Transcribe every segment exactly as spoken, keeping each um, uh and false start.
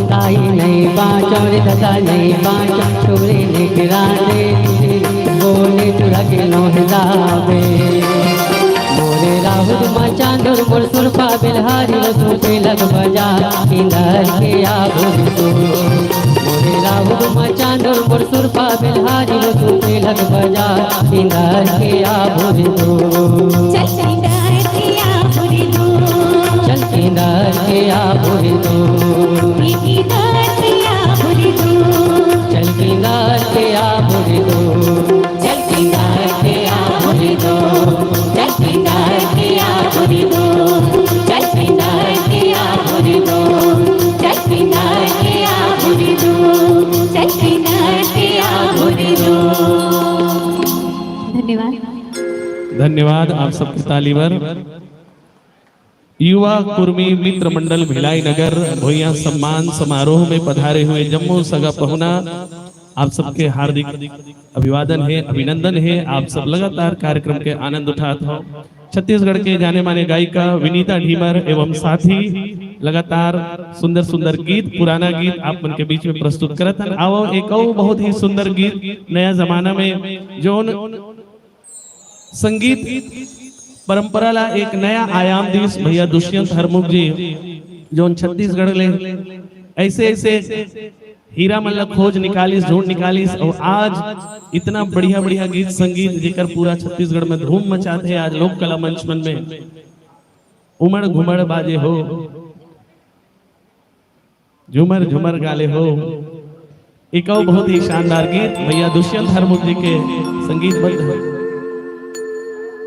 ताई नहीं बाँचो रे दादा नहीं बाँचो, टूरी निकरा दे, बोले टूरा के नोहदाबे। मोरे राहुल मा चांदुर मोर सुरपा बिलहारी वो सुते लग बजा, इंदर के आबुर तो। मोरे राहुल मा चांदुर मोर सुरपा बिलहारी वो सुते लग बजा, इंदर के आबुर तो। चल इंदर के आबुर तो। चल इंदर के आबुर तो। इंदर के आबुर तो। चल इंदर के आबुर तो। चल इंदर के आबुर तो। चल इंदर के आबुर तो। चल इंदर के आबुर तो। चल इंदर के आबुर तो। चल इंदर के आबुर तो। धन्यवाद। धन्यवाद आप सबके ताली बर। युवा कुर्मी मित्र मंडल भिलाई नगर भुइयां सम्मान समारोह में पधारे हुए जम्मो सगा पहुना, आप सबके हार्दिक अभिवादन हे, अभिनंदन हे। आप सब लगातार कार्यक्रम के आनंद उठात हो। छत्तीसगढ़ के जाने माने गायिका विनीता ढीमर एवं साथी लगातार सुंदर सुंदर गीत, पुराना गीत आप मन के बीच में प्रस्तुत करत हन। आवो एक अउ बहुत ही सुंदर गीत नया जमाना में जोन संगीत परंपरा ला एक नया आयाम दीस भैया दुष्यंत हरमुख जी, जोन छत्तीसगढ़ ले ऐसे ऐसे हीरा मन ला खोज निकालिस, ढूंढ निकालिस, और आज इतना बढ़िया बढ़िया गीत संगीत जेकर पूरा छत्तीसगढ़ में धूम मचात हे। आज लोक कला मंच मन में उमड़ घुमड़ बाजे हो, झूमर झूमर गाले हो। एक अउ बहुत ही शानदार गीत भैया दुष्यंत हरमुख जी के संगीतबद्ध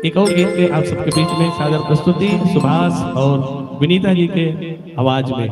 एक अउ गीत के आप सबके बीच में सादर प्रस्तुति सुभाष और विनीता जी के आवाज में।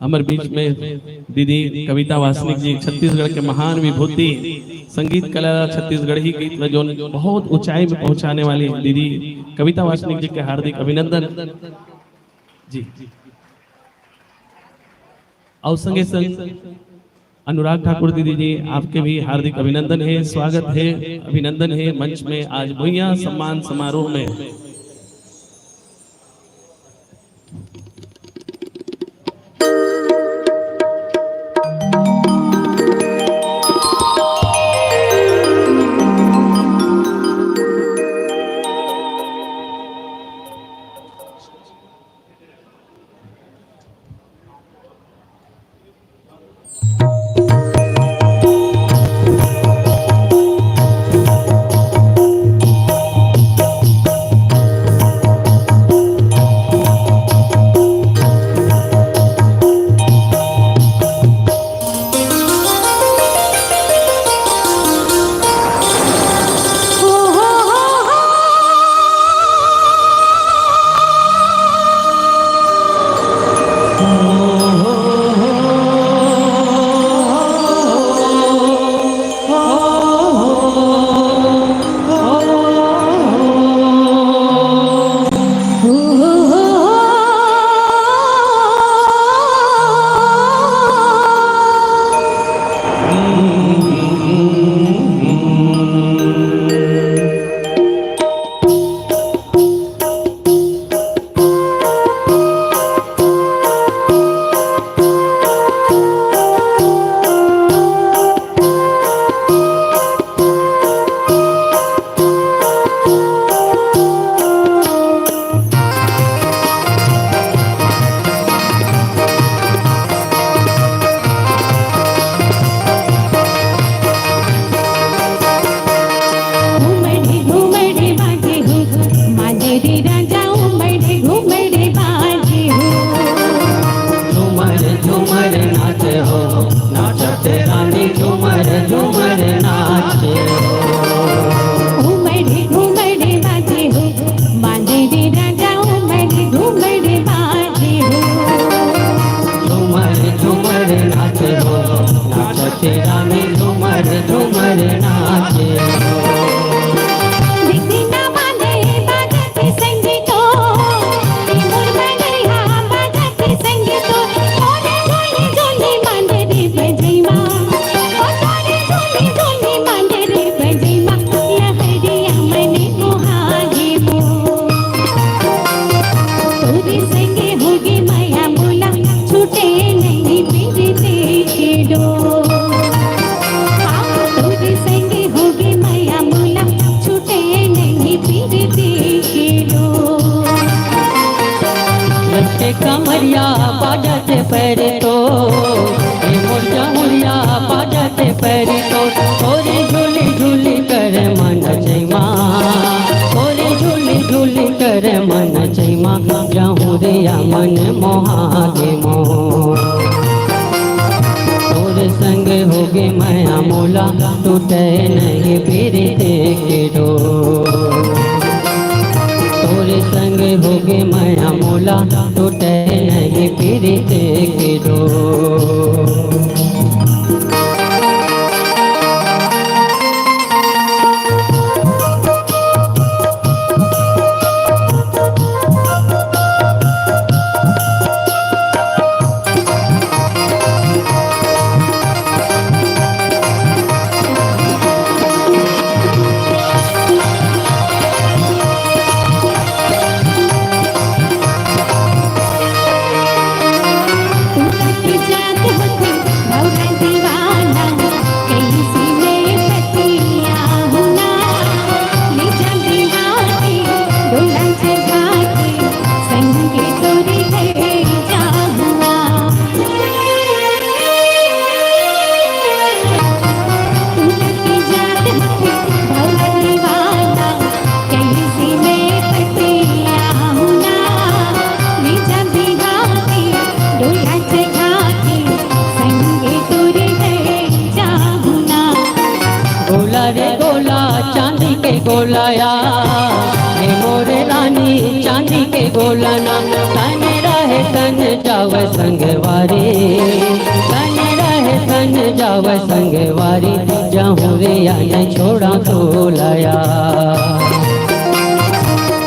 हमर बीच में दीदी कविता वासनिक जी, छत्तीसगढ़ के महान विभूति, संगीत कला, छत्तीसगढ़ी गीत में जोन बहुत ऊंचाई में पहुंचाने वाली दीदी कविता वासनिक जी के हार्दिक अभिनंदन जी। और संगे संग अनुराग ठाकुर दीदी जी, आपके भी हार्दिक अभिनंदन है, स्वागत है, अभिनंदन है मंच में आज भुइयां सम्मान समारोह में। के कमरिया बाजत पैर तो, ए मोर जमुरिया बाजत पैर तो, तोरे झूली झूली कर मन चैमा, तोरे झूली झूली कर मन चैमा, जहुरिया मन मोहा गे मोर। तोर संग होगे मया मोला, टूटे नहीं पीरित के डोर। तोर संग होगे मया मोला, टूटे नहीं पीरित के डोर। गोला रे गोला, चांदी के गोलाया, हे मोरे रानी, चांदी के गोला ना। तन रहे तन जावै संगवारी, तन रहे तन जावै संगवारी, जहुरिया नहीं छोड़ा तोलाया।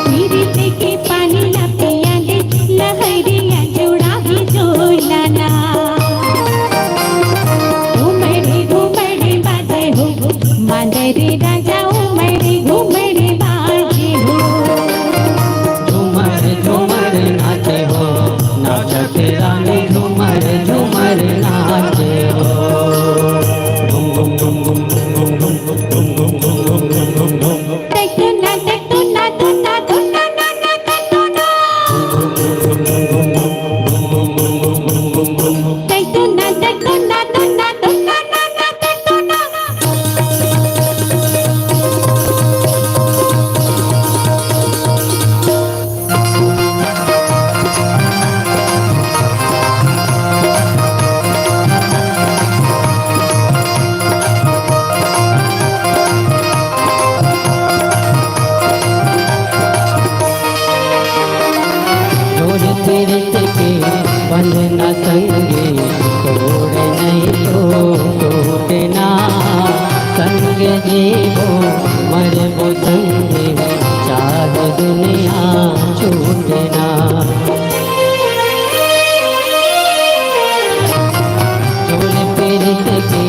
पीरित के पानी ला पिया दे, लहरिया जुड़ा भी जोलाना। घुमड़ी घुमड़ी बाजे हो, मांदरी राजा उमड़ी घुमड़ी बाजे हो। झूमर झूमर नाचे हो, नाचत रानी झूमर झूमर नाचे हो। घुम घुम घुम घुम घुम घुम घुम घुम घुम घुम घुम घुम घुम। जोर पीरित के बंधना संगी, तोड़ नहीं तो टूटना। संग जीवो मरबो संगी, चाहे दुनिया छूटना। जोर पीरित के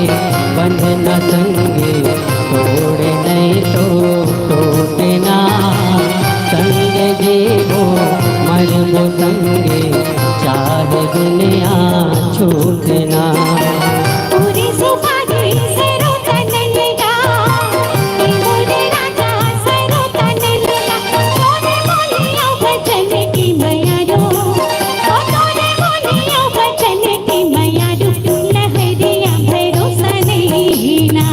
बंधना संगी, तोड़ नहीं तो टूटना। संग जीवो मरबो संगी, चाहे दुनिया छूटना। पूरी सुपारी से रोकन लेगा, कि मोरे राजा से रोकन लेगा। तोरे बोलियो बचन की मया रो, ओ तोरे बोलियो बचन की मया रो, लहरिया भरोसा नहीं ना।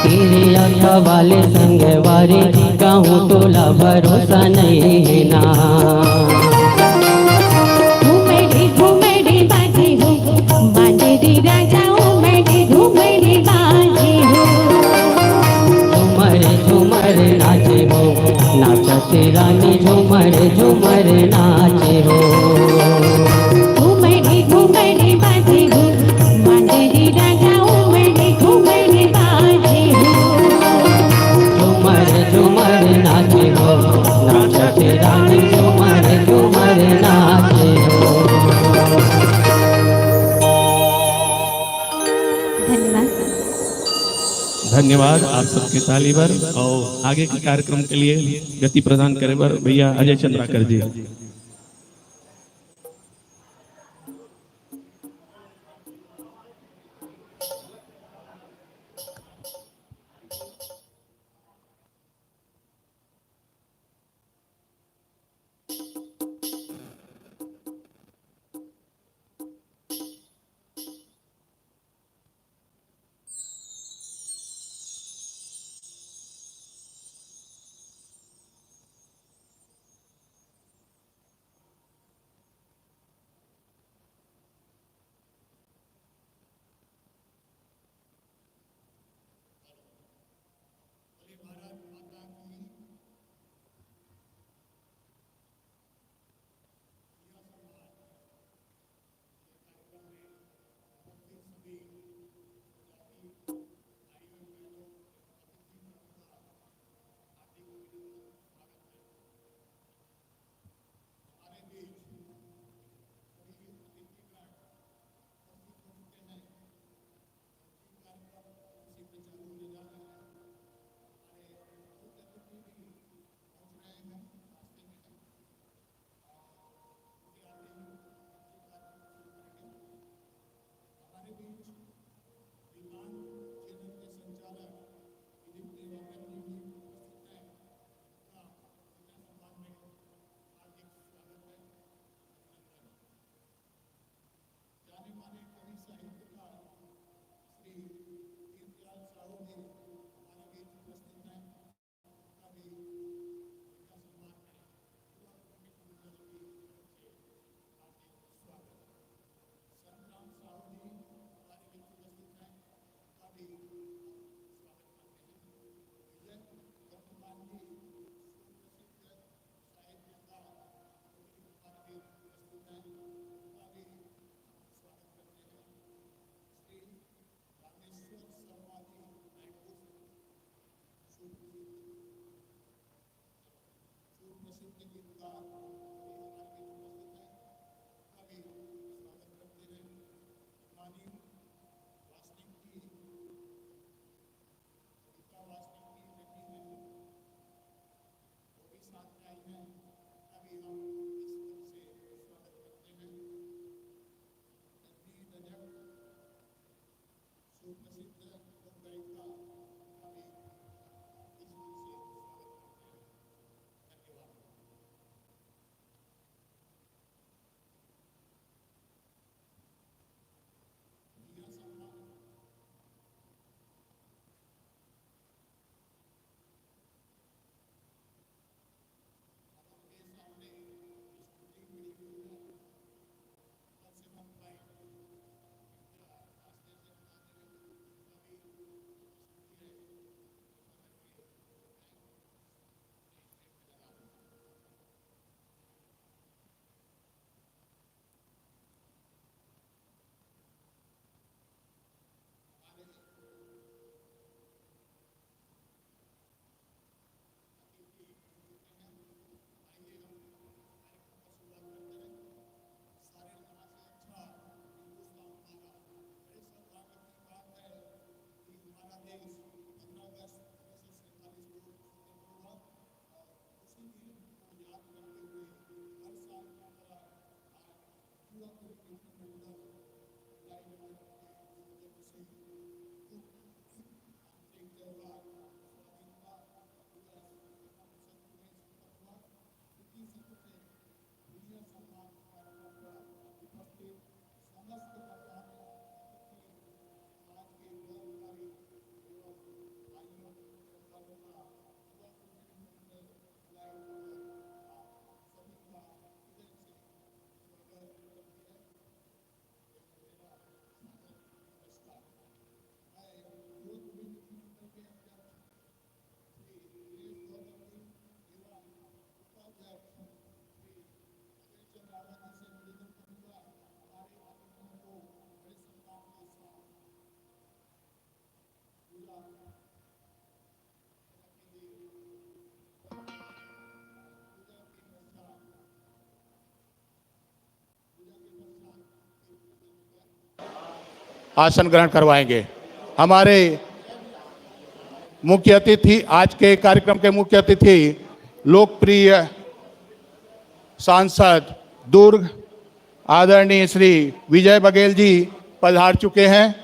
तेरे आँखा वाले संगवारी, कहूँ तोला भरोसा नहीं ना। घुमड़ी घुमड़ी बाजे हो, बांदरी राजा उमड़ी घुमड़ी बाजे हो। झूमर झूमर नाचे हो, नाचत रानी झूमर झूमर नाचे हो। घुमड़ी घुमड़ी बाजे हो, बांदरी राजा उमड़ी घुमड़ी बाजे हो। झूमर झूमर नाचे हो, नाचत रानी झूमर झूमर नाचे हो। धन्यवाद। धन्यवाद आप सबके ताली बर। और आगे के कार्यक्रम के लिए गति प्रदान करे बर भैया अजय चंद्राकर जी। का भी स्वागत करते हैं। श्री रामेश्वर शर्मा जी, रायपुर से सुप्रसिद्ध गीतकार, अभी हमारे बीच उपस्थित हैं, उनका भी स्वागत करते हैं। माननीय वासनिक जी, कविता वासनिक जी बैठी हैं, वो भी साथ में आई हैं, उनका भी हम इस तरह से स्वागत करते हैं। तन्वी रजक, सुप्रसिद्ध लोक गायिका, उनका भी इस मंच से स्वागत करते हैं। धन्यवाद। भैया सम्मान। अब आपके सामने स्कूटी पड़ी हुई है, कम से कम पाँच, रास्ते से बता दे रहे हैं, अभी स्कूटी है, आसन ग्रहण करवाएंगे। हमारे मुख्य अतिथि, आज के कार्यक्रम के मुख्य अतिथि, लोकप्रिय सांसद दुर्ग आदरणीय श्री विजय बघेल जी पधार चुके हैं।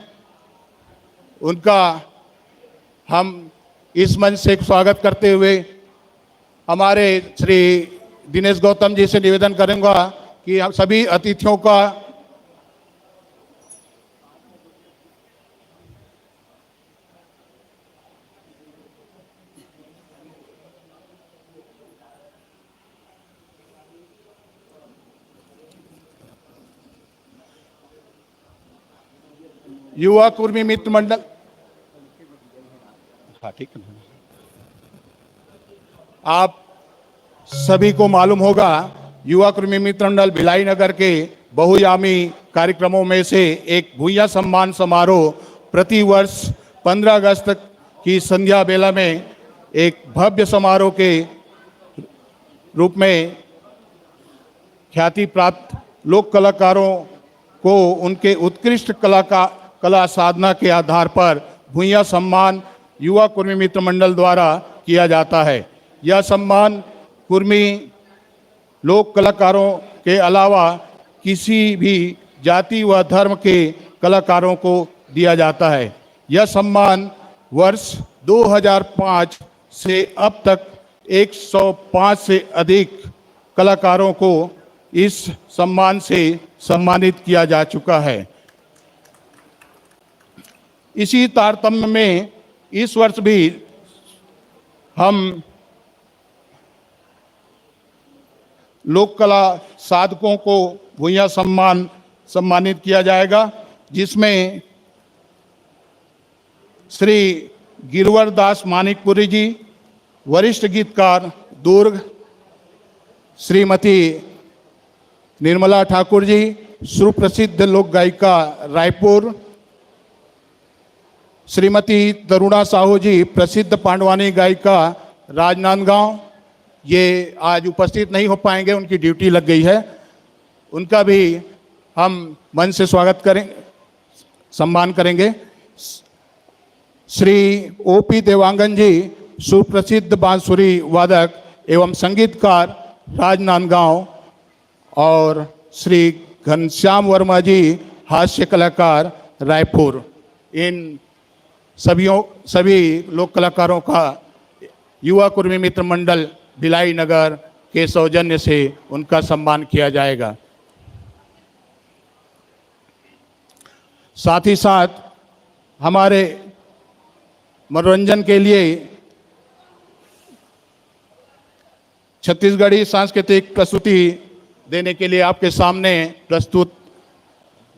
उनका हम इस मंच से स्वागत करते हुए हमारे श्री दिनेश गौतम जी से निवेदन करूंगा कि हम सभी अतिथियों का युवा कुर्मी मित्र मंडल, हाँ, ठीक है। आप सभी को मालूम होगा, युवा कुर्मी मित्र मंडल भिलाई नगर के बहुआयामी कार्यक्रमों में से एक भुइयां सम्मान समारोह प्रतिवर्ष पन्द्रह अगस्त की संध्या बेला में एक भव्य समारोह के रूप में ख्याति प्राप्त लोक कलाकारों को उनके उत्कृष्ट कला का, कला साधना के आधार पर भुइयां सम्मान युवा कुर्मी मित्र मंडल द्वारा किया जाता है। यह सम्मान कुर्मी लोक कलाकारों के अलावा किसी भी जाति व धर्म के कलाकारों को दिया जाता है। यह सम्मान वर्ष दो हज़ार पाँच से अब तक एक सौ पाँच से अधिक कलाकारों को इस सम्मान से सम्मानित किया जा चुका है। इसी तारतम्य में इस वर्ष भी हम लोक कला साधकों को भुइयां सम्मान, सम्मानित किया जाएगा, जिसमें श्री गिरवर दास मानिकपुरी जी, वरिष्ठ गीतकार दुर्ग, श्रीमती निर्मला ठाकुर जी, सुप्रसिद्ध लोक गायिका, रायपुर। श्रीमती तरुणा साहू जी, प्रसिद्ध पांडवानी गायिका, राजनांदगांव। ये आज उपस्थित नहीं हो पाएंगे, उनकी ड्यूटी लग गई है। उनका भी हम मंच से स्वागत करें, सम्मान करेंगे। श्री ओ पी देवांगन जी, सुप्रसिद्ध बांसुरी वादक एवं संगीतकार, राजनांदगांव, और श्री घनश्याम वर्मा जी, हास्य कलाकार, रायपुर। इन सभी सभी लोक कलाकारों का युवा कुर्मी मित्र मंडल भिलाई नगर के सौजन्य से उनका सम्मान किया जाएगा। साथ ही साथ हमारे मनोरंजन के लिए छत्तीसगढ़ी सांस्कृतिक प्रस्तुति देने के लिए आपके सामने प्रस्तुत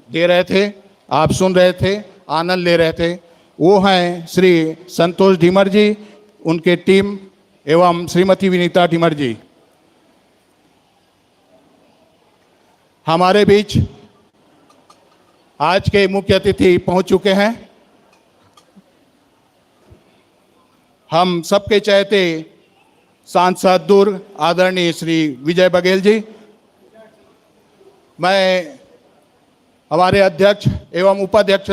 दे रहे थे, आप सुन रहे थे, आनंद ले रहे थे, वो हैं श्री संतोष ढीमर जी, उनके टीम एवं श्रीमती विनीता ढीमर जी। हमारे बीच आज के मुख्य अतिथि पहुंच चुके हैं। हम सबके चहेते सांसद दुर्ग आदरणीय श्री विजय बघेल जी, मैं हमारे अध्यक्ष एवं उपाध्यक्ष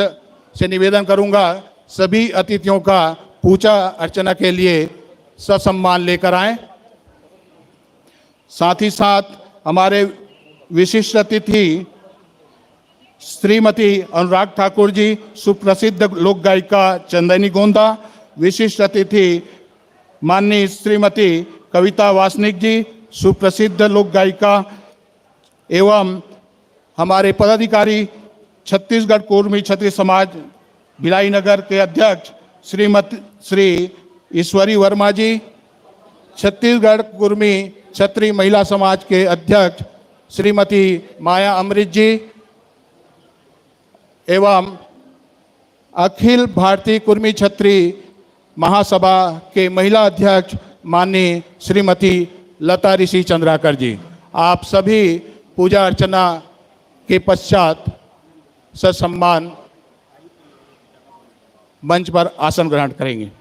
से निवेदन करूंगा, सभी अतिथियों का पूजा अर्चना के लिए ससम्मान लेकर आएं। साथ ही साथ हमारे विशिष्ट अतिथि श्रीमती अनुराग ठाकुर जी, सुप्रसिद्ध लोक गायिका चंदैनी गोंदा, विशिष्ट अतिथि माननीय श्रीमती कविता वासनिक जी, सुप्रसिद्ध लोक गायिका एवं हमारे पदाधिकारी छत्तीसगढ़ कुर्मी छत्री समाज भिलाई नगर के अध्यक्ष श्रीमती श्री ईश्वरी वर्मा जी, छत्तीसगढ़ कुर्मी छत्री महिला समाज के अध्यक्ष श्रीमती माया अमृत जी एवं अखिल भारतीय कुर्मी छत्री महासभा के महिला अध्यक्ष माननीय श्रीमती लता ऋषि चंद्राकर जी, आप सभी पूजा अर्चना के पश्चात ससम्मान मंच पर आसन ग्रहण करेंगे।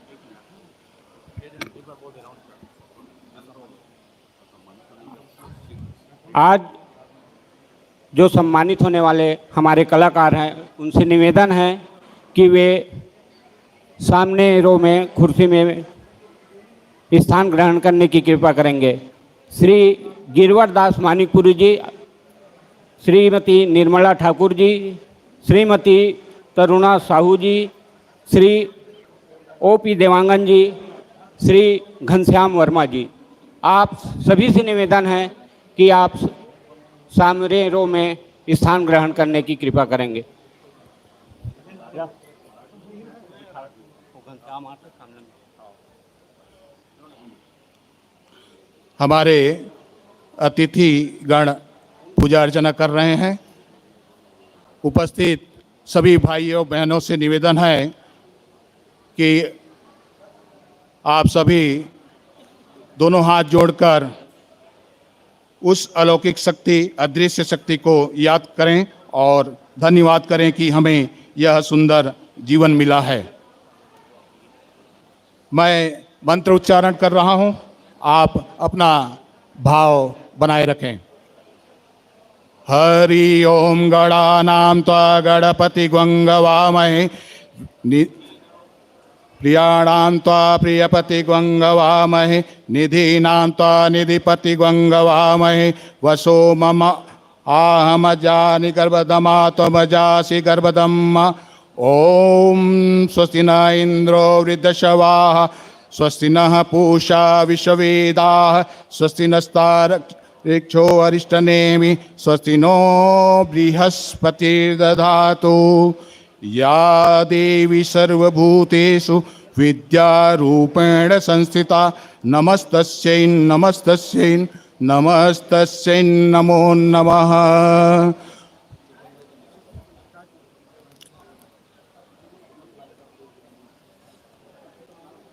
आज जो सम्मानित होने वाले हमारे कलाकार हैं, उनसे निवेदन है कि वे सामने रो में कुर्सी में स्थान ग्रहण करने की कृपा करेंगे। श्री गिरवर दास मानिकपुरी जी, श्रीमती निर्मला ठाकुर जी, श्रीमती तरुणा साहू जी, श्री ओ पी देवांगन जी, श्री घनश्याम वर्मा जी, आप सभी से निवेदन है कि आप सामने रो में स्थान ग्रहण करने की कृपा करेंगे। हमारे अतिथि गण पूजा अर्चना कर रहे हैं। उपस्थित सभी भाइयों बहनों से निवेदन है कि आप सभी दोनों हाथ जोड़कर उस अलौकिक शक्ति, अदृश्य शक्ति को याद करें और धन्यवाद करें कि हमें यह सुंदर जीवन मिला है। मैं मंत्र उच्चारण कर रहा हूं, आप अपना भाव बनाए रखें। हरि ओम। गणानां त्वा गणपति गंगवामहे, नि-, प्रियाणां त्वा प्रियपति गंगवामहे, निधीनां त्वा निधिपति गंगवामहे। वसो मम आहमजानि गर्भदमा त्वमजासि गर्भदम। ओम स्वस्ति न इंद्रो वृद्धश्रवाः, स्वस्ति नः पूषा विश्ववेदाः, स्वस्ति नस्तार्क्ष्यो अरिष्टनेमि, स्वस्ति नो बृहस्पतिर्दधातु। या देवी सर्वभूतेषु विद्यारूपेण संस्थिता, नमस्तस्यै नमस्तस्यै नमस्तस्यै नमो नमः।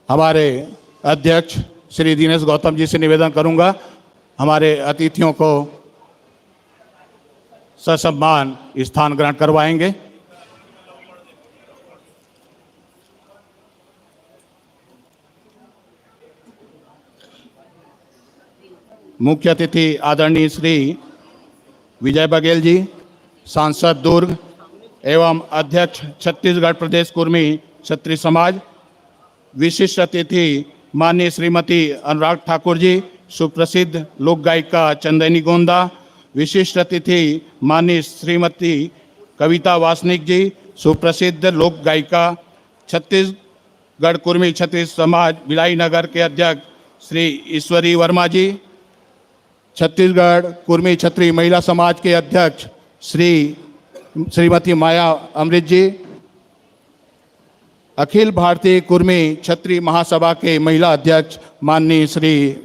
हमारे अध्यक्ष श्री दिनेश गौतम जी से निवेदन करूंगा, हमारे अतिथियों को ससम्मान स्थान ग्रहण करवाएंगे। मुख्य अतिथि आदरणीय श्री विजय बघेल जी, सांसद दुर्ग एवं अध्यक्ष छत्तीसगढ़ प्रदेश कुर्मी क्षत्रिय समाज, विशिष्ट अतिथि माननीय श्रीमती अनुराग ठाकुर जी, सुप्रसिद्ध लोक गायिका चंदैनी गोंदा, विशिष्ट अतिथि माननीय श्रीमती कविता वासनिक जी, सुप्रसिद्ध लोक गायिका, छत्तीसगढ़ कुर्मी छत्तीस समाज भिलाई नगर के अध्यक्ष श्री ईश्वरी वर्मा जी, छत्तीसगढ़ कुर्मी छत्री महिला समाज के अध्यक्ष श्री श्रीमती माया अमृत जी, अखिल भारतीय कुर्मी छत्री महासभा के महिला अध्यक्ष माननीय श्री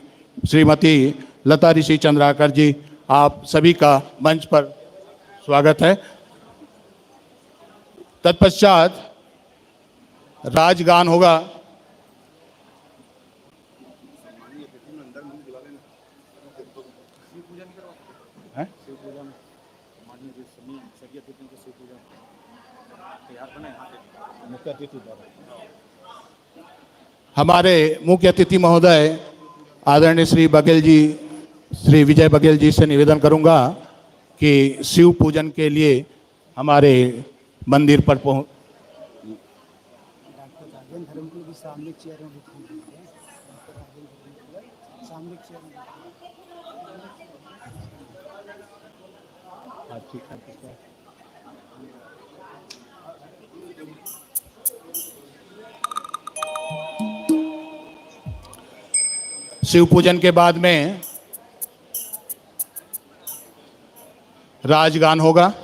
श्रीमती लता ऋषि चंद्राकर जी, आप सभी का मंच पर स्वागत है। तत्पश्चात राजगान होगा। हैं? हमारे मुख्य अतिथि महोदय आदरणीय श्री बघेल जी, श्री विजय बघेल जी से निवेदन करूंगा कि शिव पूजन के लिए हमारे मंदिर पर पहुंच डॉक्टर राजेंद्र धर्मपुर भी सामने चेयर में बैठे हुए हैं। डॉक्टर राजेंद्र धर्मपुर सामने चेयर में बैठे हैं। हाँ, ठीक है, ठीक है। शिव पूजन के बाद में राजगान होगा।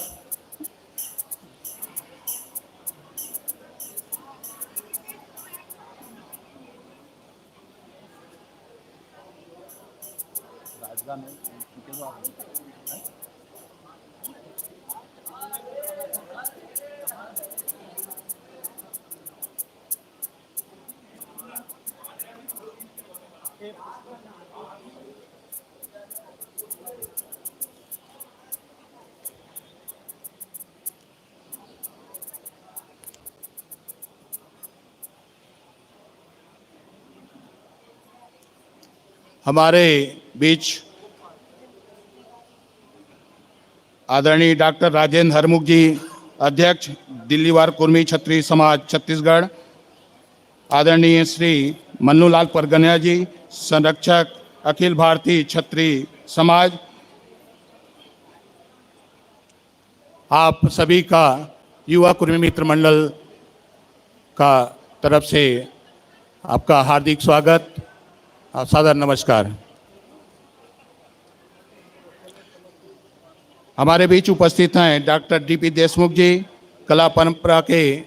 हमारे बीच आदरणीय डॉक्टर राजेंद्र हरमुख जी, अध्यक्ष दिल्लीवार कुर्मी छत्री समाज छत्तीसगढ़, आदरणीय श्री मन्नूलाल परगनिया जी, संरक्षक अखिल भारतीय छत्री समाज, आप सभी का युवा कुर्मी मित्र मंडल का तरफ से आपका हार्दिक स्वागत और सादर नमस्कार। हमारे बीच उपस्थित हैं डॉक्टर डीपी देशमुख जी, कला परंपरा के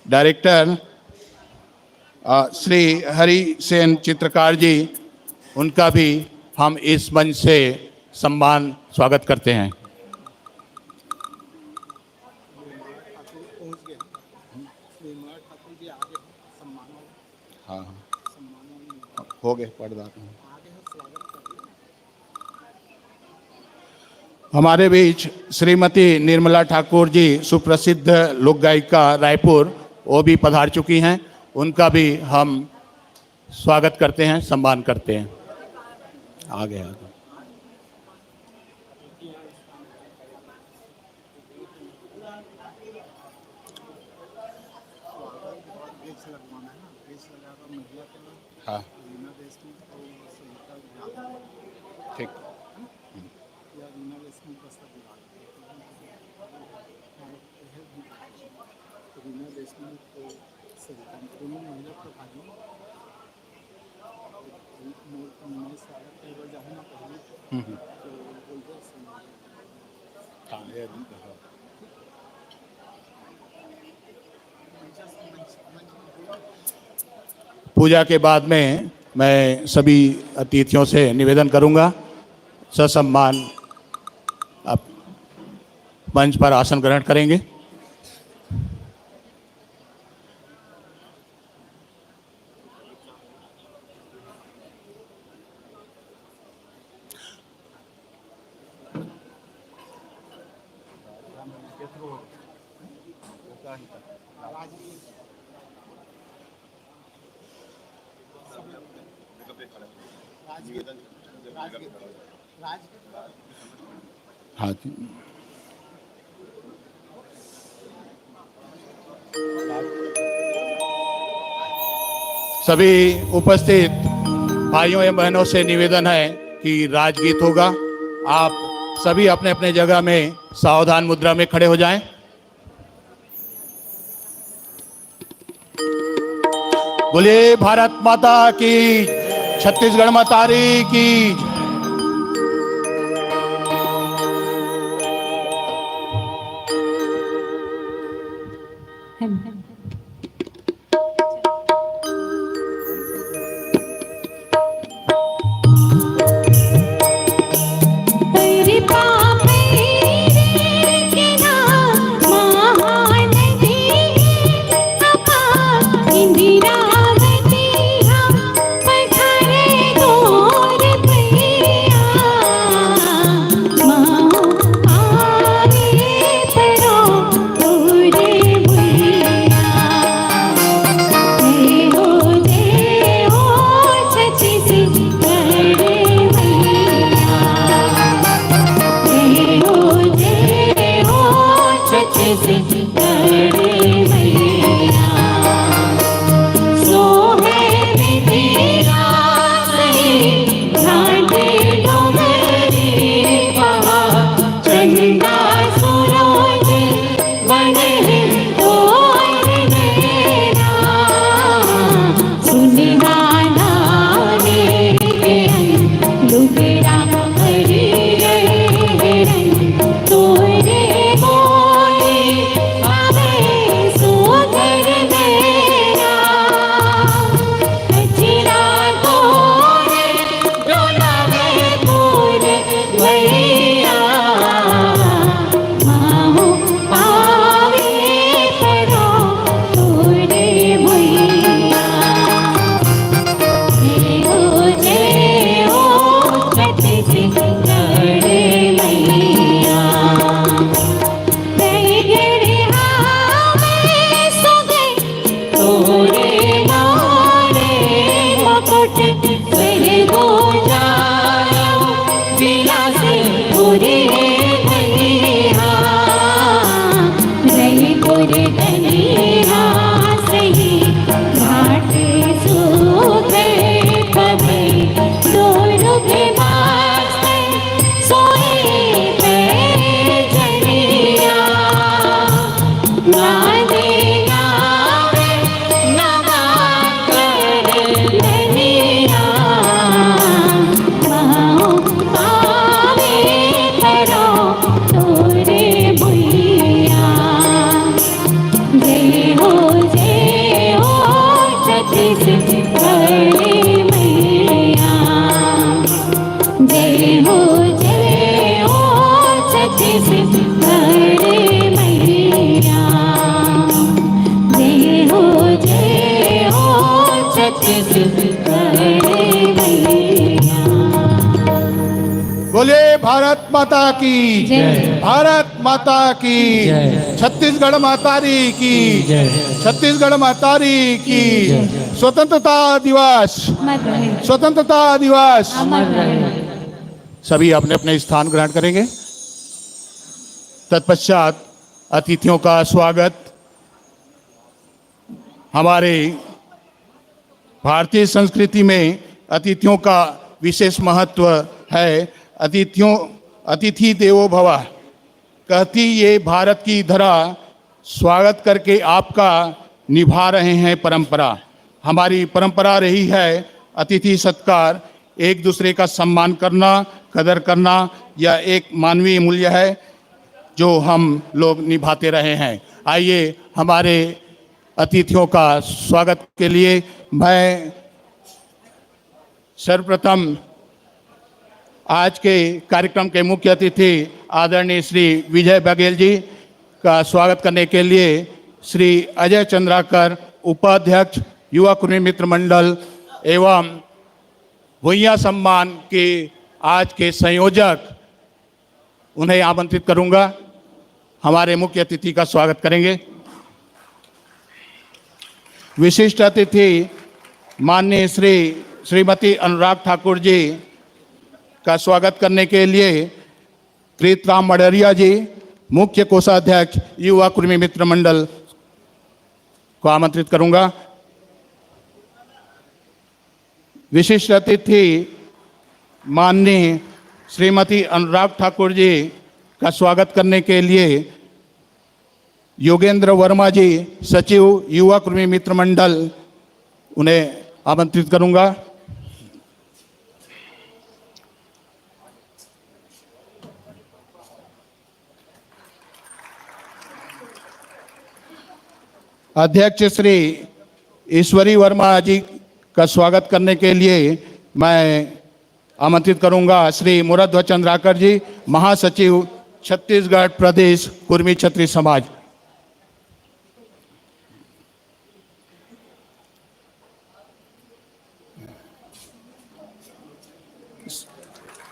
डायरेक्टर, अ, श्री हरि सेन चित्रकार जी, उनका भी हम इस मंच से सम्मान स्वागत करते हैं। हाँ, हाँ। हो गए पर्दा। हमारे बीच श्रीमती निर्मला ठाकुर जी, सुप्रसिद्ध लोक गायिका रायपुर, वो भी पधार चुकी हैं। उनका भी हम स्वागत करते हैं, सम्मान करते हैं। आगे, आगे। हाँ। ठीक। हम्म, हम्म। हाँ, ये भी, हाँ। पूजा के बाद में मैं सभी अतिथियों से निवेदन करूंगा, ससम्मान आप मंच पर आसन ग्रहण करेंगे। हाँ जी। सभी उपस्थित भाइयों एवं बहनों से निवेदन है कि राजगीत होगा। आप सभी अपने अपने जगह में सावधान मुद्रा में खड़े हो जाएं। बोलिए भारत माता की, छत्तीसगढ़ मतारी की। बोलिए भारत माता की। जय। भारत माता की। जय। छत्तीसगढ़ मातारी की। जय। छत्तीसगढ़ मातारी की। जय। स्वतंत्रता दिवस। अमर रहे। स्वतंत्रता दिवस। अमर रहे। सभी अपने अपने स्थान ग्रहण करेंगे। तत्पश्चात अतिथियों का स्वागत। हमारे भारतीय संस्कृति में अतिथियों का विशेष महत्व है। अतिथियों, अतिथि देवो भव कहती ये भारत की धरा, स्वागत करके आपका निभा रहे हैं परंपरा। हमारी परंपरा रही है अतिथि सत्कार, एक दूसरे का सम्मान करना, कदर करना, यह एक मानवीय मूल्य है जो हम लोग निभाते रहे हैं। आइए, हमारे अतिथियों का स्वागत के लिए मैं सर्वप्रथम आज के कार्यक्रम के मुख्य अतिथि आदरणीय श्री विजय बघेल जी का स्वागत करने के लिए श्री अजय चंद्राकर, उपाध्यक्ष युवा कुर्मी मित्र मंडल एवं भुइयां सम्मान के आज के संयोजक, उन्हें आमंत्रित करूंगा। हमारे मुख्य अतिथि का स्वागत करेंगे। विशिष्ट अतिथि माननीय श्री श्रीमती अनुराग ठाकुर जी का स्वागत करने के लिए प्रीत राम मडरिया जी, मुख्य कोषाध्यक्ष, युवा कुर्मी मित्र मंडल, को आमंत्रित करूंगा। विशिष्ट अतिथि माननीय श्रीमती अनुराग ठाकुर जी का स्वागत करने के लिए योगेंद्र वर्मा जी, सचिव, युवा कुर्मी मित्र मंडल, उन्हें आमंत्रित करूंगा। अध्यक्ष श्री ईश्वरी वर्मा जी का स्वागत करने के लिए मैं आमंत्रित करूंगा श्री मुरध्वज चंद्राकर जी, महासचिव, छत्तीसगढ़ प्रदेश कुर्मी छत्री समाज।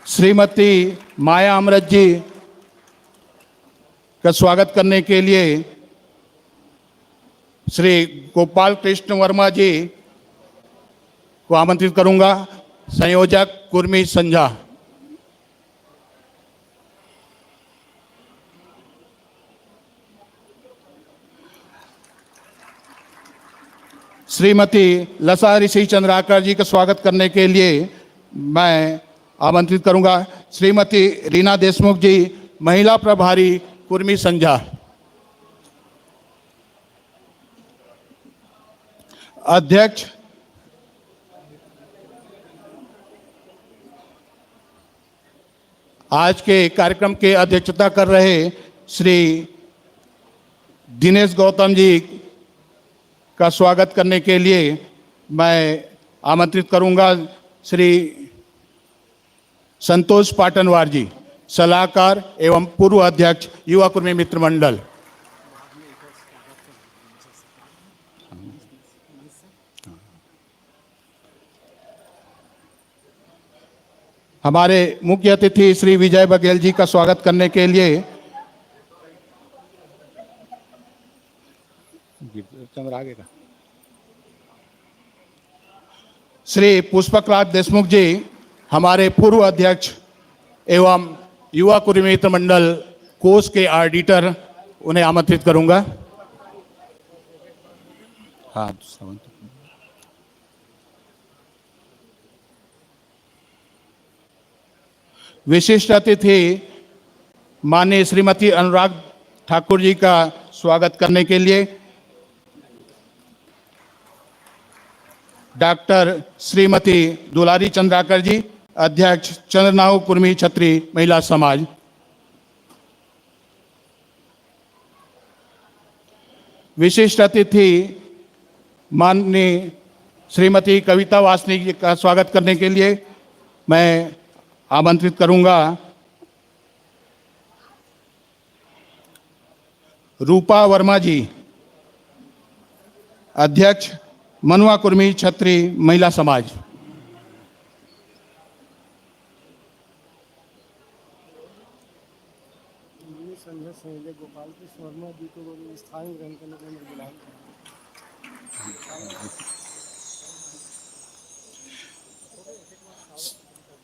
श्रीमती माया अमृत जी का स्वागत करने के लिए श्री गोपाल कृष्ण वर्मा जी को आमंत्रित करूंगा, संयोजक, कुर्मी संझा। श्रीमती लता ऋषि चंद्राकर जी का स्वागत करने के लिए मैं आमंत्रित करूंगा श्रीमती रीना देशमुख जी, महिला प्रभारी, कुर्मी संझा। अध्यक्ष, आज के कार्यक्रम के अध्यक्षता कर रहे श्री दिनेश गौतम जी का स्वागत करने के लिए मैं आमंत्रित करूंगा श्री संतोष पाटनवार जी, सलाहकार एवं पूर्व अध्यक्ष, युवा कुर्मी मित्र मंडल। हमारे मुख्य अतिथि श्री विजय बघेल जी का स्वागत करने के लिए चंद्र आगे का। श्री पुष्पक राज देशमुख जी, हमारे पूर्व अध्यक्ष एवं युवा कुर्मी मित्र मंडल कोष के ऑडिटर, उन्हें आमंत्रित करूंगा। हाँ, दूसरा one तो। विशिष्ट अतिथि माननीय श्रीमती अनुराग ठाकुर जी का स्वागत करने के लिए डॉक्टर श्रीमती दुलारी चंद्राकर जी, अध्यक्ष, चंद्रनाहु कुर्मी छत्री महिला समाज। विशिष्ट अतिथि माननीय श्रीमती कविता वासनिक जी का स्वागत करने के लिए मैं आमंत्रित करूंगा रूपा वर्मा जी, अध्यक्ष, मनुआ कुर्मी छत्री महिला समाज। संजय संयोजक गोपाल कृष्ण वर्मा जी को स्थान ग्रहण करने के लिए बुलाया।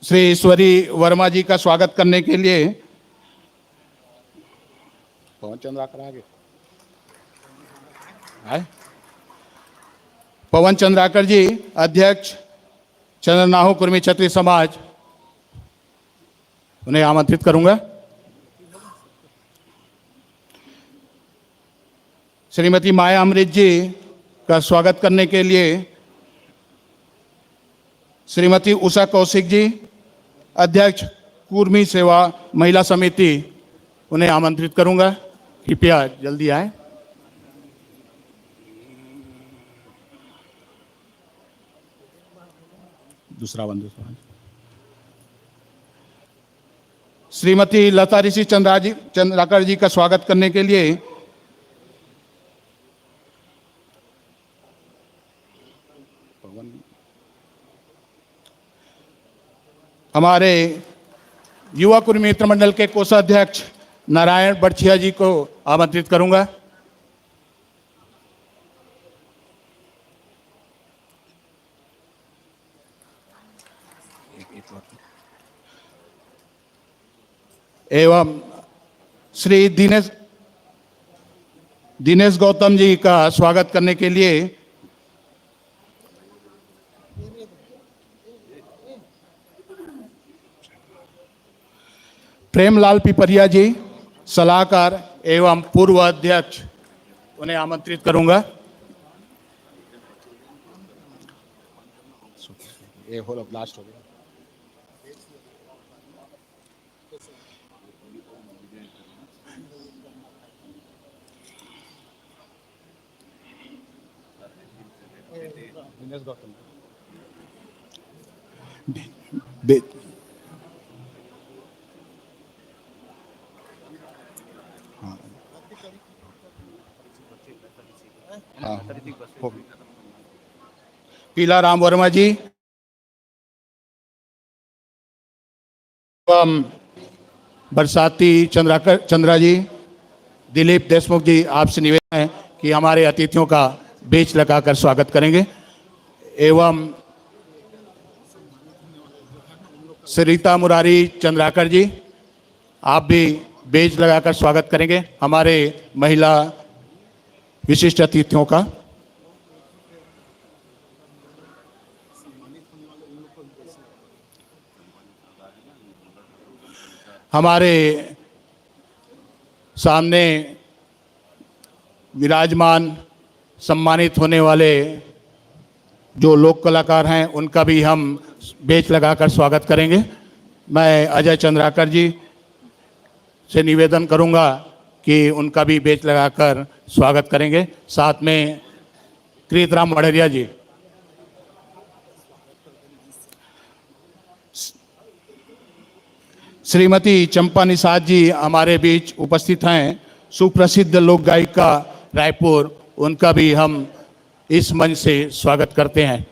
श्री ईश्वरी वर्मा जी का स्वागत करने के लिए पवन चंद्राकर आगे आए। पवन चंद्राकर जी, अध्यक्ष, चंद्रनाहु कुर्मी छत्री समाज, उन्हें आमंत्रित करूंगा। श्रीमती माया अमृत जी का स्वागत करने के लिए श्रीमती उषा कौशिक जी, अध्यक्ष, कुर्मी सेवा महिला समिति, उन्हें आमंत्रित करूंगा। कृपया जल्दी आए। दूसरा one, दूसरा one। श्रीमती लता ऋषि चंद्रा जी, चंद्राकर जी का स्वागत करने के लिए हमारे युवा कुर्मी मित्र मंडल के कोषाध्यक्ष नारायण बड़छिया जी को आमंत्रित करूंगा। एवं श्री दिनेश, दिनेश गौतम जी का स्वागत करने के लिए प्रेमलाल पिपरिया जी, सलाहकार एवं पूर्व अध्यक्ष, उन्हें आमंत्रित करूंगा। ये हो लो, ब्लास्ट हो गया। दिनेश गौतम। बे-, हाँ। हाँ। पीला राम वर्मा जी। एवं बरसाती चंद्राकर, चंद्रा जी, दिलीप देशमुख जी, आपसे निवेदन है कि हमारे अतिथियों का बेच लगाकर स्वागत करेंगे। एवं सरिता मुरारी चंद्राकर जी, आप भी बेच लगाकर स्वागत करेंगे हमारे महिला विशिष्ट अतिथियों का। हमारे सामने विराजमान सम्मानित होने वाले जो लोक कलाकार हैं, उनका भी हम बेच लगाकर स्वागत करेंगे। मैं अजय चंद्राकर जी से निवेदन करूंगा कि उनका भी बेच लगाकर स्वागत करेंगे। साथ में कृत राम वड़ेरिया जी, श्रीमती चंपा निषाद जी हमारे बीच उपस्थित हैं, सुप्रसिद्ध लोक गायिका रायपुर, उनका भी हम इस मंच से स्वागत करते हैं।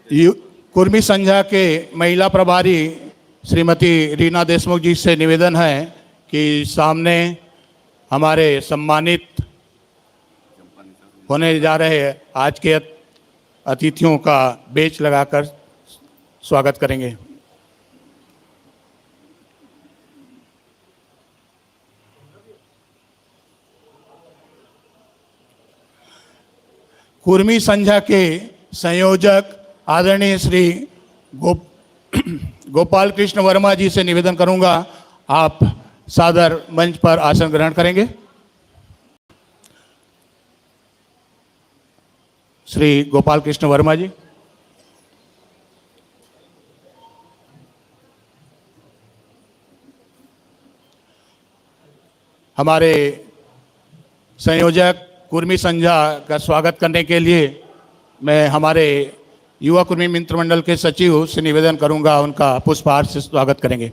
यु-, कुर्मी संझा के महिला प्रभारी श्रीमती रीना देशमुख जी से निवेदन है कि सामने हमारे सम्मानित होने जा रहे आज के अतिथियों का बेच लगाकर स्वागत करेंगे। कुर्मी संझा के संयोजक आदरणीय श्री गोप-, गोपाल कृष्ण वर्मा जी से निवेदन करूंगा, आप सादर मंच पर आसन ग्रहण करेंगे। श्री गोपाल कृष्ण वर्मा जी। हमारे संयोजक कुर्मी संझा का स्वागत करने के लिए मैं हमारे युवा कुर्मी मित्र मंडल के सचिव से निवेदन करूंगा, उनका पुष्पहार से स्वागत करेंगे।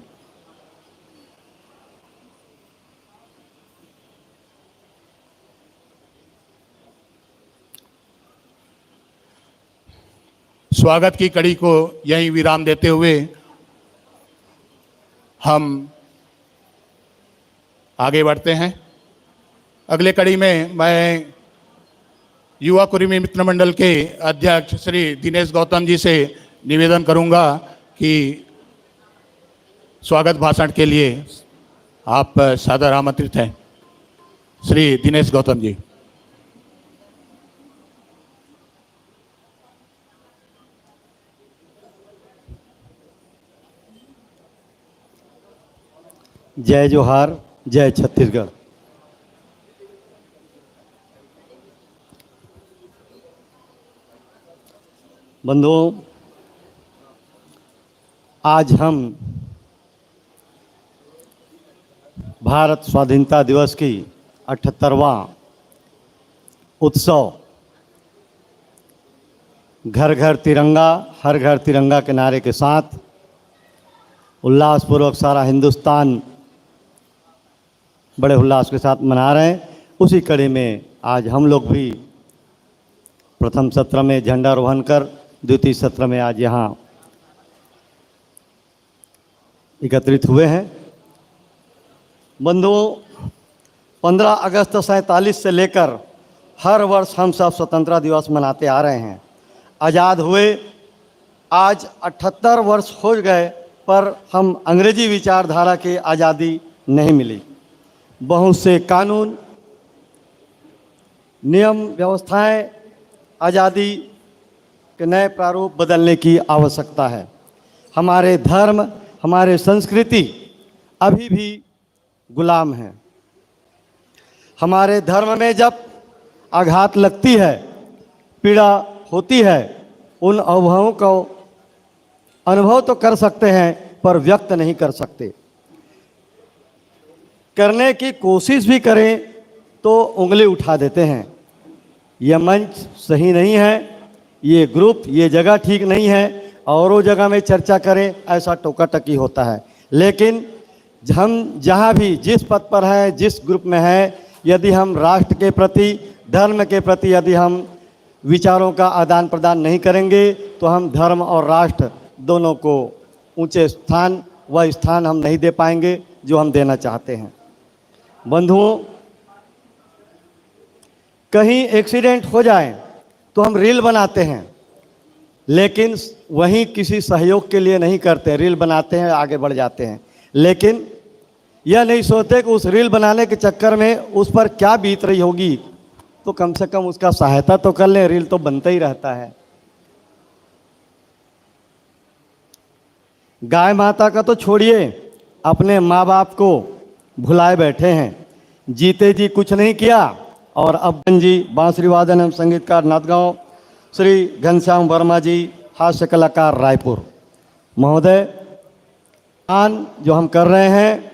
स्वागत की कड़ी को यहीं विराम देते हुए हम आगे बढ़ते हैं। अगले कड़ी में मैं युवा कुर्मी मित्र मंडल के अध्यक्ष श्री दिनेश गौतम जी से निवेदन करूंगा कि स्वागत भाषण के लिए आप सादर आमंत्रित हैं। श्री दिनेश गौतम जी। जय जोहार, जय छत्तीसगढ़। बंधुओं, आज हम भारत स्वाधीनता दिवस की अठहत्तरवां उत्सव, घर घर तिरंगा, हर घर तिरंगा के नारे के साथ उल्लासपूर्वक सारा हिंदुस्तान बड़े उल्लास के साथ मना रहे हैं। उसी कड़ी में आज हम लोग भी प्रथम सत्र में झंडारोहण कर द्वितीय सत्र में आज यहाँ एकत्रित हुए हैं। बंधुओं, पन्द्रह अगस्त सैंतालीस से लेकर हर वर्ष हम सब स्वतंत्रता दिवस मनाते आ रहे हैं। आज़ाद हुए आज अठहत्तर वर्ष हो गए, पर हम अंग्रेजी विचारधारा की आज़ादी नहीं मिली। बहुत से कानून, नियम, व्यवस्थाएं, आज़ादी के नए प्रारूप बदलने की आवश्यकता है। हमारे धर्म, हमारे संस्कृति अभी भी गुलाम हैं। हमारे धर्म में जब आघात लगती है, पीड़ा होती है, उन अनुभवों को अनुभव तो कर सकते हैं, पर व्यक्त नहीं कर सकते। करने की कोशिश भी करें तो उंगली उठा देते हैं। यह मंच सही नहीं है, ये ग्रुप, ये जगह ठीक नहीं है, और वो जगह में चर्चा करें, ऐसा टोका टकी होता है। लेकिन हम जहाँ भी, जिस पद पर हैं, जिस ग्रुप में हैं, यदि हम राष्ट्र के प्रति, धर्म के प्रति यदि हम विचारों का आदान प्रदान नहीं करेंगे, तो हम धर्म और राष्ट्र दोनों को ऊंचे स्थान, वह स्थान हम नहीं दे पाएंगे जो हम देना चाहते हैं। बंधुओं, कहीं एक्सीडेंट हो जाए तो हम रील बनाते हैं, लेकिन वहीं किसी सहयोग के लिए नहीं करते, रील बनाते हैं, आगे बढ़ जाते हैं, लेकिन यह नहीं सोचते कि उस रील बनाने के चक्कर में उस पर क्या बीत रही होगी। तो कम से कम उसका सहायता तो कर लें, रील तो बनता ही रहता है। गाय माता का तो छोड़िए, अपने माँ बाप को भुलाए बैठे हैं। जीते जी कुछ नहीं किया, और अब जी बांसुरी वादन एवं संगीतकार नाथगांव, श्री घनश्याम वर्मा जी, हास्य कलाकार, रायपुर। महोदय, गान जो हम कर रहे हैं,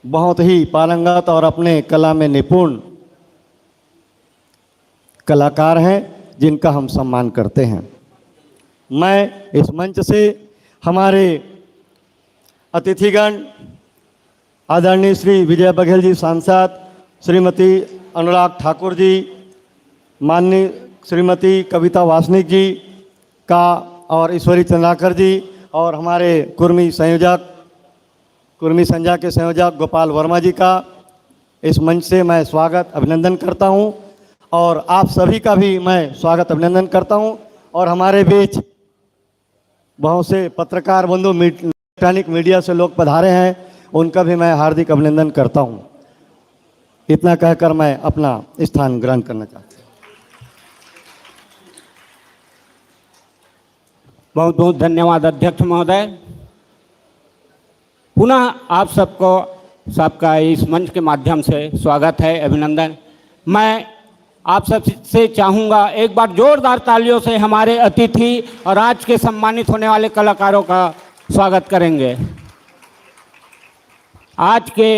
बहुत ही पारंगत और अपने कला में निपुण कलाकार हैं, जिनका हम सम्मान करते हैं। मैं इस मंच से हमारे अतिथिगण, आदरणीय श्री विजय बघेल जी सांसद, श्रीमती अनुराग ठाकुर जी, माननीय श्रीमती कविता वासनिक जी का, और ईश्वरी चंद्राकर जी, और हमारे कुर्मी संयोजक, कुर्मी संजा के संयोजक गोपाल वर्मा जी का इस मंच से मैं स्वागत, अभिनंदन करता हूं, और आप सभी का भी मैं स्वागत, अभिनंदन करता हूं। और हमारे बीच बहुत से पत्रकार बंधु, मीड-, इलेक्ट्रॉनिक मीडिया से लोग पधारे हैं, उनका भी मैं हार्दिक अभिनंदन करता हूं। इतना कहकर मैं अपना स्थान ग्रहण करना चाहता हूं। बहुत बहुत धन्यवाद अध्यक्ष महोदय। पुनः आप सबको, सबका इस मंच के माध्यम से स्वागत है, अभिनंदन। मैं आप सबसे चाहूँगा, एक बार जोरदार तालियों से हमारे अतिथि और आज के सम्मानित होने वाले कलाकारों का स्वागत करेंगे। आज के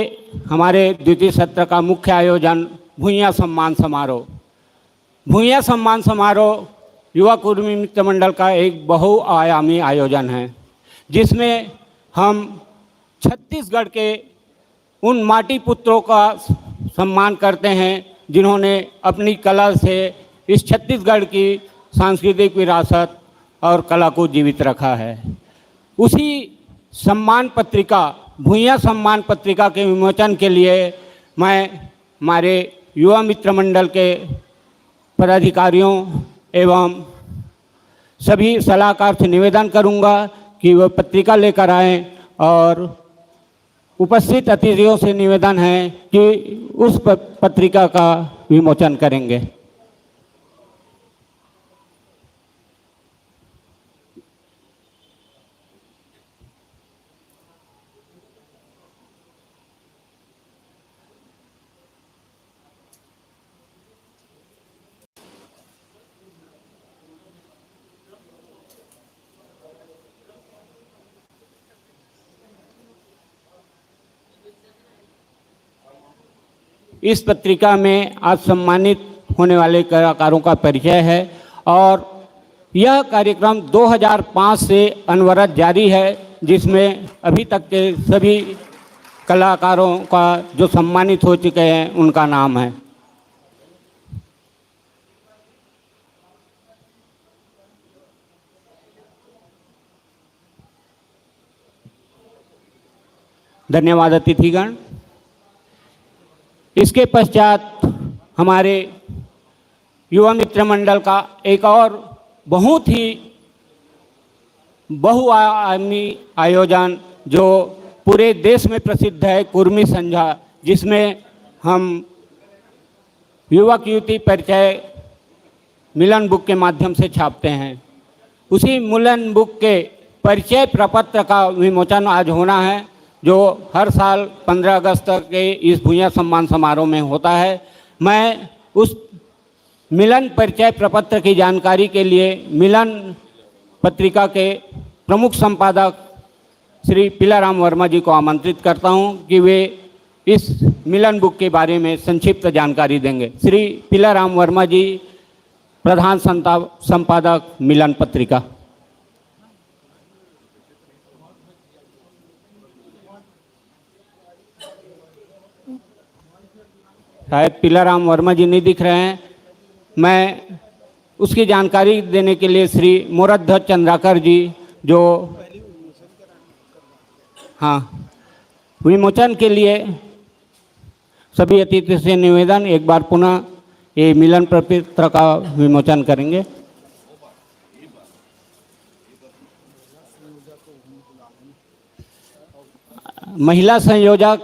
हमारे द्वितीय सत्र का मुख्य आयोजन भुइयां सम्मान समारोह। भुइयां सम्मान समारोह युवा कुर्मी मित्र मंडल का एक बहुआयामी आयोजन है, जिसमें हम छत्तीसगढ़ के उन माटी पुत्रों का सम्मान करते हैं, जिन्होंने अपनी कला से इस छत्तीसगढ़ की सांस्कृतिक विरासत और कला को जीवित रखा है। उसी सम्मान पत्रिका, भुइयां सम्मान पत्रिका के विमोचन के लिए मैं हमारे युवा मित्र मंडल के पदाधिकारियों एवं सभी सलाहकार से निवेदन करूंगा कि वो पत्रिका लेकर आएं और उपस्थित अतिथियों से निवेदन है कि उस प-, पत्रिका का विमोचन करेंगे। इस पत्रिका में आज सम्मानित होने वाले कलाकारों का परिचय है। और यह कार्यक्रम दो हज़ार पाँच से अनवरत जारी है, जिसमें अभी तक के सभी कलाकारों का जो सम्मानित हो चुके हैं, उनका नाम है। धन्यवाद अतिथिगण। इसके पश्चात हमारे युवा मित्र मंडल का एक और बहुत ही बहुआयामी आयोजन, जो पूरे देश में प्रसिद्ध है, कुर्मी संझा, जिसमें हम युवक युवती परिचय मिलन बुक के माध्यम से छापते हैं। उसी मिलन बुक के परिचय प्रपत्र का विमोचन आज होना है, जो हर साल पन्द्रह अगस्त के इस भुइयां सम्मान समारोह में होता है। मैं उस मिलन परिचय प्रपत्र की जानकारी के लिए मिलन पत्रिका के प्रमुख संपादक श्री पीलाराम वर्मा जी को आमंत्रित करता हूं कि वे इस मिलन बुक के बारे में संक्षिप्त जानकारी देंगे। श्री पीलाराम वर्मा जी, प्रधान संता-, संपादक, मिलन पत्रिका। शायद पीलाराम वर्मा जी नहीं दिख रहे हैं। मैं उसकी जानकारी देने के लिए श्री मोरध्वज चंद्राकर जी, जो, हाँ, विमोचन के लिए सभी अतिथि से निवेदन, एक बार पुनः ये मिलन प्रपत्र का विमोचन करेंगे। महिला संयोजक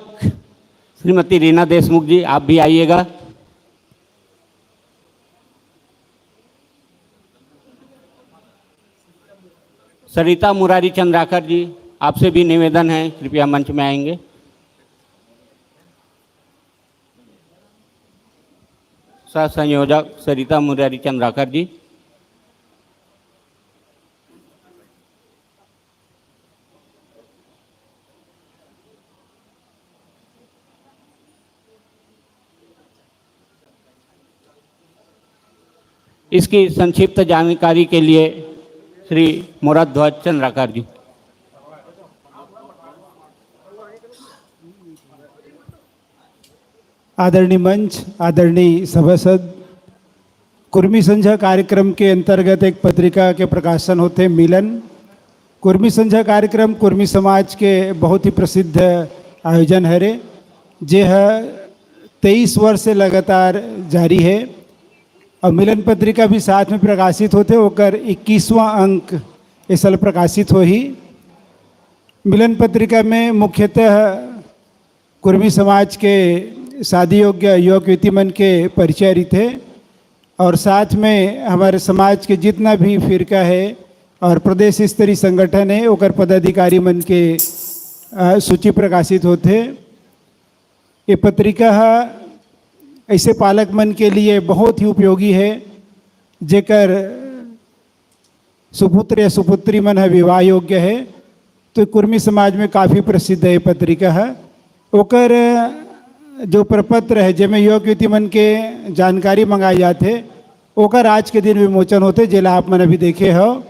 श्रीमती रीना देशमुख जी, आप भी आइएगा। सरिता मुरारी चंद्राकर जी, आपसे भी निवेदन है, कृपया मंच में आएंगे। सह संयोजक सरिता मुरारी चंद्राकर जी। इसकी संक्षिप्त जानकारी के लिए श्री मोराध्वज चंद्राकर जी। आदरणीय मंच, आदरणीय सभासद, कुर्मी संझा कार्यक्रम के अंतर्गत एक पत्रिका के प्रकाशन होथे मिलन। कुर्मी संझा कार्यक्रम कुर्मी समाज के बहुत ही प्रसिद्ध आयोजन हरे, जे ह तेईस वर्ष से लगातार जारी है। और मिलन पत्रिका भी साथ में प्रकाशित होथे, ओकर इक्कीसवाँ अंक ए साल प्रकाशित होही। मिलन पत्रिका में मुख्यतः कुर्मी समाज के शादी योग्य युवक युवती मन के परिचय रहिथे और साथ में हमारे समाज के जितना भी फिरका है और प्रदेश स्तरीय संगठन है, ओकर पदाधिकारी मन के, अ, सूची प्रकाशित होथे। ये पत्रिका ह ऐसे पालक मन के लिए बहुत ही उपयोगी है, जेकर सुपुत्र या सुपुत्री मन ह विवाह योग्य है, तो कुर्मी समाज में काफ़ी प्रसिद्ध है ये पत्रिका ह। ओकर जो प्रपत्र है, जेमे युवक युवती मन के जानकारी मंगाए जाथे, ओकर आज के दिन विमोचन होथे, जेला आप मन अभी देखे हो।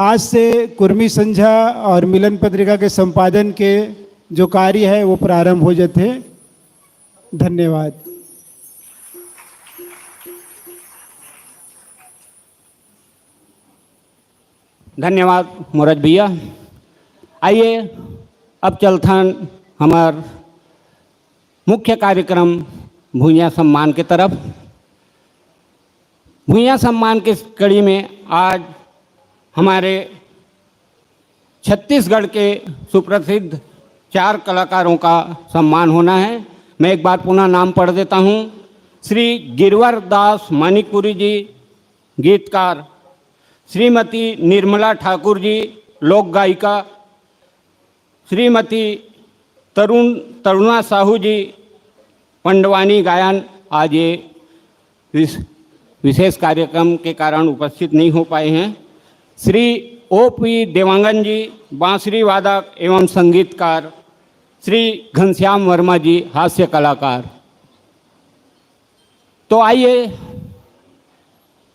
आज से कुर्मी संझा और मिलन पत्रिका के संपादन के जो कार्य है, वो प्रारंभ हो जाथे। धन्यवाद। धन्यवाद मोरध्वज भैया। आइए, अब चलथन हमर मुख्य कार्यक्रम भुइयां सम्मान के तरफ। भुइयां सम्मान के कड़ी में आज हमारे छत्तीसगढ़ के सुप्रसिद्ध चार कलाकारों का सम्मान होना है। मैं एक बार पुनः नाम पढ़ देता हूँ। श्री गिरवर दास मणिपुरी जी, गीतकार, श्रीमती निर्मला ठाकुर जी, लोक गायिका, श्रीमती तरुण, तरुणा साहू जी, पंडवानी गायन। आज ये विश-, विशेष कार्यक्रम के कारण उपस्थित नहीं हो पाए हैं। श्री ओ पी देवांगन जी, बांसुरी वादक एवं संगीतकार, श्री घनश्याम वर्मा जी, हास्य कलाकार। तो आइए,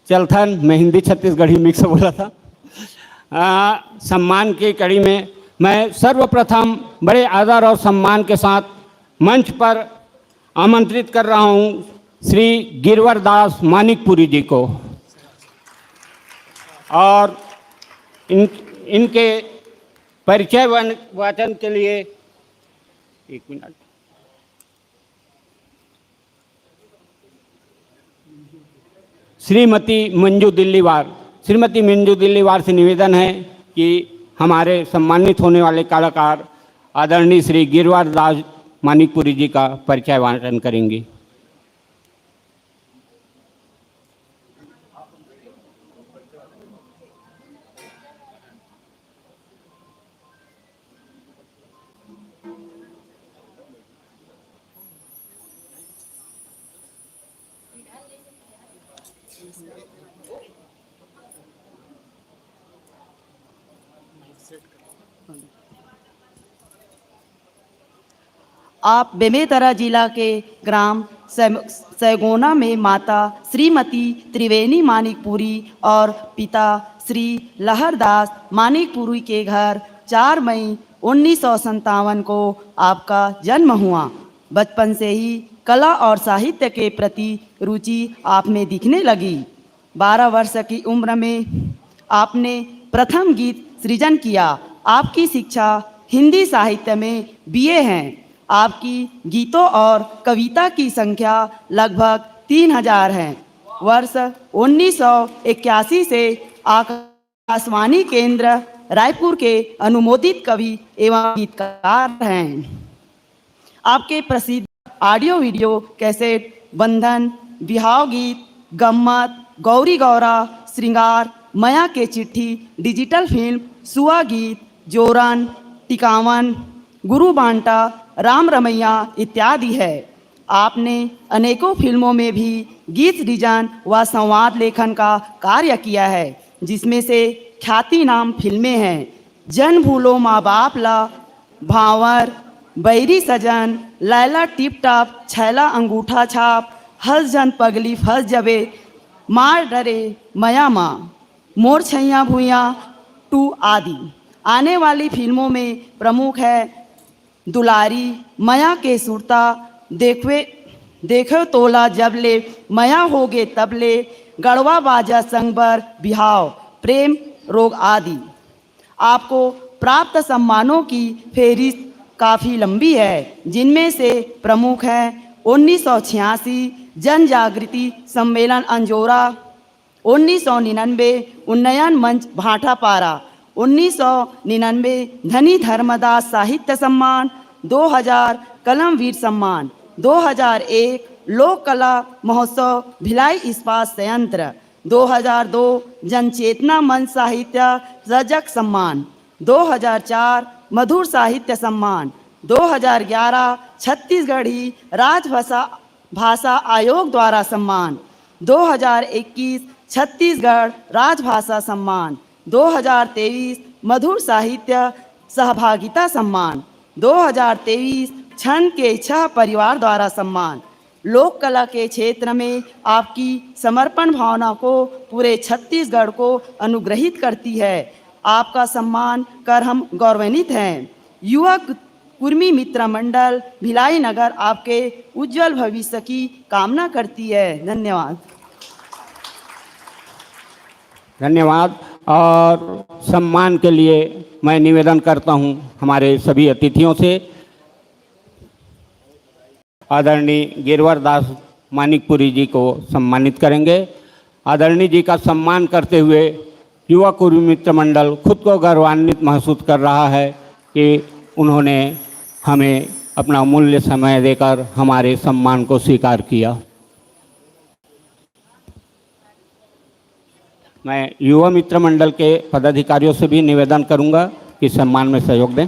चलथन, मैं हिंदी छत्तीसगढ़ी मिक्स बोला था। आ, सम्मान की कड़ी में मैं सर्वप्रथम बड़े आदर और सम्मान के साथ मंच पर आमंत्रित कर रहा हूं श्री गिरवर दास मानिकपुरी जी को, और इन, इनके परिचय वन-, वाचन के लिए एक मिनट। श्रीमती मंजू दिल्लीवार, श्रीमती मंजू दिल्लीवार से निवेदन है कि हमारे सम्मानित होने वाले कलाकार आदरणीय श्री गिरवर दास मानिकपुरी जी का परिचय वाचन करेंगी। आप बेमेतरा जिला के ग्राम सै-, सैगोना में माता श्रीमती त्रिवेणी मानिकपुरी और पिता श्री लहरदास मानिकपुरी के घर चार मई उन्नीस सौ संतावन को आपका जन्म हुआ। बचपन से ही कला और साहित्य के प्रति रुचि आप में दिखने लगी। बारह वर्ष की उम्र में आपने प्रथम गीत सृजन किया। आपकी शिक्षा हिंदी साहित्य में बीए हैं। आपकी गीतों और कविता की संख्या लगभग तीन हज़ार है। वर्ष उन्नीस सौ इक्यासी से आकाशवाणी केंद्र रायपुर के अनुमोदित कवि एवं गीतकार हैं। आपके प्रसिद्ध ऑडियो वीडियो कैसेट बंधन, बिहाव गीत, गम्मत, गौरी गौरा, श्रृंगार, मया के चिट्ठी, डिजिटल फिल्म, सुआ गीत, जोरन, टिकावन, गुरु बांटा, राम रमैया इत्यादि है। आपने अनेकों फिल्मों में भी गीत सृजन व संवाद लेखन का कार्य किया है, जिसमें से ख्याति नाम फिल्में हैं जन भूलो माँ बाप ला, भांवर, बैरी सजन, लैला टिप टाप, छैला अंगूठा छाप, हंस जन पगली फंस जबे, मार डरे मया माँ, मोर छैया भुइया टू आदि। आने वाली फिल्मों में प्रमुख है दुलारी, मया के सुरता, देखवे, देखे तोला जब ले, मया होगे तब ले, गड़वा बाजा संगबर बिहाव, प्रेम रोग आदि। आपको प्राप्त सम्मानों की फेहरिस्त काफ़ी लंबी है, जिनमें से प्रमुख हैं उन्नीस सौ छियासी जन जागृति सम्मेलन अंजोरा, उन्नीस सौ निन्यानवे उन्नयन मंच भाटापारा, उन्नीस सौ निन्यानवे धनी धर्मदास साहित्य सम्मान, दो हज़ार कलमवीर सम्मान, दो हज़ार एक लोक कला महोत्सव भिलाई इस्पात संयंत्र, दो हज़ार दो जनचेतना मंच साहित्य सर्जक सम्मान, दो हज़ार चार मधुर साहित्य सम्मान, दो हज़ार ग्यारह छत्तीसगढ़ी राजभाषा, भाषा आयोग द्वारा सम्मान, दो हज़ार इक्कीस छत्तीसगढ़ राजभाषा सम्मान, दो हज़ार तेईस मधुर साहित्य सहभागिता सम्मान, दो हज़ार तेईस छंद के छह परिवार द्वारा सम्मान। लोक कला के क्षेत्र में आपकी समर्पण भावना को पूरे छत्तीसगढ़ को अनुग्रहित करती है। आपका सम्मान कर हम गौरवान्वित हैं। युवा कुर्मी मित्र मंडल भिलाई नगर आपके उज्जवल भविष्य की कामना करती है। धन्यवाद। धन्यवाद। और सम्मान के लिए मैं निवेदन करता हूं हमारे सभी अतिथियों से, आदरणीय गिरवर दास मानिकपुरी जी को सम्मानित करेंगे। आदरणीय जी का सम्मान करते हुए युवा कुर्मी मित्र मंडल खुद को गौरवान्वित महसूस कर रहा है कि उन्होंने हमें अपना अमूल्य समय देकर हमारे सम्मान को स्वीकार किया। मैं युवा मित्र मंडल के पदाधिकारियों से भी निवेदन करूंगा कि सम्मान में सहयोग दें।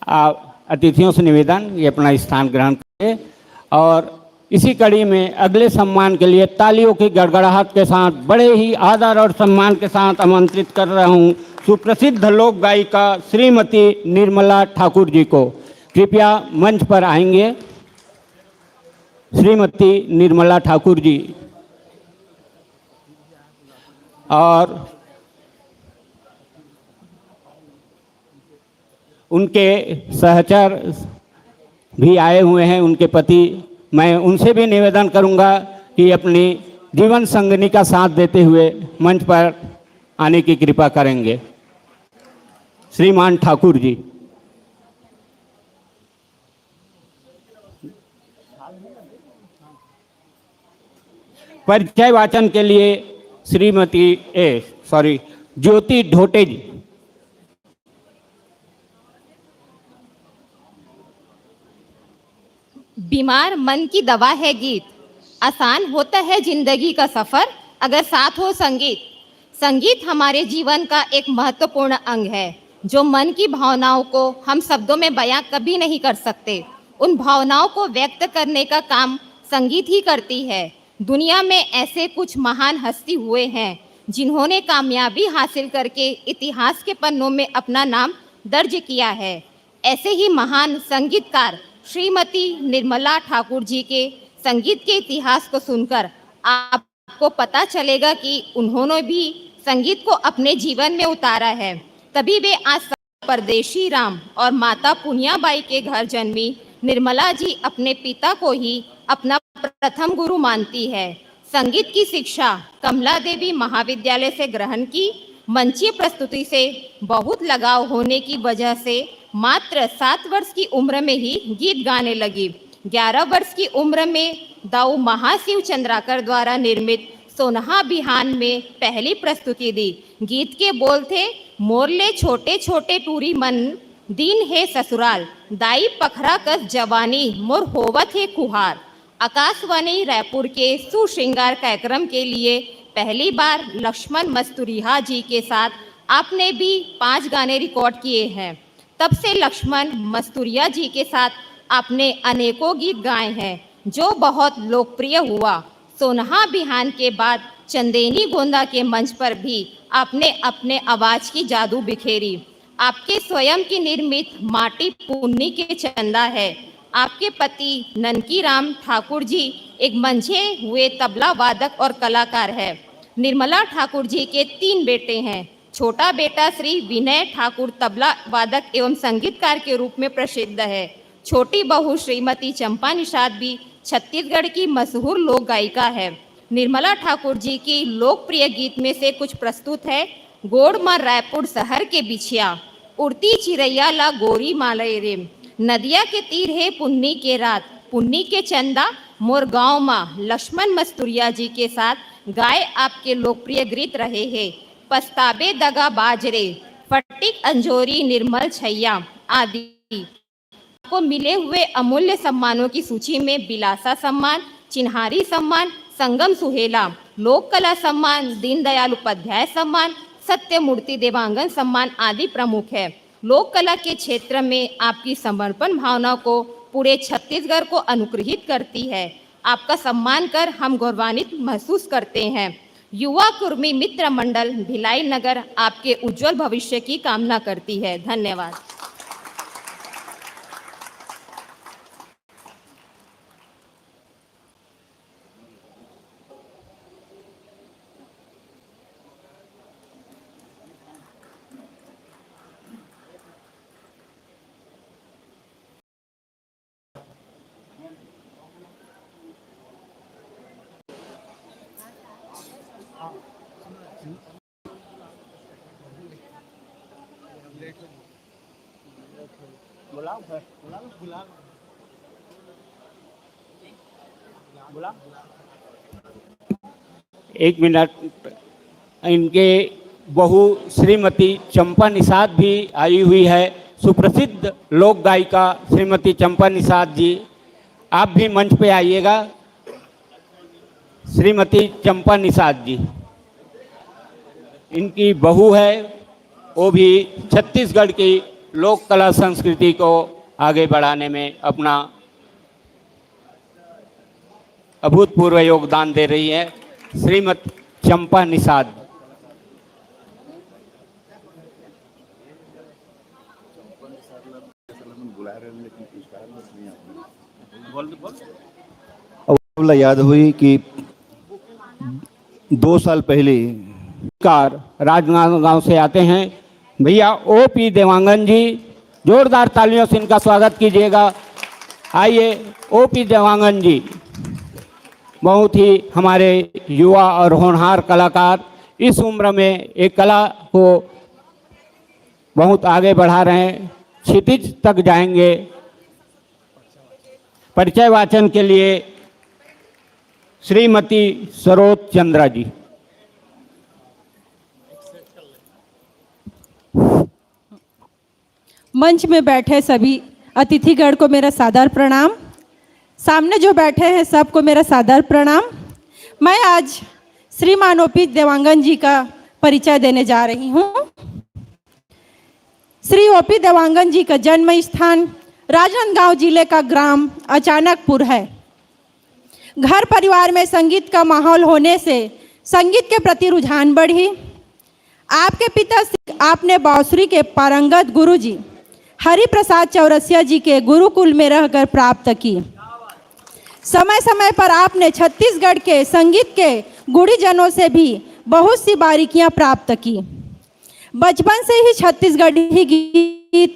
आ, अतिथियों से निवेदन, ये अपना स्थान ग्रहण करें। और इसी कड़ी में अगले सम्मान के लिए तालियों की गड़गड़ाहट के साथ बड़े ही आदर और सम्मान के साथ आमंत्रित कर रहा हूं सुप्रसिद्ध लोक गायिका श्रीमती निर्मला ठाकुर जी को। कृपया मंच पर आएंगे श्रीमती निर्मला ठाकुर जी। और उनके सहचर भी आए हुए हैं, उनके पति। मैं उनसे भी निवेदन करूंगा कि अपनी जीवन संगिनी का साथ देते हुए मंच पर आने की कृपा करेंगे। श्रीमान ठाकुर जी, परिचय वाचन के लिए श्रीमती, ए, सॉरी, ज्योति ढोटे जी। बीमार मन की दवा है गीत। आसान होता है जिंदगी का सफर अगर साथ हो संगीत। संगीत हमारे जीवन का एक महत्वपूर्ण अंग है, जो मन की भावनाओं को हम शब्दों में बयां कभी नहीं कर सकते। उन भावनाओं को व्यक्त करने का काम संगीत ही करती है। दुनिया में ऐसे कुछ महान हस्ती हुए हैं, जिन्होंने कामयाबी हासिल करके इतिहास के पन्नों में अपना नाम दर्ज किया है। ऐसे ही महान संगीतकार श्रीमती निर्मला ठाकुर जी के संगीत के इतिहास को सुनकर आपको पता चलेगा कि उन्होंने भी संगीत को अपने जीवन में उतारा है, तभी वे आज परदेशी राम और माता पुनियाबाई के घर जन्मी निर्मला जी अपने पिता को ही अपना प्रथम गुरु मानती है। संगीत की शिक्षा कमला देवी महाविद्यालय से ग्रहण की। मंचीय प्रस्तुति से बहुत लगाव होने की वजह से मात्र सात वर्ष की उम्र में ही गीत गाने लगी। ग्यारह वर्ष की उम्र में दाऊ महाशिव चंद्राकर द्वारा निर्मित सोनहा बिहान में पहली प्रस्तुति दी। गीत के बोल थे, मोरले छोटे छोटे टूरी मन, दिन हे ससुराल, दाई पखरा कस जवानी, मोर होवत हे खुहार। आकाशवाणी रायपुर के सुश्रृंगार कार्यक्रम के लिए पहली बार लक्ष्मण मस्तुरिया जी के साथ आपने भी पांच गाने रिकॉर्ड किए हैं। तब से लक्ष्मण मस्तुरिया जी के साथ आपने अनेकों गीत गाए हैं, जो बहुत लोकप्रिय हुआ। सोनहा बिहान के बाद चंदेनी गोंदा के मंच पर भी आपने अपने आवाज की जादू बिखेरी। आपके स्वयं की निर्मित माटी पुन्नी के चंदा है। आपके पति ननकी राम ठाकुर जी एक मंझे हुए तबला वादक और कलाकार है। निर्मला ठाकुर जी के तीन बेटे हैं। छोटा बेटा श्री विनय ठाकुर तबला वादक एवं संगीतकार के रूप में प्रसिद्ध है। छोटी बहू श्रीमती चंपा निषाद भी छत्तीसगढ़ की मशहूर लोक गायिका है। निर्मला ठाकुर जी की लोकप्रिय गीत में से कुछ प्रस्तुत है। गोड़ म रायपुर शहर के बिछिया, उड़ती चिरैया ला गोरी माले रे, नदिया के तीर हे पुन्नी के रात, पुन्नी के चंदा, मोर गांव मा लक्ष्मण मस्तुरिया जी के साथ गाए आपके लोकप्रिय गीत रहे हैं पछताबे दगाबाज रे, फटिक अंजोरी निर्मल छैया आदि। आपको मिले हुए अमूल्य सम्मानों की सूची में बिलासा सम्मान, चिन्हारी सम्मान, संगम सुहेला, लोक कला सम्मान, दीनदयाल उपाध्याय सम्मान, सत्य मूर्ति देवांगन सम्मान आदि प्रमुख है। लोक कला के क्षेत्र में आपकी समर्पण भावना को पूरे छत्तीसगढ़ को अनुग्रहित करती है। आपका सम्मान कर हम गौरवान्वित महसूस करते हैं। युवा कुर्मी मित्र मंडल भिलाई नगर आपके उज्जवल भविष्य की कामना करती है। धन्यवाद। एक मिनट, इनके बहू श्रीमती चंपा निषाद भी आई हुई है। सुप्रसिद्ध लोक गायिका श्रीमती चंपा निषाद जी, आप भी मंच पे आइएगा। श्रीमती चंपा निषाद जी, इनकी बहू है, वो भी छत्तीसगढ़ की लोक कला संस्कृति को आगे बढ़ाने में अपना अभूतपूर्व योगदान दे रही है श्रीमती चंपा निषाद। अब याद हुई कि दो साल पहले कार राजनांदगांव से आते हैं भैया ओ पी देवांगन जी, जोरदार तालियों से इनका स्वागत कीजिएगा। आइए ओ पी देवांगन जी, बहुत ही हमारे युवा और होनहार कलाकार, इस उम्र में एक कला को बहुत आगे बढ़ा रहे हैं, क्षितिज तक जाएंगे। परिचय वाचन के लिए श्रीमती सरोज चंद्रा जी। मंच में बैठे सभी अतिथिगण को मेरा सादर प्रणाम। सामने जो बैठे हैं सबको मेरा सादर प्रणाम। मैं आज श्रीमान ओपी देवांगन जी का परिचय देने जा रही हूँ। श्री ओपी देवांगन जी का जन्म स्थान राजनांदगांव जिले का ग्राम अचानकपुर है। घर परिवार में संगीत का माहौल होने से संगीत के प्रति रुझान बढ़ी। आपके पिता श्री आपने बांसुरी के पारंगत गुरुजी हरि प्रसाद चौरसिया जी के गुरुकुल में रहकर प्राप्त की। समय समय पर आपने छत्तीसगढ़ के संगीत के गुणीजनों से भी बहुत सी बारीकियां प्राप्त की। बचपन से ही छत्तीसगढ़ी गीत,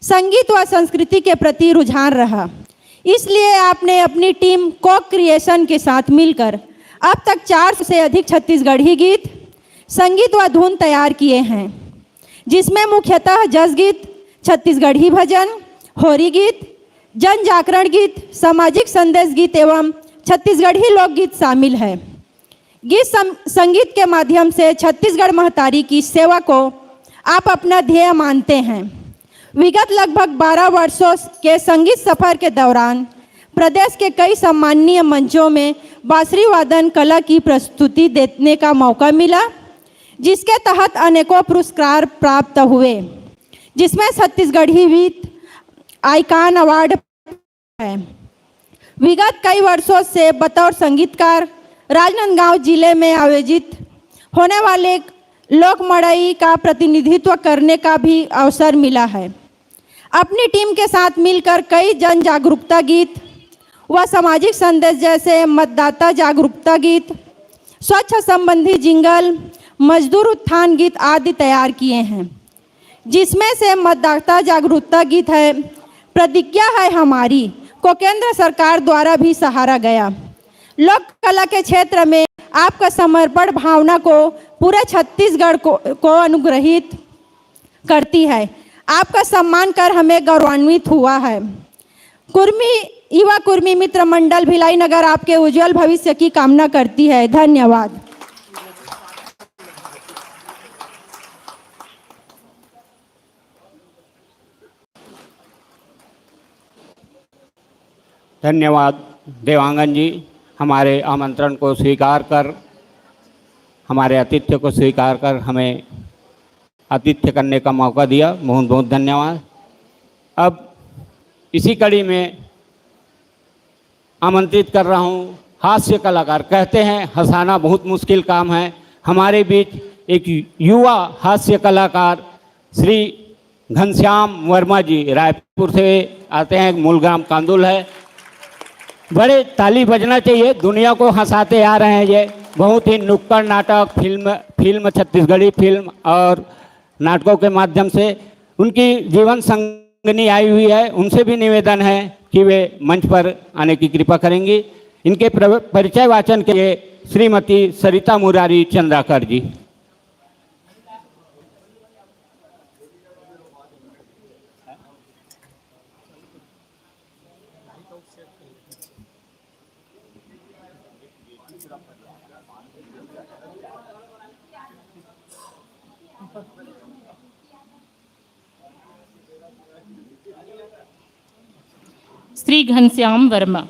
संगीत व संस्कृति के प्रति रुझान रहा, इसलिए आपने अपनी टीम कोक क्रिएशन के साथ मिलकर अब तक चार सौ से अधिक छत्तीसगढ़ी गीत, संगीत व धुन तैयार किए हैं, जिसमें मुख्यतः जस गीत, छत्तीसगढ़ी भजन, होरी गीत, जन जागरण गीत, सामाजिक संदेश गीत एवं छत्तीसगढ़ी लोकगीत शामिल है। गीत सं-, संगीत के माध्यम से छत्तीसगढ़ महतारी की सेवा को आप अपना ध्येय मानते हैं। विगत लगभग बारह वर्षों के संगीत सफर के दौरान प्रदेश के कई सम्माननीय मंचों में बांसुरी वादन कला की प्रस्तुति देने का मौका मिला, जिसके तहत अनेकों पुरस्कार प्राप्त हुए, जिसमें छत्तीसगढ़ी गीत आइकॉन अवार्ड है। विगत कई वर्षों से बतौर संगीतकार राजनांदगांव जिले में आयोजित होने वाले लोक मड़ई का प्रतिनिधित्व करने का भी अवसर मिला है। अपनी टीम के साथ मिलकर कई जन जागरूकता गीत व सामाजिक संदेश जैसे मतदाता जागरूकता गीत, स्वच्छ संबंधी जिंगल, मजदूर उत्थान गीत आदि तैयार किए हैं, जिसमें से मतदाता जागरूकता गीत है प्रतिज्ञा है हमारी को केंद्र सरकार द्वारा भी सराहा गया। लोक कला के क्षेत्र में आपका समर्पण भावना को पूरे छत्तीसगढ़ को, को अनुग्रहित करती है। आपका सम्मान कर हमें गौरवान्वित हुआ है। कुर्मी युवा कुर्मी मित्र मंडल भिलाई नगर आपके उज्जवल भविष्य की कामना करती है। धन्यवाद। धन्यवाद देवांगन जी, हमारे आमंत्रण को स्वीकार कर, हमारे आतिथ्य को स्वीकार कर हमें आतिथ्य करने का मौका दिया। बहुत बहुत धन्यवाद। अब इसी कड़ी में आमंत्रित कर रहा हूँ हास्य कलाकार। कहते हैं हंसाना बहुत मुश्किल काम है। हमारे बीच एक युवा हास्य कलाकार श्री घनश्याम वर्मा जी रायपुर से आते हैं, मूल ग्राम कांदुल है। बड़े ताली बजना चाहिए, दुनिया को हंसाते आ रहे हैं ये। बहुत ही नुक्कड़ नाटक, फिल्म, फिल्म, छत्तीसगढ़ी फिल्म और नाटकों के माध्यम से उनकी जीवन संगनी आई हुई है। उनसे भी निवेदन है कि वे मंच पर आने की कृपा करेंगी। इनके प्र-, परिचय वाचन के लिए श्रीमती सरिता मुरारी चंद्राकर जी। श्री घनश्याम वर्मा।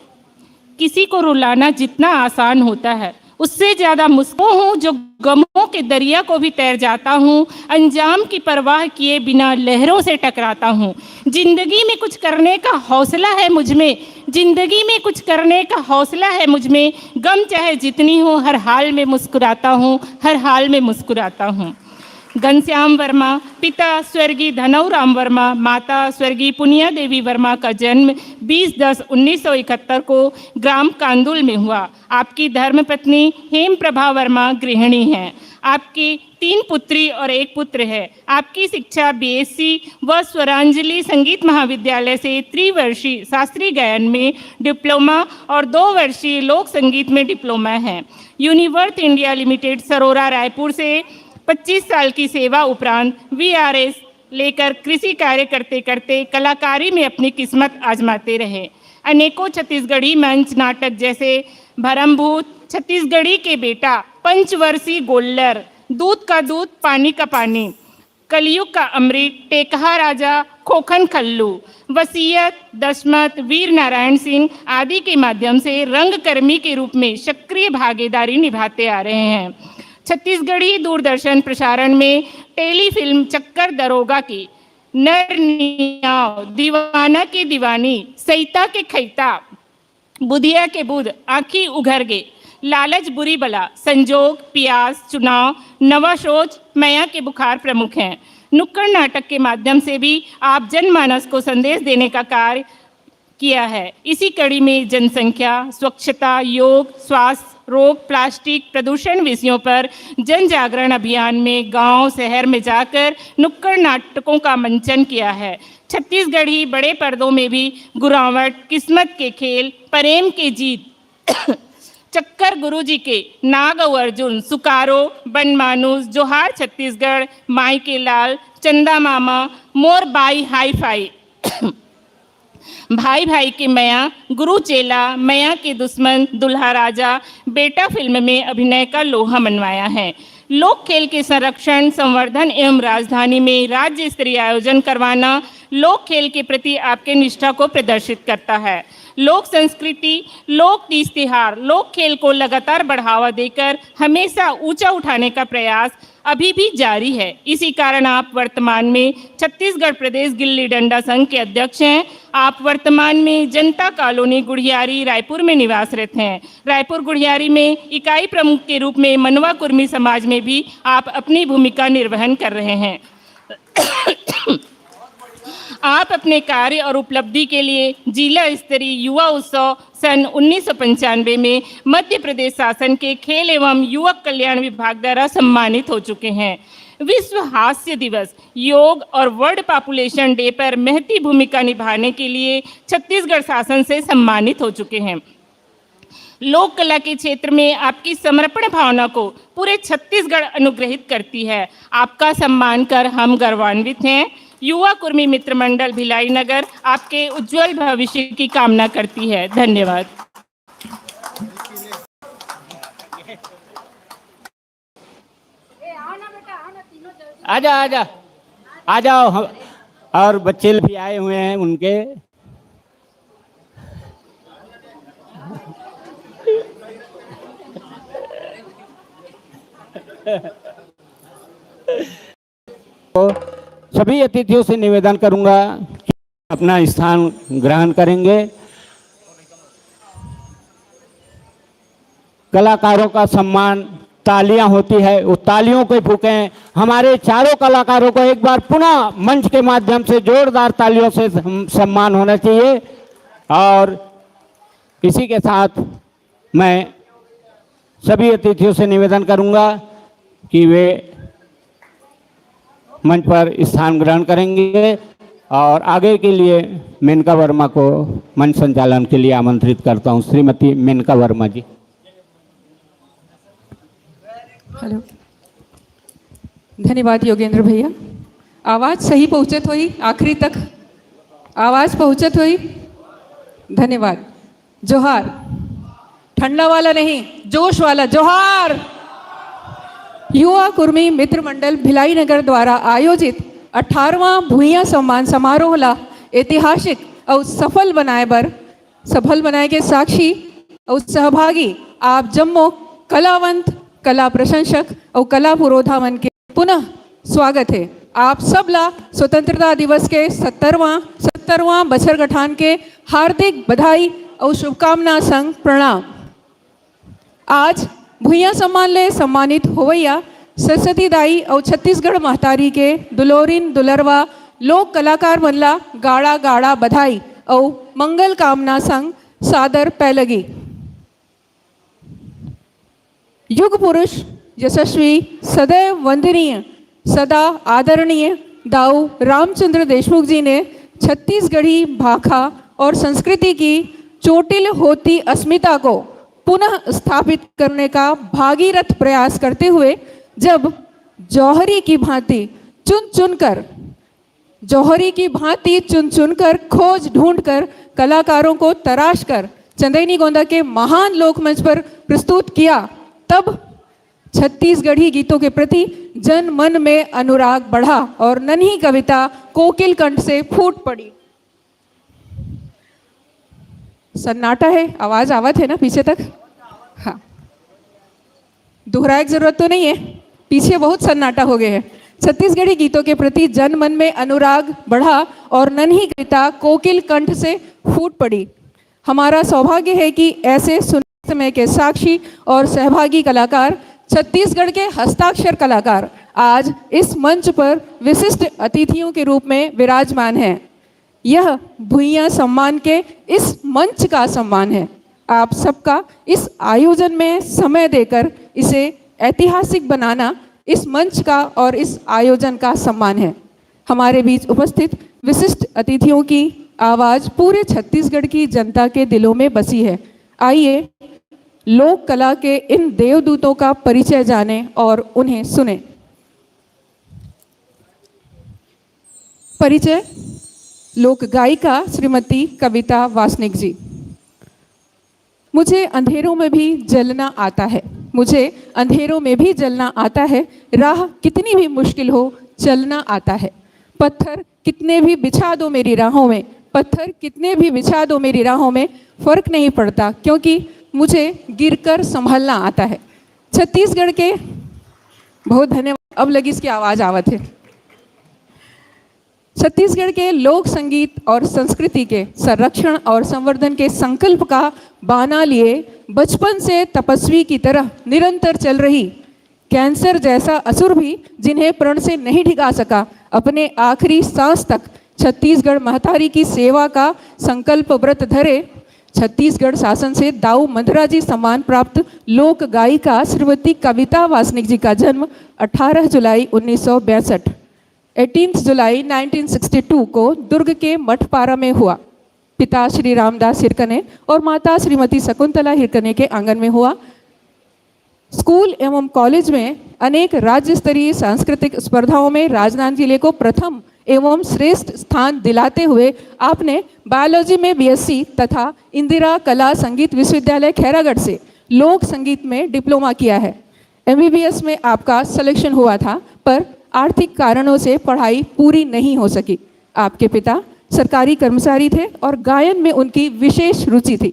किसी को रुलाना जितना आसान होता है, उससे ज्यादा मुस्कुराता हूँ जो गमों के दरिया को भी तैर जाता हूँ, अंजाम की परवाह किए बिना लहरों से टकराता हूँ। जिंदगी में कुछ करने का हौसला है मुझ में, जिंदगी में कुछ करने का हौसला है मुझ में। गम चाहे जितनी हो, हर हाल में मुस्कुराता हूँ, हर हाल में मुस्कुराता हूँ। घनश्याम वर्मा, पिता स्वर्गीय धनऊ राम वर्मा, माता स्वर्गीय पुनिया देवी वर्मा का जन्म बीस दस उन्नीस सौ इकहत्तर को ग्राम कांदुल में हुआ। आपकी धर्मपत्नी हेम प्रभा वर्मा गृहिणी हैं। आपकी तीन पुत्री और एक पुत्र है। आपकी शिक्षा बीएससी व स्वरांजलि संगीत महाविद्यालय से त्रिवर्षीय शास्त्रीय गायन में डिप्लोमा और दो वर्षीय लोक संगीत में डिप्लोमा है। यूनिवर्थ इंडिया लिमिटेड सरोरा रायपुर से पच्चीस साल की सेवा उपरांत वीआरएस लेकर कृषि कार्य करते करते कलाकारी में अपनी किस्मत आजमाते रहे। अनेकों छत्तीसगढ़ी मंच नाटक जैसे भरमभूत, छत्तीसगढ़ी के बेटा, पंचवर्षी गोल्लर, दूध का दूध पानी का पानी, कलयुग का अमृत, टेकहा राजा, खोखन खल्लू, वसीयत, दशमत, वीर नारायण सिंह आदि के माध्यम से रंगकर्मी के रूप में सक्रिय भागीदारी निभाते आ रहे हैं। छत्तीसगढ़ी दूरदर्शन प्रसारण में टेलीफिल्म चक्कर दरोगा की, नर नियाव, दीवाना के दीवानी, सैता के खैता, बुधिया के बुध, आँखी उघर गे, लालच बुरी बला, संजोग, पियास, चुनाव, नवा सोच, मया के बुखार प्रमुख हैं। नुक्कड़ नाटक के माध्यम से भी आप जनमानस को संदेश देने का कार्य किया है। इसी कड़ी में जनसंख्या, स्वच्छता, योग, स्वास्थ्य, रोग, प्लास्टिक, प्रदूषण विषयों पर जन जागरण अभियान में गांव, शहर में जाकर नुक्कड़ नाटकों का मंचन किया है। छत्तीसगढ़ी बड़े पर्दों में भी गुरावट, किस्मत के खेल, प्रेम के जीत, चक्कर गुरुजी के नाग और अर्जुन, सुकारो, बनमानुस, जोहार छत्तीसगढ़, माई के लाल, चंदा मामा, मोर बाई हाई फाई, भाई भाई के मया, गुरु चेला, मया के दुश्मन, दुल्हा राजा, बेटा फिल्म में अभिनय का लोहा मनवाया है। लोक खेल के संरक्षण, संवर्धन एवं राजधानी में राज्य स्तरीय आयोजन करवाना लोक खेल के प्रति आपके निष्ठा को प्रदर्शित करता है। लोक संस्कृति, लोक तीज त्योहार, लोक खेल को लगातार बढ़ावा देकर हमेशा ऊंचा उठाने का प्रयास अभी भी जारी है। इसी कारण आप वर्तमान में छत्तीसगढ़ प्रदेश गिल्ली डंडा संघ के अध्यक्ष हैं। आप वर्तमान में जनता कॉलोनी गुढ़ियारी, रायपुर में निवासरत हैं। रायपुर गुढ़ियारी में इकाई प्रमुख के रूप में मनवा कुर्मी समाज में भी आप अपनी भूमिका निर्वहन कर रहे हैं। आप अपने कार्य और उपलब्धि के लिए जिला स्तरीय युवा उत्सव सन उन्नीस सौ पंचानवे में मध्य प्रदेश शासन के खेल एवं युवक कल्याण विभाग द्वारा सम्मानित हो चुके हैं। विश्व हास्य दिवस, योग और वर्ल्ड पॉपुलेशन डे पर महती भूमिका निभाने के लिए छत्तीसगढ़ शासन से सम्मानित हो चुके हैं। लोक कला के क्षेत्र में आपकी समर्पण भावना को पूरे छत्तीसगढ़ अनुग्रहित करती है। आपका सम्मान कर हम गौरवान्वित हैं। युवा कुर्मी मित्र मंडल भिलाई नगर आपके उज्जवल भविष्य की कामना करती है। धन्यवाद। आजा, आजा, आ जाओ। हम और बच्चे भी आए हुए हैं उनके। तो सभी अतिथियों से निवेदन करूंगा कि अपना स्थान ग्रहण करेंगे। कलाकारों का सम्मान, तालियां होती है, वो तालियों को फूकें। हमारे चारों कलाकारों को एक बार पुनः मंच के माध्यम से जोरदार तालियों से सम-, सम्मान होना चाहिए। और इसी के साथ मैं सभी अतिथियों से निवेदन करूंगा कि वे मंच पर स्थान ग्रहण करेंगे और आगे के लिए मेनका वर्मा को मंच संचालन के लिए आमंत्रित करता हूं। श्रीमती मेनका वर्मा जी। हेलो, धन्यवाद योगेंद्र भैया। आवाज सही पहुंचत होई आखिरी तक? आवाज पहुंचत होई? धन्यवाद। जोहार। ठंडा वाला नहीं, जोश वाला जोहार। युवा कुर्मी मित्र मंडल भिलाई नगर द्वारा आयोजित अठारहवाँ भुइयां सम्मान समारोह ला ऐतिहासिक अउ सफल बनाए बर, सफल बनाए के साक्षी अउ सहभागी आप जम्मो कलावंत, कला प्रशंसक अउ कला पुरोधा मन के पुनः स्वागत हे। आप सब ला स्वतंत्रता दिवस के सत्तरवां सत्तरवां बछर गठान के हार्दिक बधाई अउ शुभकामना संग प्रणाम। आज भुइयां सम्मान ले सम्मानित होवइया सरस्वती दाई अउ छत्तीसगढ़ महतारी के दुलोरिन दुलरवा लोक कलाकार मन ला गाड़ा गाड़ा बधाई अउ मंगल कामना संग सादर पैलगी। युग पुरुष, यशस्वी, सदैव वंदनीय, सदा आदरणीय दाऊ रामचंद्र देशमुख जी ने छत्तीसगढ़ी भाखा और संस्कृति की चोटिल होती अस्मिता को पुनः स्थापित करने का भागीरथ प्रयास करते हुए जब जौहरी की भांति चुन चुनकर जौहरी की भांति चुन चुनकर, खोज ढूंढकर, कलाकारों को तराश कर चंदैनी गोंदा के महान लोकमंच पर प्रस्तुत किया, तब छत्तीसगढ़ी गीतों के प्रति जन मन में अनुराग बढ़ा और नन्ही कविता कोकिल कंठ से फूट पड़ी। सन्नाटा है, आवाज आवत है ना पीछे तक? हाँ, दोहराए की जरूरत तो नहीं है, पीछे बहुत सन्नाटा हो गया है। छत्तीसगढ़ी गीतों के प्रति जन मन में अनुराग बढ़ा और नन्ही कविता कोकिल कंठ से फूट पड़ी। हमारा सौभाग्य है कि ऐसे सुनहरे समय के साक्षी और सहभागी कलाकार, छत्तीसगढ़ के हस्ताक्षर कलाकार आज इस मंच पर विशिष्ट अतिथियों के रूप में विराजमान हैं। यह भुइयां सम्मान के इस मंच का सम्मान है। आप सबका इस आयोजन में समय देकर इसे ऐतिहासिक बनाना इस मंच का और इस आयोजन का सम्मान है। हमारे बीच उपस्थित विशिष्ट अतिथियों की आवाज पूरे छत्तीसगढ़ की जनता के दिलों में बसी है। आइए, लोक कला के इन देवदूतों का परिचय जानें और उन्हें सुने। परिचय, लोक गायिका श्रीमती कविता वासनिक जी। मुझे अंधेरों में भी जलना आता है, मुझे अंधेरों में भी जलना आता है, राह कितनी भी मुश्किल हो, चलना आता है। पत्थर कितने भी बिछा दो मेरी राहों में, पत्थर कितने भी बिछा दो मेरी राहों में, फर्क नहीं पड़ता, क्योंकि मुझे गिरकर संभलना आता है। छत्तीसगढ़ के, बहुत धन्यवाद, अब लगिस के आवाज आवत है। छत्तीसगढ़ के लोक संगीत और संस्कृति के संरक्षण और संवर्धन के संकल्प का बाना लिए बचपन से तपस्वी की तरह निरंतर चल रही कैंसर जैसा असुर भी, जिन्हें प्रण से नहीं ढिगा सका, अपने आखिरी सांस तक छत्तीसगढ़ महतारी की सेवा का संकल्प व्रत धरे, छत्तीसगढ़ शासन से दाऊ मंदराजी सम्मान प्राप्त लोक गायिका श्रीमती कविता वासनिक जी का जन्म अठारह जुलाई उन्नीस सौ बासठ, एटीन्थ जुलाई नाइनटीन सिक्सटी टू को दुर्ग के मठपारा में हुआ। पिता श्री रामदास हिरकने और माता श्रीमती शकुंतला हिरकने के आंगन में हुआ। स्कूल एवं कॉलेज में अनेक राज्य स्तरीय सांस्कृतिक स्पर्धाओं में राजनांदगांव जिले को प्रथम एवं श्रेष्ठ स्थान दिलाते हुए आपने बायोलॉजी में बीएससी तथा इंदिरा कला संगीत विश्वविद्यालय खैरागढ़ से लोक संगीत में डिप्लोमा किया है। एमबीबीएस में आपका सिलेक्शन हुआ था, पर आर्थिक कारणों से पढ़ाई पूरी नहीं हो सकी। आपके पिता सरकारी कर्मचारी थे और गायन में उनकी विशेष रुचि थी।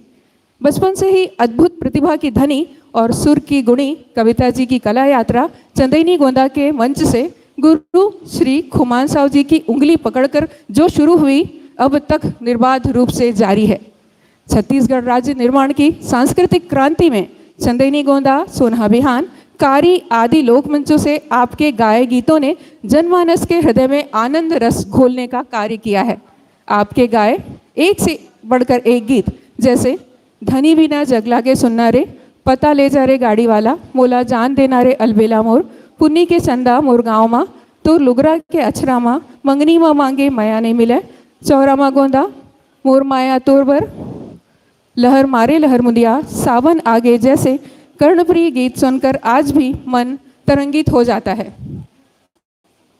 बचपन से ही अद्भुत प्रतिभा की धनी और सुर की गुणी कविता जी की कला यात्रा चंदैनी गोंदा के मंच से गुरु श्री खुमान साव जी की उंगली पकड़कर जो शुरू हुई, अब तक निर्बाध रूप से जारी है। छत्तीसगढ़ राज्य निर्माण की सांस्कृतिक क्रांति में चंदैनी गोंदा, सोनहा बिहान, कारी आदि लोक मंचों से आपके गाए गीतों ने जनमानस के हृदय में आनंद रस घोलने का कार्य किया है। आपके गाए एक से बढ़कर एक गीत, जैसे धनी बिना जगला के सुनना रे, पता ले जा रे गाड़ी वाला, मोला जान देना रे अलबेला मोर, पुन्नी के चंदा मोर गाँव मा, तोर लुगरा के अछरा मा, मंगनी मा मांगे मया नहीं मिले, चौरा मा गोंदा, मोर माया तोर बर, लहर मारे लहर मुंदिया, सावन आगे जैसे कर्णप्रिय गीत सुनकर आज भी मन तरंगित हो जाता है।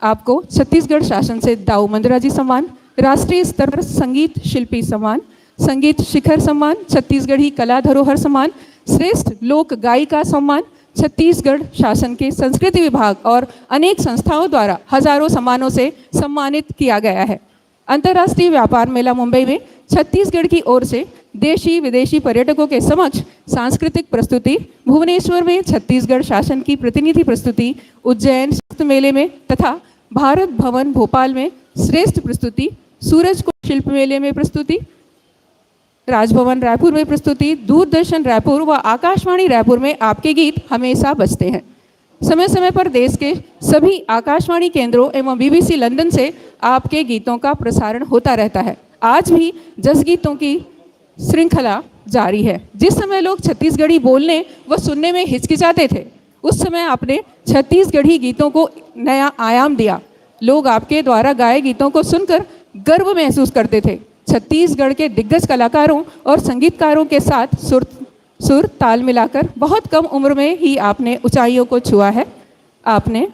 आपको छत्तीसगढ़ शासन से दाऊ मंदराजी सम्मान, राष्ट्रीय स्तर पर संगीत शिल्पी सम्मान, संगीत शिखर सम्मान, छत्तीसगढ़ी कला धरोहर सम्मान, श्रेष्ठ लोक गायिका सम्मान, छत्तीसगढ़ शासन के संस्कृति विभाग और अनेक संस्थाओं द्वारा हजारों सम्मानों से सम्मानित किया गया है। अंतर्राष्ट्रीय व्यापार मेला मुंबई में छत्तीसगढ़ की ओर से देशी विदेशी पर्यटकों के समक्ष सांस्कृतिक प्रस्तुति, भुवनेश्वर में छत्तीसगढ़ शासन की प्रतिनिधि प्रस्तुति, उज्जैन शिल्प मेले में तथा भारत भवन भोपाल में श्रेष्ठ प्रस्तुति, सूरज कुंड शिल्प मेले में प्रस्तुति, राजभवन रायपुर में प्रस्तुति, दूरदर्शन रायपुर व आकाशवाणी रायपुर में आपके गीत हमेशा बजते हैं। समय समय पर देश के सभी आकाशवाणी केंद्रों एवं बीबीसी लंदन से आपके गीतों का प्रसारण होता रहता है। आज भी जसगीतों की श्रृंखला जारी है। जिस समय लोग छत्तीसगढ़ी बोलने व सुनने में हिचकिचाते थे, उस समय आपने छत्तीसगढ़ी गीतों को नया आयाम दिया। लोग आपके द्वारा गाए गीतों को सुनकर गर्व महसूस करते थे। छत्तीसगढ़ के दिग्गज कलाकारों और संगीतकारों के साथ सुर सुर ताल मिलाकर बहुत कम उम्र में ही आपने ऊंचाइयों को छुआ है। आपने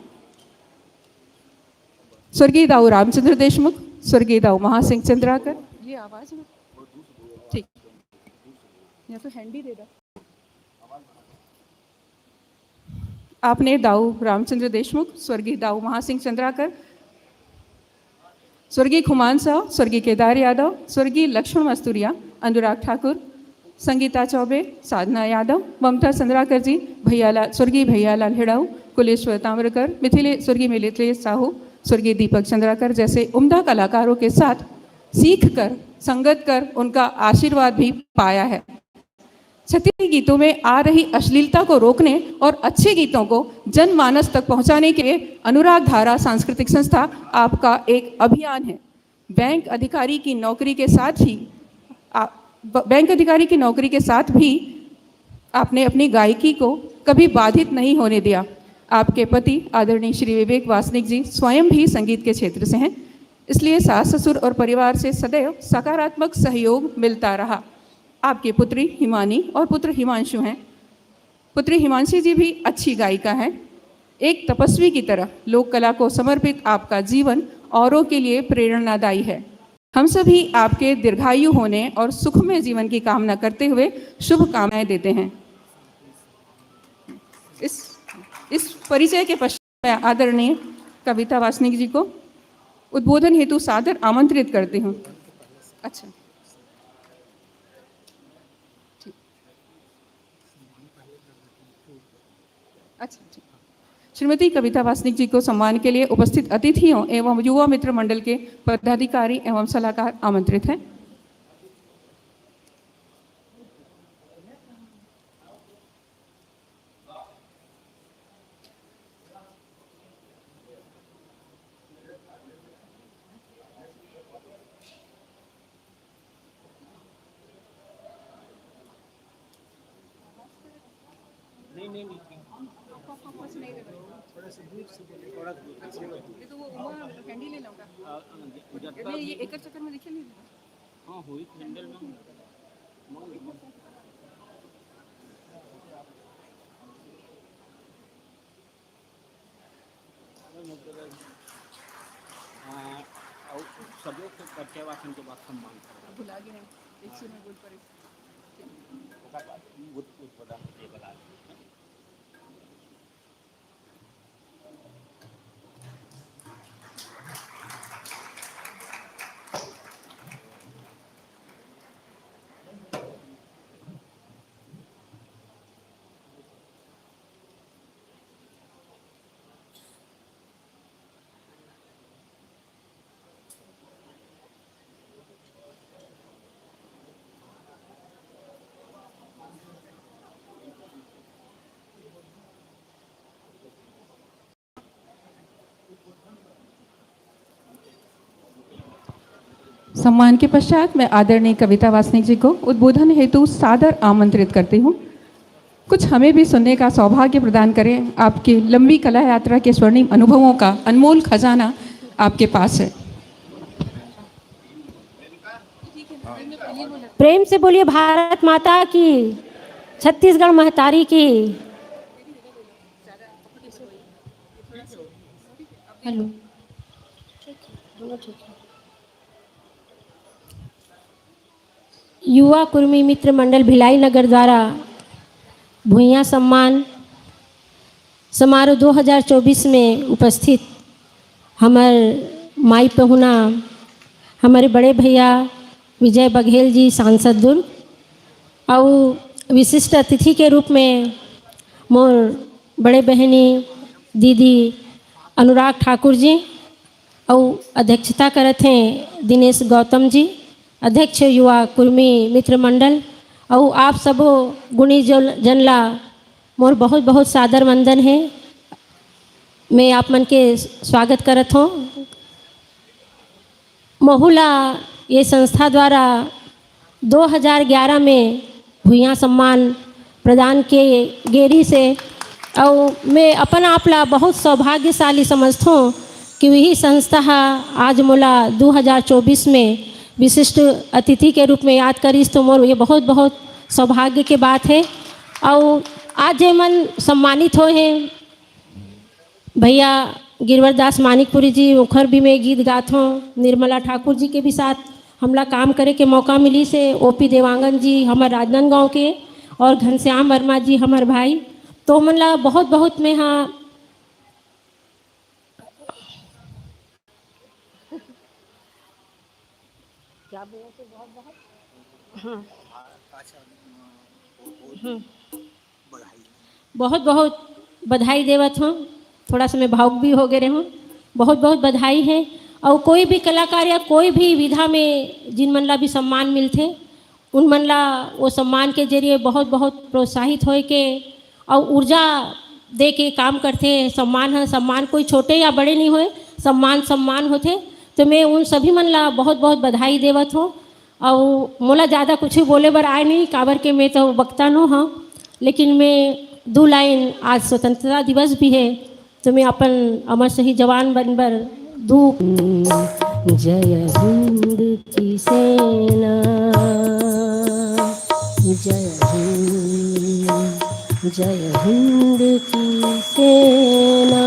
स्वर्गीय दाऊ रामचंद्र देशमुख, स्वर्गीय दाऊ महासिंह चंद्राकर, ये आवाज ना, ठीक, या तो हैंडी दे दो। आपने दाऊ रामचंद्र देशमुख, स्वर्गीय दाऊ महासिंह चंद्राकर, स्वर्गीय खुमान साहु, स्वर्गीय केदार यादव, स्वर्गीय लक्ष्मण मस्तुरिया, अनुराग ठाकुर, संगीता चौबे, साधना यादव, ममता चंद्राकर जी, भैयालाल, स्वर्गीय भैयालाल हिड़ाऊ, कुलेश्वर ताम्रकर, मिथिले, स्वर्गीय मिथिलेश साहू, स्वर्गीय दीपक चंद्राकर जैसे उम्दा कलाकारों के साथ सीख कर, संगत कर उनका आशीर्वाद भी पाया है। छत्तीसगढ़ी गीतों में आ रही अश्लीलता को रोकने और अच्छे गीतों को जनमानस तक पहुंचाने के लिए अनुराग धारा सांस्कृतिक संस्था आपका एक अभियान है। बैंक अधिकारी की नौकरी के साथ ही आ, ब- बैंक अधिकारी की नौकरी के साथ भी आपने अपनी गायकी को कभी बाधित नहीं होने दिया। आपके पति आदरणीय श्री विवेक वासनिक जी स्वयं भी संगीत के क्षेत्र से हैं, इसलिए सास ससुर और परिवार से सदैव सकारात्मक सहयोग मिलता रहा। आपकी पुत्री हिमानी और पुत्र हिमांशु हैं। पुत्री हिमांशी जी भी अच्छी गायिका हैं। एक तपस्वी की तरह लोक कला को समर्पित आपका जीवन औरों के लिए प्रेरणादायी है। हम सभी आपके दीर्घायु होने और सुखमय जीवन की कामना करते हुए शुभकामनाएं देते हैं। इस इस परिचय के पश्चात मैं आदरणीय कविता वासनिक जी को उद्बोधन हेतु सादर आमंत्रित करती हूँ। अच्छा, ठीक। अच्छा, ठीक। श्रीमती कविता वासनिक जी को सम्मान के लिए उपस्थित अतिथियों एवं युवा मित्र मंडल के पदाधिकारी एवं सलाहकार आमंत्रित हैं। नहीं, नहीं, नहीं। थोड़ा सा दूर से बोलिए, थोड़ा दूर से। ये तो वो वहाँ कैंडी ले लाऊंगा। आ, आ, ज-, जब नहीं, ये तक एक चक्कर में देखिए, नहीं। हाँ, हुई तो हैंडल में। हाँ, और सब लोग तो बच्चे वासन के बाद सम्मान करते हैं। भुला गए हैं, एक सुने बोल पर। ओकर बाद वो, वो थोड़ा टेबल आ गया। सम्मान के पश्चात मैं आदरणीय कविता वासनिक जी को उद्बोधन हेतु सादर आमंत्रित करती हूँ। कुछ हमें भी सुनने का सौभाग्य प्रदान करें। आपकी लंबी कला यात्रा के स्वर्णिम अनुभवों का अनमोल खजाना आपके पास है। प्रेम से बोलिए भारत माता की, छत्तीसगढ़ महतारी की। हेलो, दोनों ठीक है। युवा कुर्मी मित्र मंडल भिलाई नगर द्वारा भुइयां सम्मान समारोह दो हज़ार चउबीस में उपस्थित हमर माई पहुना, हमरे बड़े भैया विजय बघेल जी, सांसद दुर्ग, अउ विशिष्ट अतिथि के रूप में मोर बड़े बहिनी दीदी अनुराग ठाकुर जी, अउ अध्यक्षता करत हें दिनेश गौतम जी, अध्यक्ष युवा कुर्मी मित्र मंडल, अउ आप सबो गुणी जन, जन ला मोर बहुत बहुत सादर वंदन हे। मैं आप मन के स्वागत करत हों। महू ला ये संस्था द्वारा दो हज़ार ग्यारह में भुइयां सम्मान प्रदान के गे रिहिसे, अउ मैं अपन आप ला बहुत सौभाग्यशाली समझथों कि वही संस्था ह आज मोला दो हज़ार चौबीस में विशिष्ट अतिथि के रूप में याद करिस, तो मोर ये बहुत बहुत सौभाग्य के बात हे। अउ आज जे मन सम्मानित होए हें, भैया गिरवर दास मानिकपुरी जी, ओखर भी मैं गीत गात हों। निर्मला ठाकुर जी के भी साथ हमला काम करे के मौका मिलिसे। ओपी देवांगन जी, हमर राजनांदगांव के, और घनश्याम वर्मा जी, हमर भाई। तो मन ला बहुत बहुत मैं हाँ क्या बोले थे? बहुत बहुत हाँ। हम्म। बहुत बहुत बधाई देवत हों। थोड़ा सा मैं भावुक भी हो गे रहे हों। बहुत बहुत बधाई हे। अउ कोई भी कलाकार या कोई भी विधा में जिन मन ला भी सम्मान मिलथे, उन मन ला वो सम्मान के जरिए बहुत बहुत प्रोत्साहित होए के अउ ऊर्जा दे के काम करथे। सम्मान ह, सम्मान कोई छोटे या बड़े नहीं होए, सम्मान सम्मान होथे। तो मैं उन सभी मन ला बहुत बहुत बधाई देवत हों। अउ मोला ज़्यादा कुछ बोले बर आए नहीं, काबर के मैं तो वक्ता नो हूँ, लेकिन मैं दो लाइन, आज स्वतंत्रता दिवस भी हे, तो मैं अपन अमर शहीद जवान मन बर दो जय हिंद की सेना, जय हिंद, जय हिंद की सेना।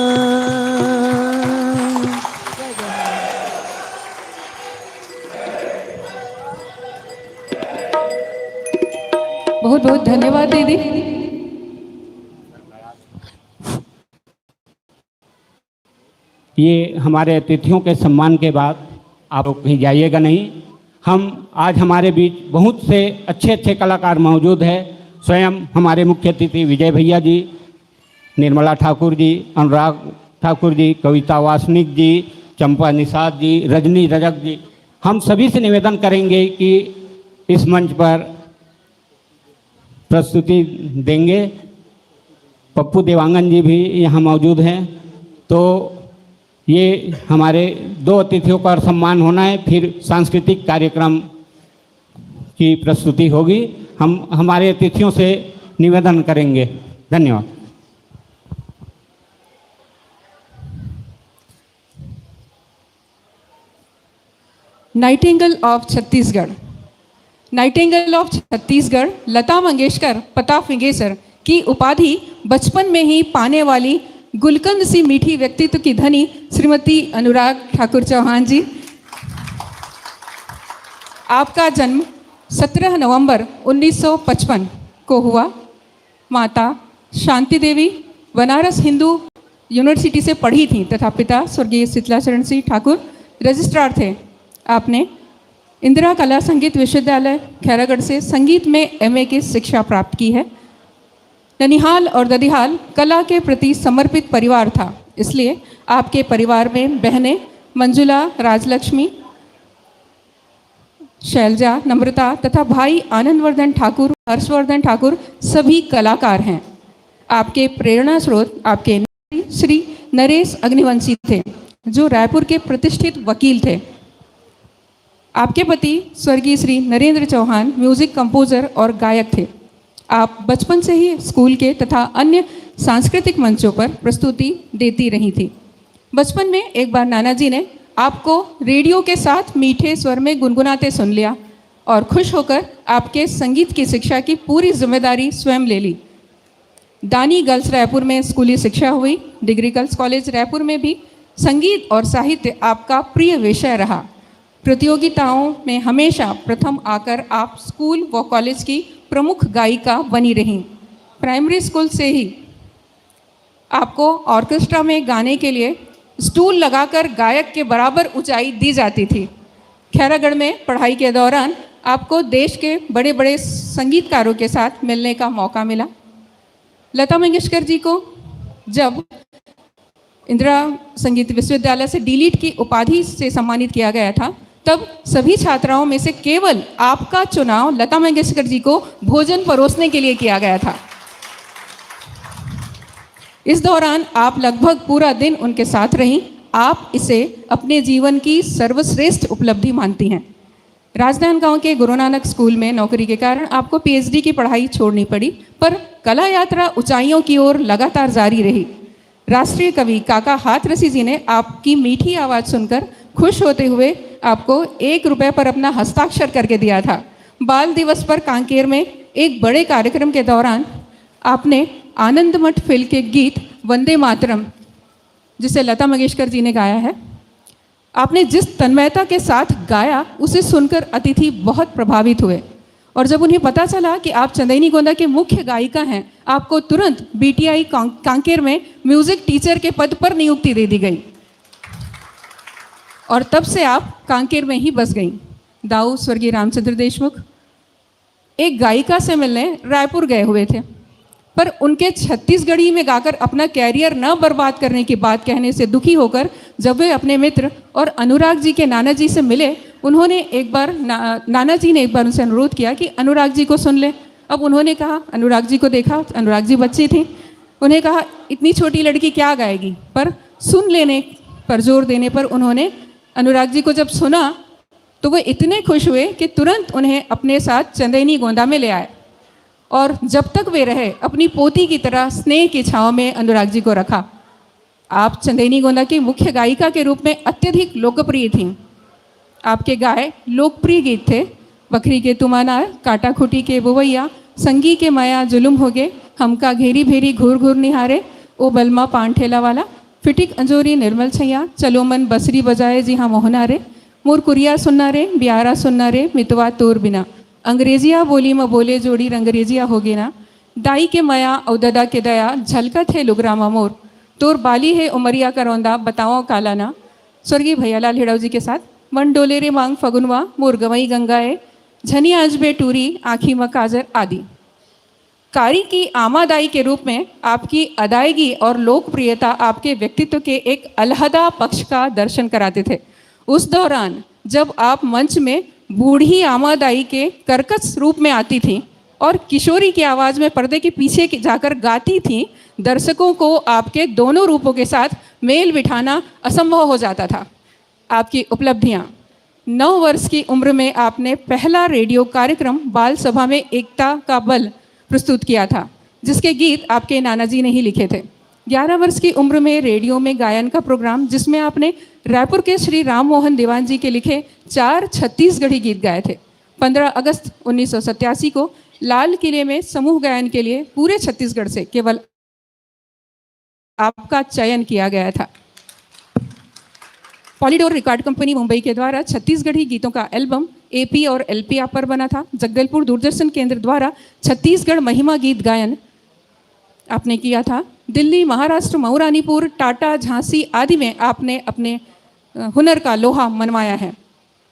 बहुत बहुत धन्यवाद दीदी। ये हमारे अतिथियों के सम्मान के बाद आप लोग कहीं जाइएगा नहीं। हम आज, हमारे बीच बहुत से अच्छे अच्छे कलाकार मौजूद हैं। स्वयं हमारे मुख्य अतिथि विजय भैया जी, निर्मला ठाकुर जी, अनुराग ठाकुर जी, कविता वासनिक जी, चंपा निषाद जी, रजनी रजक जी, हम सभी से निवेदन करेंगे कि इस मंच पर प्रस्तुति देंगे। पप्पू देवांगन जी भी यहाँ मौजूद हैं। तो ये हमारे दो अतिथियों का सम्मान होना है, फिर सांस्कृतिक कार्यक्रम की प्रस्तुति होगी। हम हमारे अतिथियों से निवेदन करेंगे। धन्यवाद। Nightingale of Chhattisgarh. Nightingale of Chhattisgarh Lata Mangeshkar पता फिंगेसर की उपाधि बचपन में ही पाने वाली गुलकंद सी मीठी व्यक्तित्व की धनी श्रीमती अनुराग ठाकुर चौहान जी। आपका जन्म सत्रह नवंबर उन्नीस सौ पचपन को हुआ। माता शांति देवी बनारस हिंदू यूनिवर्सिटी से पढ़ी थी तथा पिता स्वर्गीय शीतलाचरण सिंह ठाकुर रजिस्ट्रार थे। आपने इंदिरा कला संगीत विश्वविद्यालय खैरागढ़ से संगीत में एमए की शिक्षा प्राप्त की है। ननिहाल और ददिहाल कला के प्रति समर्पित परिवार था, इसलिए आपके परिवार में बहनें मंजुला, राजलक्ष्मी, शैलजा, नम्रता तथा भाई आनंदवर्धन ठाकुर, हर्षवर्धन ठाकुर सभी कलाकार हैं। आपके प्रेरणा स्रोत आपके श्री नरेश अग्निवंशी थे, जो रायपुर के प्रतिष्ठित वकील थे। आपके पति स्वर्गीय श्री नरेंद्र चौहान म्यूजिक कंपोजर और गायक थे। आप बचपन से ही स्कूल के तथा अन्य सांस्कृतिक मंचों पर प्रस्तुति देती रही थी। बचपन में एक बार नाना जी ने आपको रेडियो के साथ मीठे स्वर में गुनगुनाते सुन लिया और खुश होकर आपके संगीत की शिक्षा की पूरी जिम्मेदारी स्वयं ले ली। दानी गर्ल्स रायपुर में स्कूली शिक्षा हुई। डिग्री गर्ल्स कॉलेज रायपुर में भी संगीत और साहित्य आपका प्रिय विषय रहा। प्रतियोगिताओं में हमेशा प्रथम आकर आप स्कूल व कॉलेज की प्रमुख गायिका बनी रहीं। प्राइमरी स्कूल से ही आपको ऑर्केस्ट्रा में गाने के लिए स्टूल लगाकर गायक के बराबर ऊंचाई दी जाती थी। खैरागढ़ में पढ़ाई के दौरान आपको देश के बड़े-बड़े संगीतकारों के साथ मिलने का मौका मिला। लता मंगेशकर जी को जब इंदिरा संगीत विश्वविद्यालय से डीलिट की उपाधि से सम्मानित किया गया था, तब सभी छात्राओं में से केवल आपका चुनाव लता मंगेशकर जी को भोजन परोसने के लिए किया गया था। इस दौरान आप लगभग पूरा दिन उनके साथ रहीं। आप इसे अपने जीवन की सर्वश्रेष्ठ उपलब्धि मानती हैं। राजनांदगांव के गुरु नानक स्कूल में नौकरी के कारण आपको पीएचडी की पढ़ाई छोड़नी पड़ी, पर कला यात्रा ऊंचाइयों की ओर लगातार जारी रही। राष्ट्रीय कवि काका हाथरसी जी ने आपकी मीठी आवाज सुनकर खुश होते हुए आपको एक रुपए पर अपना हस्ताक्षर करके दिया था। बाल दिवस पर कांकेर में एक बड़े कार्यक्रम के दौरान आपने आनंद मठ फिल्म के गीत वंदे मातरम, जिसे लता मंगेशकर जी ने गाया है, आपने जिस तन्मयता के साथ गाया, उसे सुनकर अतिथि बहुत प्रभावित हुए। और जब उन्हें पता चला कि आप चंदैनी गोंदा के मुख्य गायिका हैं, आपको तुरंत बीटीआई कां-, कांकेर में म्यूजिक टीचर के पद पर नियुक्ति दे दी गई और तब से आप कांकेर में ही बस गईं। दाऊ स्वर्गीय रामचंद्र देशमुख एक गायिका से मिलने रायपुर गए हुए थे, पर उनके छत्तीसगढ़ी में गाकर अपना कैरियर न बर्बाद करने की बात कहने से दुखी होकर जब वे अपने मित्र और अनुराग जी के नाना जी से मिले, उन्होंने एक बार ना, नाना जी ने एक बार उनसे अनुरोध किया कि अनुराग जी को सुन ले। अब उन्होंने कहा, अनुराग जी को देखा, अनुराग जी बच्ची थी, उन्हें कहा, "इतनी छोटी लड़की क्या गाएगी?" पर सुन लेने पर जोर देने पर उन्होंने अनुराग जी को जब सुना, तो वे इतने खुश हुए कि तुरंत उन्हें अपने साथ चंदैनी गोंदा में ले आए और जब तक वे रहे, अपनी पोती की तरह स्नेह की छांव में अनुराग जी को रखा। आप चंदैनी गोंदा की मुख्य गायिका के रूप में अत्यधिक लोकप्रिय थीं। आपके गाए लोकप्रिय गीत थे बखरी के तुमानार, काटा खुटी के बुवैया, संगी के मया जुलुम होगे, हमका घेरी भेरी घूर घूर निहारे, ओ बलमा पान ठेला वाला, फिटिक अंजोरी निर्मल छैया, चलो मन बसरी बजाए जी हाँ मोहना रे, मोर कुरिया सुन्ना रे, बियारा सुन्ना रे, मितवा तोर बिना, अंग्रेजिया बोली म बोले जोड़ी रंगरेजिया होगे ना, दाई के मया अउ ददा के दया, झलकत हे लुगरा म मोर, तोर बाली हे उमरिया करौंदा, बताओ काला ना, स्वर्गीय भैयालाल हिड़व जी के साथ, मन डोले रे मांग फगुनवा, मोर गंवई गंगा ए, झनी अंजबे टूरी, आँखी म काजर आदि। कारी की आमादाई के रूप में आपकी अदायगी और लोकप्रियता आपके व्यक्तित्व के एक अलहदा पक्ष का दर्शन कराते थे। उस दौरान जब आप मंच में बूढ़ी आमादाई के कर्कश रूप में आती थीं और किशोरी की आवाज में पर्दे के पीछे की जाकर गाती थीं, दर्शकों को आपके दोनों रूपों के साथ मेल बिठाना असंभव हो जाता था। आपकी उपलब्धियां। नौ वर्ष की उम्र में आपने पहला रेडियो कार्यक्रम बाल सभा में एकता का बल प्रस्तुत किया था, जिसके गीत आपके नाना जी ने ही लिखे थे। ग्यारह वर्ष की उम्र में रेडियो में गायन का प्रोग्राम, जिसमें आपने रायपुर के श्री राम मोहन दीवान जी के लिखे चार छत्तीसगढ़ी गीत गाए थे। पन्द्रह अगस्त उन्नीस सौ सत्तासी को लाल किले में समूह गायन के लिए पूरे छत्तीसगढ़ से केवल आपका चयन किया गया था। पॉलीडोर रिकॉर्ड कंपनी मुंबई के द्वारा छत्तीसगढ़ी गीतों का एल्बम एपी और एलपी आप पर बना था। जगदलपुर दूरदर्शन केंद्र द्वारा छत्तीसगढ़ महिमा गीत गायन आपने किया था। दिल्ली, महाराष्ट्र, मऊरानीपुर, टाटा, झांसी आदि में आपने अपने, अ, हुनर का लोहा मनवाया है।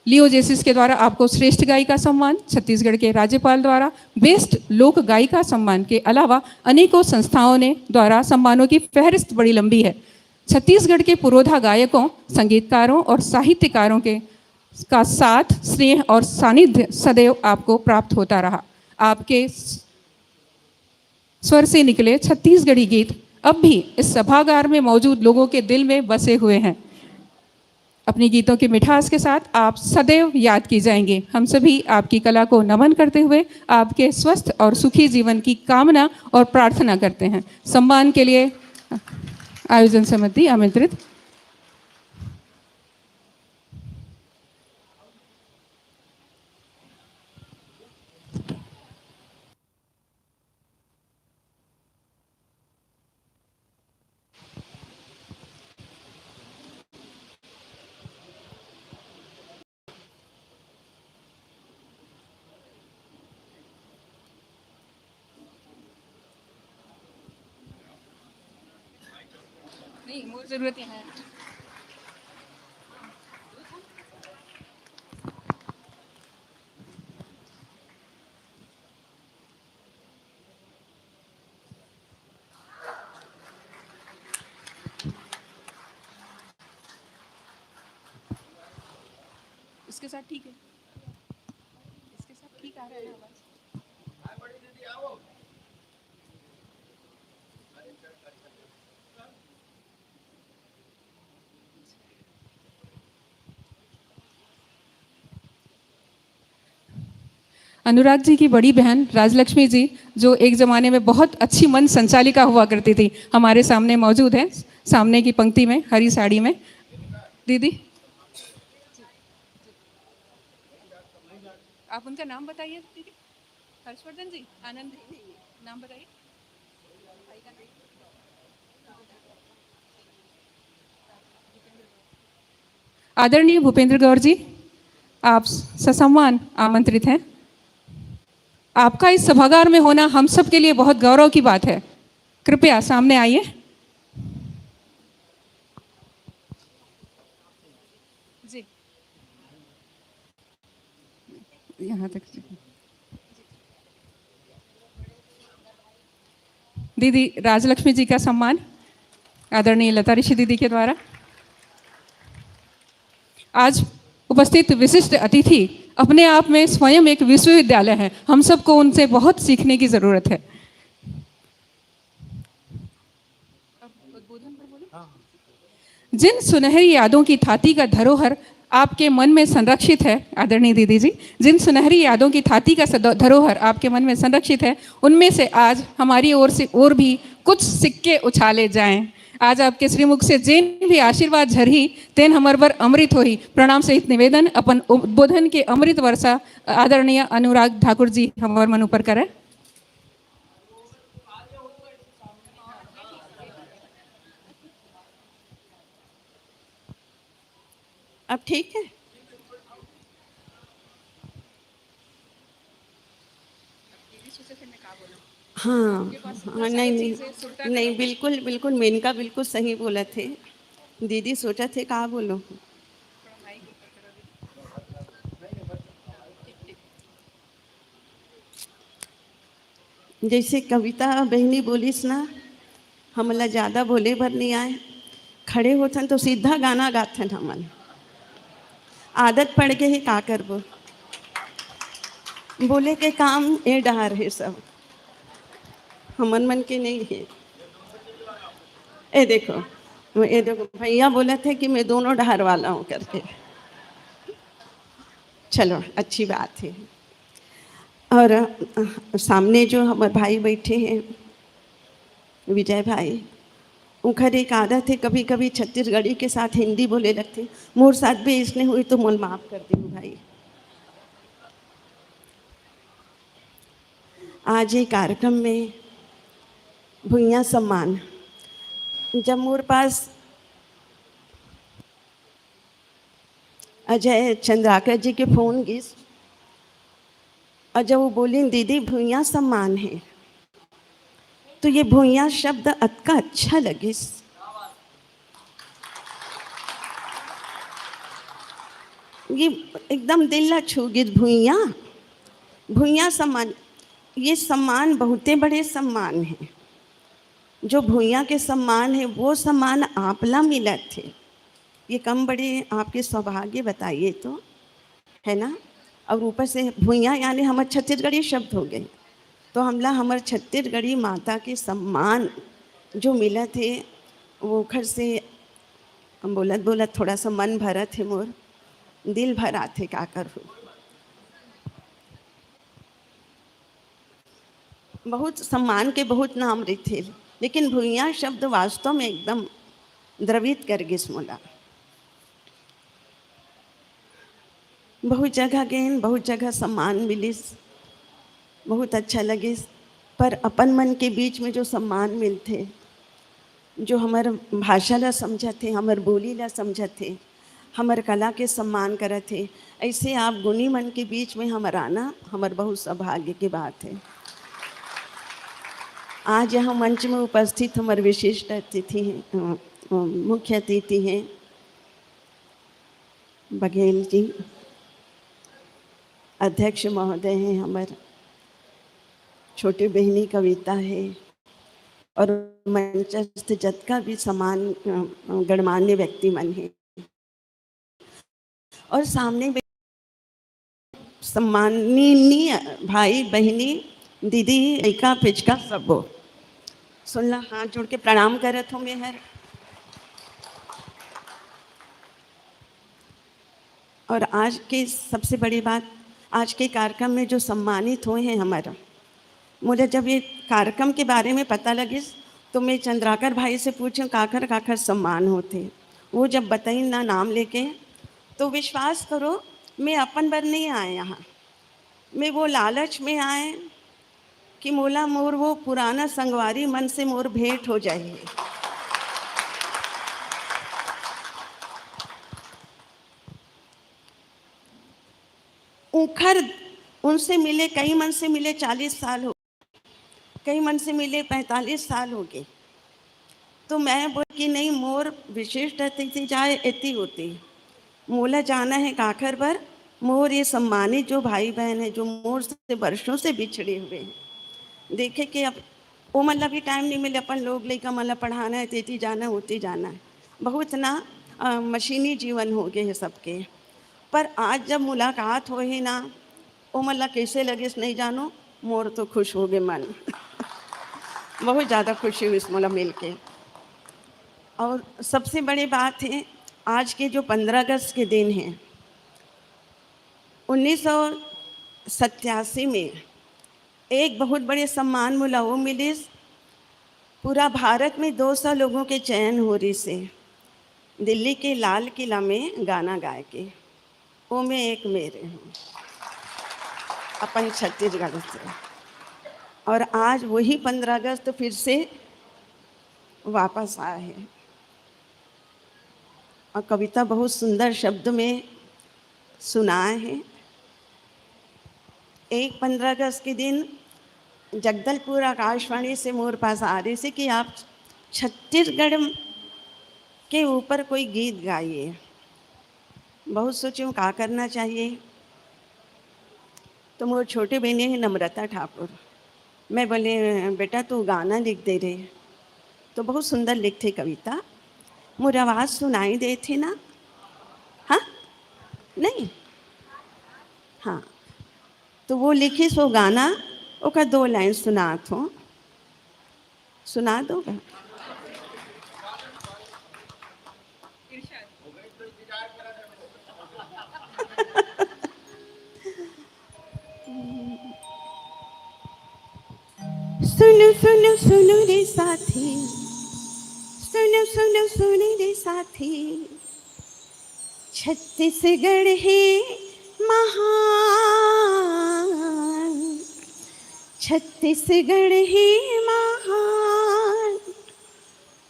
लियो जेसिस के द्वारा आपको श्रेष्ठ गायिका सम्मान, छत्तीसगढ़ के राज्यपाल द्वारा बेस्ट लोक गायिका सम्मान के अलावा अनेकों संस्थाओं ने द्वारा सम्मानों की फहरिस्त बड़ी लंबी है। छत्तीसगढ़ के पुरोधा गायकों, संगीतकारों और साहित्यकारों के, का साथ, स्नेह और सानिध्य सदैव आपको प्राप्त होता रहा। आपके स्वर से निकले छत्तीसगढ़ी गीत अब भी इस सभागार में मौजूद लोगों के दिल में बसे हुए हैं। अपने गीतों की मिठास के साथ आप सदैव याद की जाएंगे। हम सभी आपकी कला को नमन करते हुए आपके स्वस्थ और सुखी जीवन की कामना और प्रार्थना करते हैं। सम्मान के लिए आयोजन समिति आमंत्रित। नहीं, मोर जरूरत यहाँ है। इसके साथ ठीक है, इसके साथ ठीक आ रहा है आवाज। अनुराग जी की बड़ी बहन राजलक्ष्मी जी, जो एक जमाने में बहुत अच्छी मंच संचालिका हुआ करती थी, हमारे सामने मौजूद है, सामने की पंक्ति में, हरी साड़ी में। दीदी, आप उनका नाम बताइए दीदी। हर्षवर्धन जी, आनंद जी, नाम बताइए। आदरणीय भूपेंद्र गौर जी, आप ससम्मान आमंत्रित हैं। आपका इस सभागार में होना हम सब के लिए बहुत गौरव की बात है। कृपया सामने आइए। जी। यहाँ तक। दीदी राजलक्ष्मी जी का सम्मान आदरणीय लता ऋषि दीदी के द्वारा। आज उपस्थित विशिष्ट अतिथि अपने आप में स्वयं एक विश्वविद्यालय है। हम सबको उनसे बहुत सीखने की जरूरत है। जिन सुनहरी यादों की थाती का धरोहर आपके मन में संरक्षित है, आदरणीय दीदी जी, जिन सुनहरी यादों की थाती का सद-, धरोहर आपके मन में संरक्षित है, उनमें से आज हमारी ओर से और भी कुछ सिक्के उछाले जाएं। आज आपके श्रीमुख से जेन भी आशीर्वाद झरही, तेन हमर बर अमृत होही। प्रणाम सहित निवेदन, अपन उद्बोधन के अमृत वर्षा आदरणीय अनुराग ठाकुर जी हमर मन ऊपर करें। अब ठीक है? हाँ, हाँ, नहीं, नहीं, नहीं, बिल्कुल, बिल्कुल, मेनका बिल्कुल सही बोला थे। दीदी सोचा थे, का बोलो? जैसे कविता बहनी बोलिस ना, हमला ज्यादा बोले भर नहीं आए, खड़े होथन तो सीधा गाना गाथन हमन। आदत पड़ गए है, का करबो? बोले के काम ए डहार है सब, हमन मन के नहीं है। ए देखो, ए देखो, भैया बोला थे कि मैं दोनों डहार वाला हूँ करके। चलो, अच्छी बात है। और, अ, सामने जो हमारे भाई बैठे हैं, विजय भाई, उनकर एक आदत है, कभी-कभी छत्तीसगढ़ी के साथ हिंदी बोले लगते। मोर साथ भी इसने हुई तो मोल माफ कर दी भाई। आज ये कार्यक्रम में भुइयां सम्मान, जब मोर पास अजय चंद्राकर जी के फोन गिस, और जब वो बोली, "दीदी, भुइयां सम्मान है," तो ये भुइयां शब्द अतका अच्छा लगिस, ये एकदम दिल ला छू गिस। भुइयां, भुइयां सम्मान, ये सम्मान बहुते बड़े सम्मान है। जो भुइयां के सम्मान है, वो सम्मान आपला मिलत है, ये कम बड़े आपके सौभाग्य बताइए तो, है ना? और ऊपर से भुइयां यानी हमर छत्तीसगढ़ी शब्द हो गए, तो हमला हमर छत्तीसगढ़ी माता के सम्मान जो मिलत है, वो ओखर से हम बोलत बोलत थोड़ा सा मन भरत है मोर, दिल भरात है, का करूँ? बहुत सम्मान के बहुत नाम रहिथे, लेकिन भुइयां शब्द वास्तव में एकदम द्रवित कर गिस मोला। बहुत जगह गेन, बहुत जगह सम्मान मिलिस, बहुत अच्छा लगिस, पर अपन मन के बीच में जो सम्मान मिलथे, जो हमर भाषा ला समझथे, हमर बोली ला समझथे, हमर कला के सम्मान करथे, ऐसे आप गुणी मन के बीच में हमर आना हमर बहुत सौभाग्य के बात है। आज यहाँ मंच में उपस्थित हमर विशिष्ट अतिथि हैं, अ, अ, मुख्य अतिथि हैं बघेल जी, अध्यक्ष महोदय हैं हमर, छोटी बहिनी कविता है और मंचस्थ जतका भी सम्मान, अ, अ, गणमान्य व्यक्ति मन हैं और सामने सम्माननीय भाई, बहिनी, दीदी, लइका, फिचका, सबो। सुन ला, हाथ जोड़ के प्रणाम करत हूँ मैं हर। और आज के सबसे बड़ी बात, आज के कार्यक्रम में जो सम्मानित हुए हैं हमारा, मुझे जब ये कार्यक्रम के बारे में पता लगिस, तो मैं चंद्राकर भाई से पूछूं, काखर काखर सम्मान होते। वो जब बताइन ना नाम लेके, तो विश्वास करो, मैं अपन बर नहीं आए यहाँ, मैं वो लालच में आए कि मोला मोर वो पुराना संगवारी मन से मोर भेंट हो जाए। उखर, उनसे मिले, कई मन से मिले चालीस साल हो, कई मन से मिले पैंतालीस साल हो गए। तो मैं बोल कि नहीं, मोर विशिष्ट अतिथि जाए एती होती, मोला जाना है काखर बर, मोर ये सम्मानित जो भाई बहन है, जो मोर से वर्षों से बिछड़े हुए हैं। देखे कि अब वो मन ला भी टाइम नहीं मिले, अपन लोग लइका मन ला पढ़ाना है, तेती जाना है, होती जाना है, बहुत ना अ, मशीनी जीवन हो गए है सबके। पर आज जब मुलाकात होए हे ना, ओ मन ला कैसे लगिस नहीं जानो, मोर तो खुश हो गए मन। बहुत ज़्यादा खुशी हुई इस मोला मिलके। और सबसे बड़ी बात है, आज के जो पंद्रह अगस्त के दिन है, उन्नीस सौ सत्तासी में एक बहुत बड़े सम्मान मोला वो मिलिस। पूरा भारत में दो सौ लोगों के चयन हो रही से दिल्ली के लाल किला में गाना गाए के, वो मैं एक मेरे हूँ अपन छत्तीसगढ़ से। और आज वही पंद्रह अगस्त फिर से वापस आए हैं। और कविता बहुत सुंदर शब्द में सुनाए हैं। एक पंद्रह अगस्त के दिन जगदलपुर आकाशवाणी से मोर पास आ रही थी कि आप छत्तीसगढ़ के ऊपर कोई गीत गाइए। बहुत सोची हूँ का करना चाहिए, तो मोर छोटे बहने है नम्रता ठाकुर, मैं बोले, "बेटा, तू गाना लिख दे रे।" तो बहुत सुंदर लिखथे कविता। मोर आवाज़ सुनाई देथे ना? हाँ? नहीं? हाँ। तो वो लिखिस वो गाना, ओकर दो लाइन सुनात हूँ। सुना दो। सुनो, सुनो, सुनो रे साथी, सुनो, सुनो, सुनो रे साथी, छत्तीसगढ़ है महान, छत्तीसगढ़ है महान,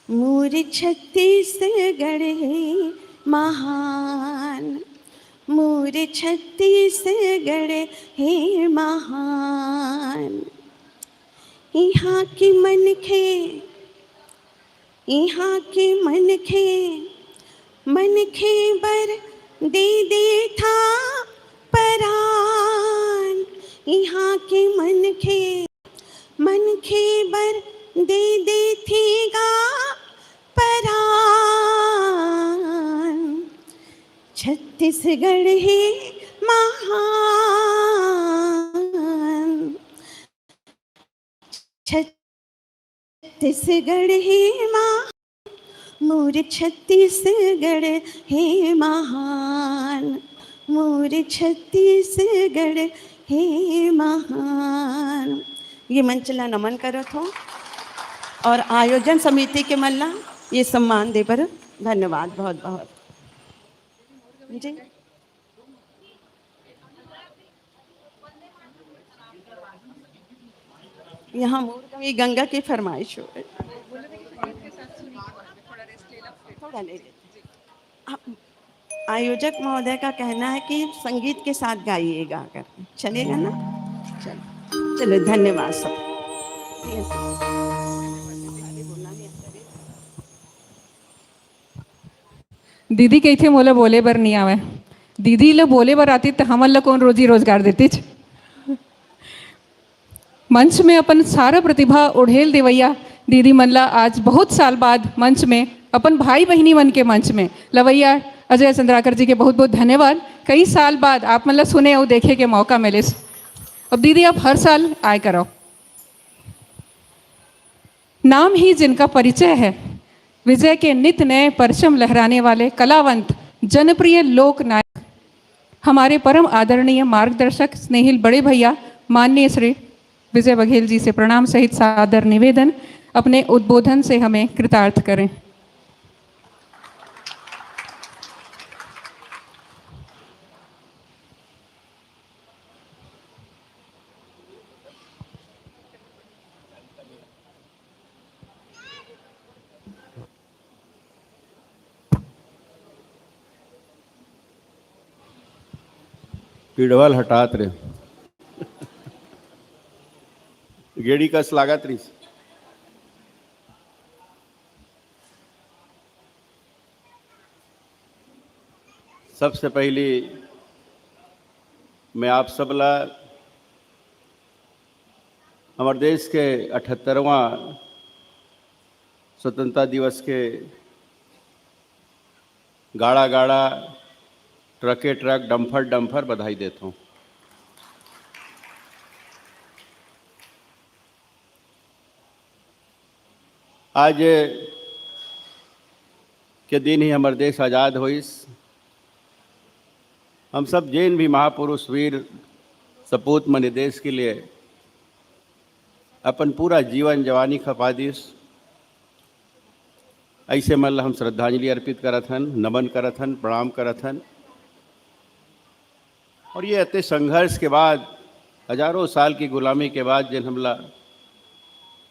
मोर छत्तीसगढ़ है महान, मोर छत्तीसगढ़ है महान। यहाँ के मनखे, यहाँ के मनखे, मनखे बर दे देथा परान। यहाँ के मनखे, मनखे बर दे देथे गा परान। छत्तीसगढ़ है महान, छत्तीसगढ़ है महान, मोर छत्तीसगढ़ है महान, मोर छत्तीसगढ़ है महान। ये मंच ला नमन करत हूँ और आयोजन समिति के मन ला ये सम्मान दे बर धन्यवाद बहुत बहुत। जी, यहाँ मोर कमी गंगा की फरमाइश हो गई। थोड़ा ले लेते हैं। आप, आयोजक महोदय का कहना है कि संगीत के साथ गाइएगा, कर चलेगा ना? चलो, चलो, धन्यवाद सब। दीदी कहिथे मोला बोले बर नहीं आवे। दीदी ल बोले बर आती त हमन ल कौन रोजी रोजगार देतीच? मंच में अपन सारा प्रतिभा उड़ेल देवैया दीदी मन ला आज बहुत साल बाद मंच में अपन भाई बहिनी मन के मंच में लवैया अजय चंद्राकर जी के बहुत बहुत धन्यवाद। कई साल बाद आप मन ला सुने अउ देखे के मौका मिलिस। अब दीदी, आप हर साल आए करव। नाम ही जिनका परिचय है, विजय के नित नए परचम लहराने वाले कलावंत, जनप्रिय लोक नायक, हमारे परम आदरणीय मार्गदर्शक, स्नेहिल बड़े भैया, माननीय श्री विजय बघेल जी से प्रणाम सहित सादर निवेदन, अपने उद्बोधन से हमें कृतार्थ करें। पीढ़वल हटात रे। गेड़ी कस लागत रहिस। सबसे पहली मैं आप सब ला हमर देश के अठहत्तरवां स्वतंत्रता दिवस के गाड़ा गाड़ा, ट्रके ट्रक, डम्फर डम्फर बधाई देथों। आज के दिन ही हमर देश आजाद होइस। हम सब जेन भी महापुरुष, वीर सपूत मन ए देश के लिए अपन पूरा जीवन जवानी खपा दिस, ऐसे मन ला हम श्रद्धांजलि अर्पित करत हन, नमन करत हन, प्रणाम करत हन। और ये अते संघर्ष के बाद, हजारों साल की गुलामी के बाद जेन हमला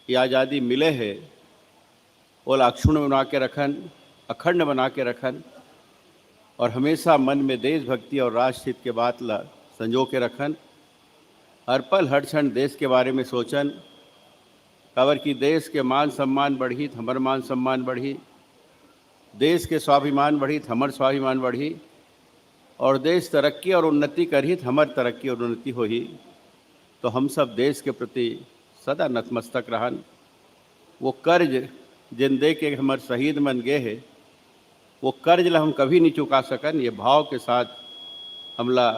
ये आज़ादी मिले हे, ओला अक्षुण्ण बना के रखन, अखंड बना के रखन और हमेशा मन में देशभक्ति और राष्ट्रहित के बात ला संजो के रखन। हर पल, हर क्षण देश के बारे में सोचन, काबर कि देश के मान सम्मान बढ़ही त हमर मान सम्मान बढ़ही, देश के स्वाभिमान बढ़ही त हमर स्वाभिमान बढ़ही, और देश तरक्की और उन्नति करही त हमर तरक्की और उन्नति होही। तो हम सब देश के प्रति सदा नतमस्तक रहन। वो कर्ज जेन दे के हमर शहीद मन गे हे, वो कर्ज ला हम कभी नहीं चुका सकन। ये भाव के साथ हमला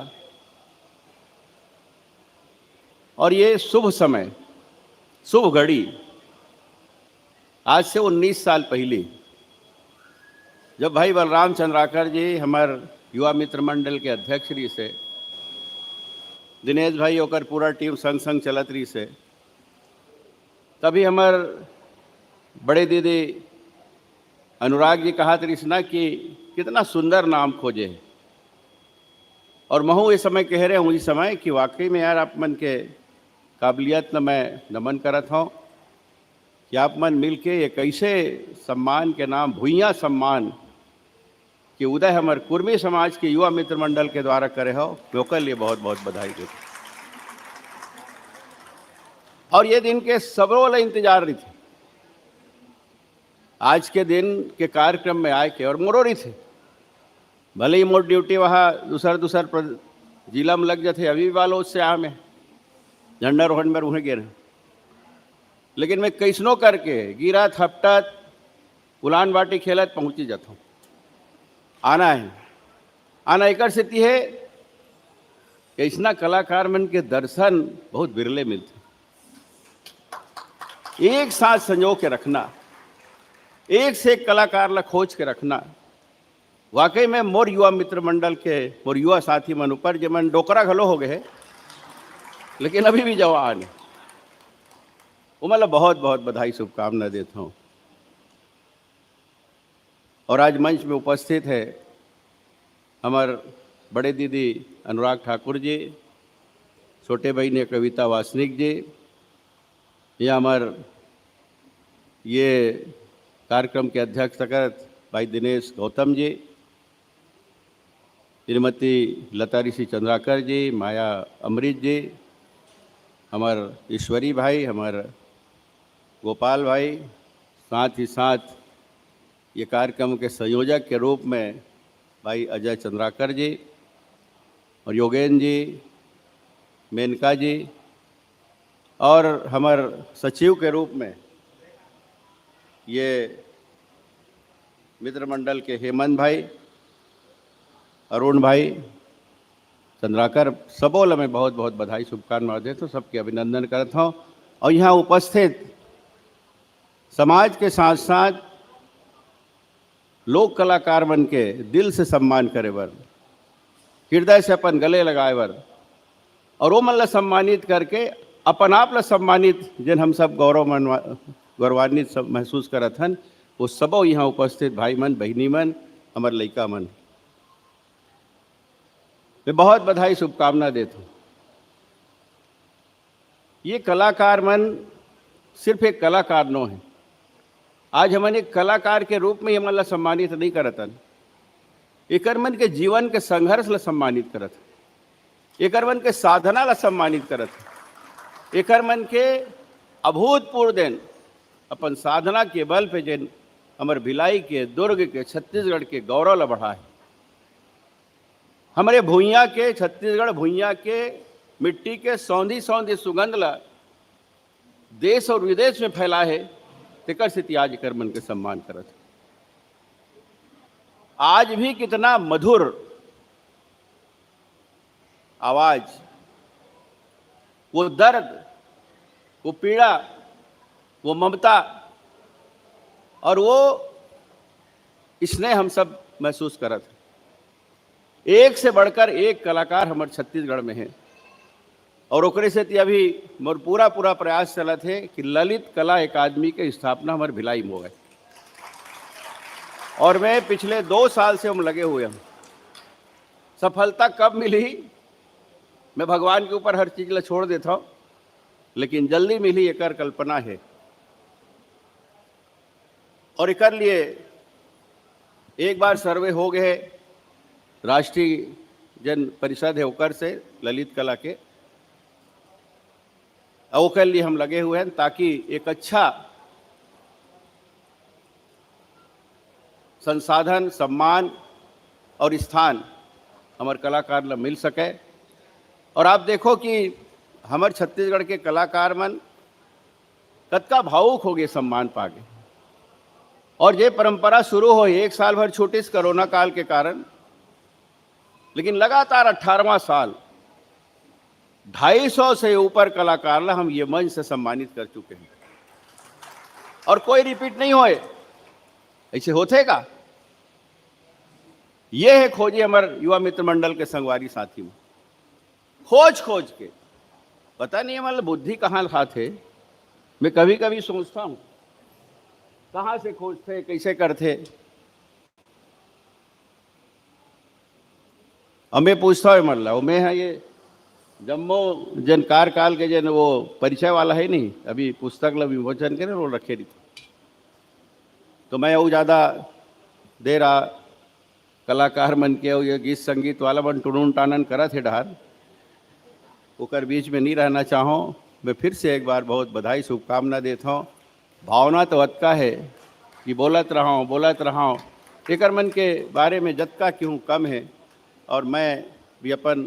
और ये शुभ समय, शुभ घड़ी, आज से उन्नीस साल पहली, जब भाई बलराम चंद्राकर जी हमर युवा मित्र मंडल के अध्यक्ष रहिस हे, दिनेश भाई ओकर पूरा टीम संग संग चलत रहिस हे, तभी हमर बड़े दीदी अनुराग जी कहत रहिस ना कि कितना सुंदर नाम खोजे हे। और महू ये समय कह रहे हूँ, इस समय कि वाकई में यार, आप मन के काबिलियत ल मैं नमन करत हूँ कि आप मन मिलके ये कैसे सम्मान के नाम, भुइयां सम्मान के उदय हमर कुर्मी समाज के युवा मित्र मंडल के द्वारा करे हो, ओकर लिए बहुत बहुत बधाई देत हूँ। और ये दिन के सबरो ला इंतजार रहिथे, आज के दिन के कार्यक्रम में आए के, और मोरो रहिथे। भले ही मोर ड्यूटी वहाँ दूसर दूसर प्र-, जिला में लग जाथे, अभी भी बालोद से आए मैं, झंडारोहण में रुहे गे रहे, लेकिन मैं कैसनो करके गिरत हपटत, उलान बाटी खेलत पहुँची जाथों। आना है, आना एकर सेती है कि ऐसना कलाकार मन के दर्शन बहुत बिरले मिलथे। एक साथ संजो के रखना, एक से एक कलाकार ला खोज के रखना, वाकई में मोर युवा मित्र मंडल के, मोर युवा साथी मन ऊपर, जे मन डोकरा घलो हो गए हे, लेकिन अभी भी जवान हे, ओमन ला बहुत बहुत बधाई, शुभकामना देत हूँ। और आज मंच में उपस्थित है हमर बड़े दीदी अनुराग ठाकुर जी, छोटे बहिनी कविता वासनिक जी, या हमर ये कार्यक्रम के अध्यक्षता करत भाई दिनेश गौतम जी, श्रीमती लता ऋषि चंद्राकर जी, माया अमृत जी, हमर ईश्वरी भाई, हमर गोपाल भाई, साथ ही साथ ये कार्यक्रम के संयोजक के रूप में भाई अजय चंद्राकर जी और योगेंद्र जी, मेनका जी, और हमर सचिव के रूप में ये मित्र मंडल के हेमंत भाई, अरुण भाई, चंद्राकर, सबो ल मैं बहुत बहुत बधाई, शुभकामना देत हौं, सबके अभिनंदन करत हौं। और यहाँ उपस्थित समाज के साथ साथ लोक कलाकार मन के दिल से सम्मान करे बर, हृदय से अपन गले लगाए बर, और ओमन ला सम्मानित करके अपन आप ला सम्मानित, जेन हम सब गौरव मनवा-, गौरवान्वित सब महसूस करत हन, वो सबो यहाँ उपस्थित भाई मन, बहिनी मन, हमर लइका मन, मैं बहुत बधाई, शुभकामना देत हौं। ये कलाकार मन सिर्फ एक कलाकार नो हे। आज हमन एक कलाकार के रूप में हमन ला सम्मानित नहीं करत हन, एकर मन के जीवन के संघर्ष ला सम्मानित करत हन, एकर मन के साधना ला सम्मानित करत हन, एकर मन के अभूतपूर्व देन, अपन साधना के बल पे जेन हमर भिलाई के, दुर्ग के, छत्तीसगढ़ के गौरव ला बढ़ाए। हमरे भुइयां के, छत्तीसगढ़ भुइयां के मिट्टी के सौंधी सौंधी सुगंध ला देश और विदेश में फैला हे, तेकर सेती आज एकर मन के सम्मान करत हे। आज भी कितना मधुर आवाज, वो दर्द, वो पीड़ा, वो ममता और वो स्नेह हम सब महसूस करत हे। एक से बढ़कर एक कलाकार हमर छत्तीसगढ़ में हे और ओकरे सेती अभी मोर पूरा पूरा प्रयास चलत हे कि ललित कला अकादमी के स्थापना हमर भिलाई में होवय। और मैं पिछले दो साल से हम लगे हुए हन। सफलता कब मिली, मैं भगवान के ऊपर हर चीज ला छोड़ देत हौं, लेकिन जल्दी मिली, एकर कल्पना हे। और एकर लिए एक बार सर्वे हो गए हे राष्ट्रीय जन परिषद हे ओकर से, ललित कला के, और ओकर लिए हम लगे हुए हैं ताकि एक अच्छा संसाधन, सम्मान और स्थान हमर कलाकार ला मिल सके। और आप देखो कि हमर छत्तीसगढ़ के कलाकार मन कतका भावुक हो गए सम्मान पाके। और ये परंपरा शुरू होय, एक साल भर छूटिस कोरोना काल के कारण, लेकिन लगातार अठारहवाँ साल ढाई सौ से ऊपर कलाकार ला हम ये मंच से सम्मानित कर चुके हैं और कोई रिपीट नहीं होय। ऐसे होथे का? ये हे खोजी हमर युवा मित्र मंडल के संगवारी साथी में, खोज खोज के, पता नहीं हमर बुद्धि कहाँ खाथे। मैं कभी कभी सोचता हूँ, कहाँ से खोजथे, कैसे करथे। अब मैं पूछता हूँ, मतलब, मैं, हाँ, ये जम्मो जन कार्यकाल के जन वो परिचय वाला है नहीं, अभी पुस्तक ला विमोचन करे, वो रखे रही। तो मैं वो ज़्यादा देर आ कलाकार मन के, वो ये गीत संगीत वाला मन टुनून टानन करत हे डहार, ओकर बीच में नहीं रहना चाहूँ। मैं फिर से एक बार बहुत बधाई, शुभकामना देता हूँ। भावना तो अतका है कि बोलत रहा हूँ, बोलत रहा हूँ, एकर मन के बारे में जतका कहूँ कम है। और मैं भी अपन,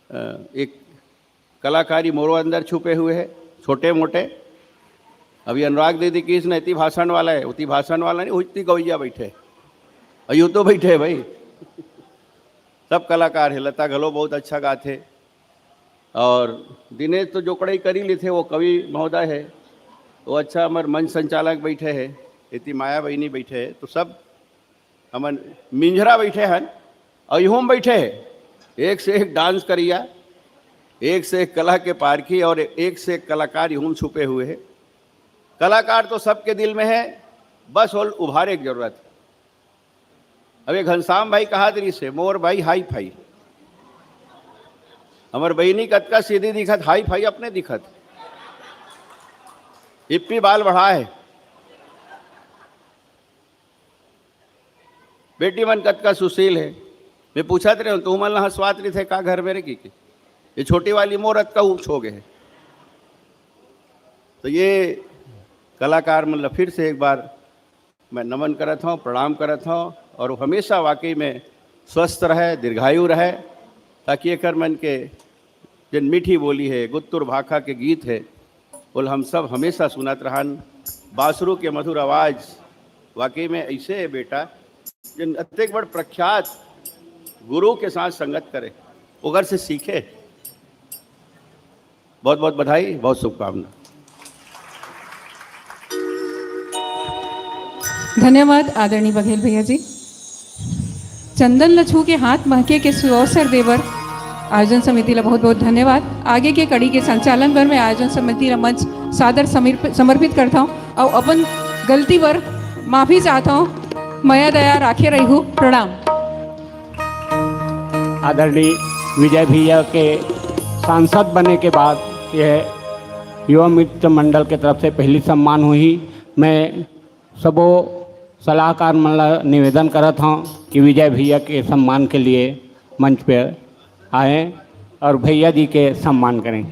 अ, एक कलाकारी मोरो अंदर छुपे हुए है, छोटे मोटे। अभी अनुराग दीदी किहिस न, एती भाषण वाला है, उती भाषण वाला नहीं, उती गवैया बैठे, और यूँ तो बैठे है भाई। सब कलाकार है, लता घलो बहुत अच्छा गाथे, और दिनेश तो जोकड़ई करी लेथे, वो कवि महोदय है, वो अच्छा हमर मंच संचालक बैठे है, एती माया बहिनी बैठे है, तो सब हमन मिंझरा बैठे हन, और इहूँ बैठे हैं, एक से एक डांस करिया, एक से एक कला के पारखी और एक से एक कलाकार इहूँ छुपे हुए हैं। कलाकार तो सबके दिल में है, बस ओल उभारे के जरूरत है। अब ये घनश्याम भाई कहा दरी से, मोर भाई हाई फाई, हमर बहिनी कतका सीधी दिखत, हाई फाई अपने दिखत, इप्पी बाल बढ़ा है। बेटी मन कतका सुशील है। मैं पूछत रहे हूँ, तुमन ला हंसवात रहिथे का घर में रे की, की? ये छोटी वाली मोर अतका ऊंच हो गए है। तो ये कलाकार मन ला फिर से एक बार मैं नमन करत हूँ, प्रणाम करत हूँ, और वो हमेशा वाकई में स्वस्थ रहे, दीर्घायु रहे, ताकि एकर मन के जेन मीठी बोली है, गुत्तुर भाखा के गीत है, ओला हम सब हमेशा सुनत रहन। बांसुरू के मधुर आवाज, वाकई में ऐसे है बेटा, जेन अतेक बड़ प्रख्यात गुरु के साथ संगत करे, ओकर से सीखे। बहुत बहुत बधाई, बहुत शुभकामना। धन्यवाद आदरणीय बघेल भैया जी। चंदन ल छू के हाथ महके के सुअवसर देबर आयोजन समिति ला बहुत बहुत धन्यवाद। आगे के कड़ी के संचालन बर मैं आयोजन समिति ला मंच सादर समीर्प-, समर्पित करता हूँ और अपन गलती बर माफी चाहता हूँ। मया दया राखे रहिहू। प्रणाम। आदरणीय विजय भैया के सांसद बने के बाद यह युवा मित्र मंडल के तरफ से पहली सम्मान हुई। मैं सबो सलाहकार मन ला निवेदन करत हूँ कि विजय भैया के सम्मान के लिए मंच पर आए और भैया जी के सम्मान करें।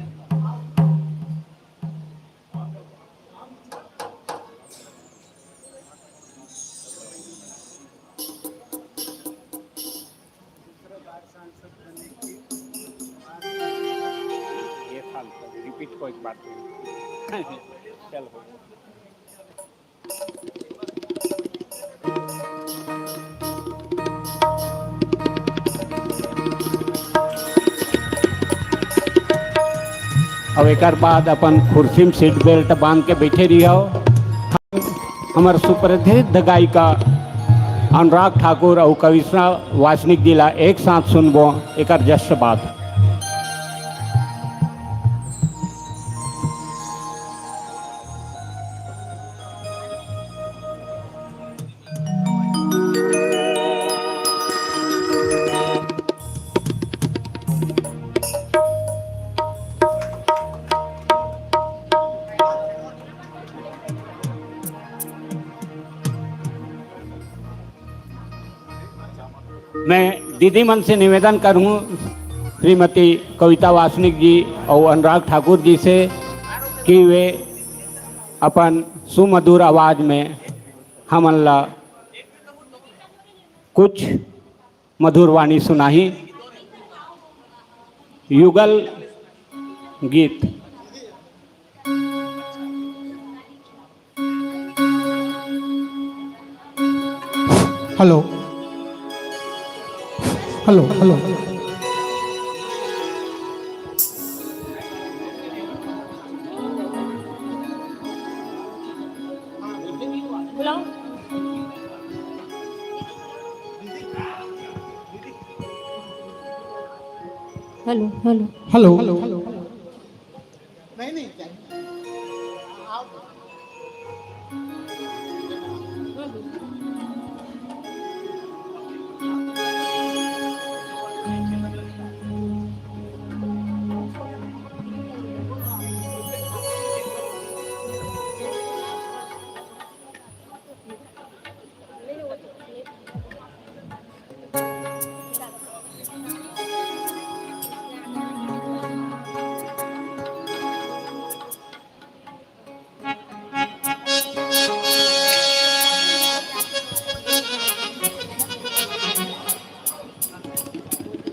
ये साल तो रिपीट कोई बात नहीं। चलो। अब एक बाद अपन कुर्सी में सीट बेल्ट बांध के बैठे रहियो। हमर सुप्रसिद्ध गायिका अनुराग ठाकुर और कविश्ना वासनिक जी ला एक साथ सुनबो एक जस्ट बात। मैं दीदी मन से निवेदन करूं, श्रीमती कविता वासनिक जी और अनुराग ठाकुर जी से, कि वे अपन सुमधुर आवाज में हमन ला कुछ मधुर वाणी सुनाही। युगल गीत। Hello, hello, hello. Hello, hello. Hello.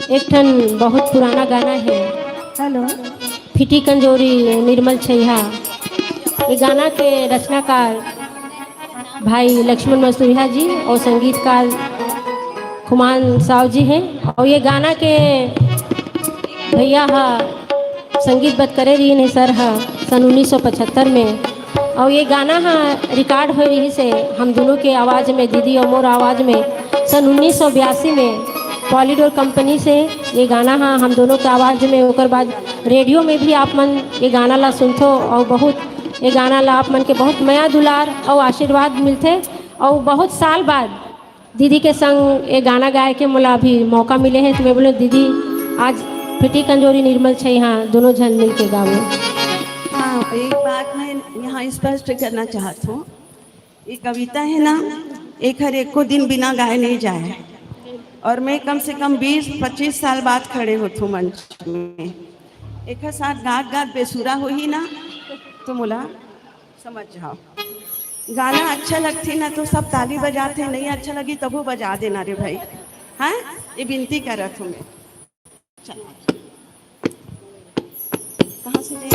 एक ठन बहुत पुराना गाना है। हेलो। फिटी कंजोरी निर्मल छैहा। ये गाना के रचनाकार भाई लक्ष्मण मस्तुरिया जी और संगीतकार खुमान साव जी हैं। और ये गाना के भैया हा संगीतबद्ध करे रहिन हे सर हा सन उन्नीस सौ पचहत्तर में। और ये गाना हा रिकॉर्ड होए रहिस हे हम दोनों के आवाज़ में, दीदी और मोर आवाज़ में। सन उन्नीस सौ बयासी में पॉलीडोर कंपनी से ये गाना हा हम दोनों के आवाज़ में। ओकर बाद रेडियो में भी आप मन ये गाना ला सुनथो और बहुत ये गाना ला आप मन के बहुत मया दुलार और आशीर्वाद मिलथे। और बहुत साल बाद दीदी के संग ये गाना गाए के मोला अभी मौका मिले हे, तो मैं बोले, "दीदी, आज फिटी कंजोरी निर्मल छैहा, दोनों झन मिल के गावो।" हाँ, एक बात मैं यहाँ स्पष्ट करना चाहत हूँ। ये कविता है ना, एक हर एको दिन बिना गाए नहीं जाए। और मैं कम से कम बीस पच्चीस साल बाद खड़े होत हूँ मंच में। एक हर साथ गात गात बेसुरा होही ना, तो मोला समझ जाओ। गाना अच्छा लगथे ना, तो सब ताली बजाथे, नहीं अच्छा लगी, तभो बजा देना रे भाई। हाँ, ये विनती करत हूँ मैं। चलो। कहाँ से ले?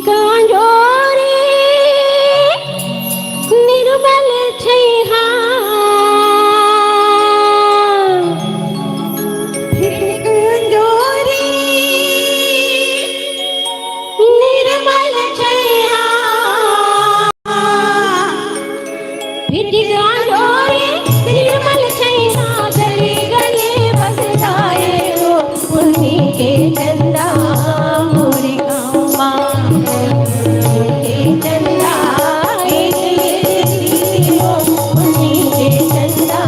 कांजोरी निर्मल छैहा। फिटिक अंजोरी निर्मल छैहा। फिटिक अंजोरी निर्मल छैहा। गली गली बस जाए वो पुन्नी के चंदा मोरी गाँव मा। पुन्नी के चंदा, ए दे, ए दे, ए दे, ओ पुन्नी के चंदा,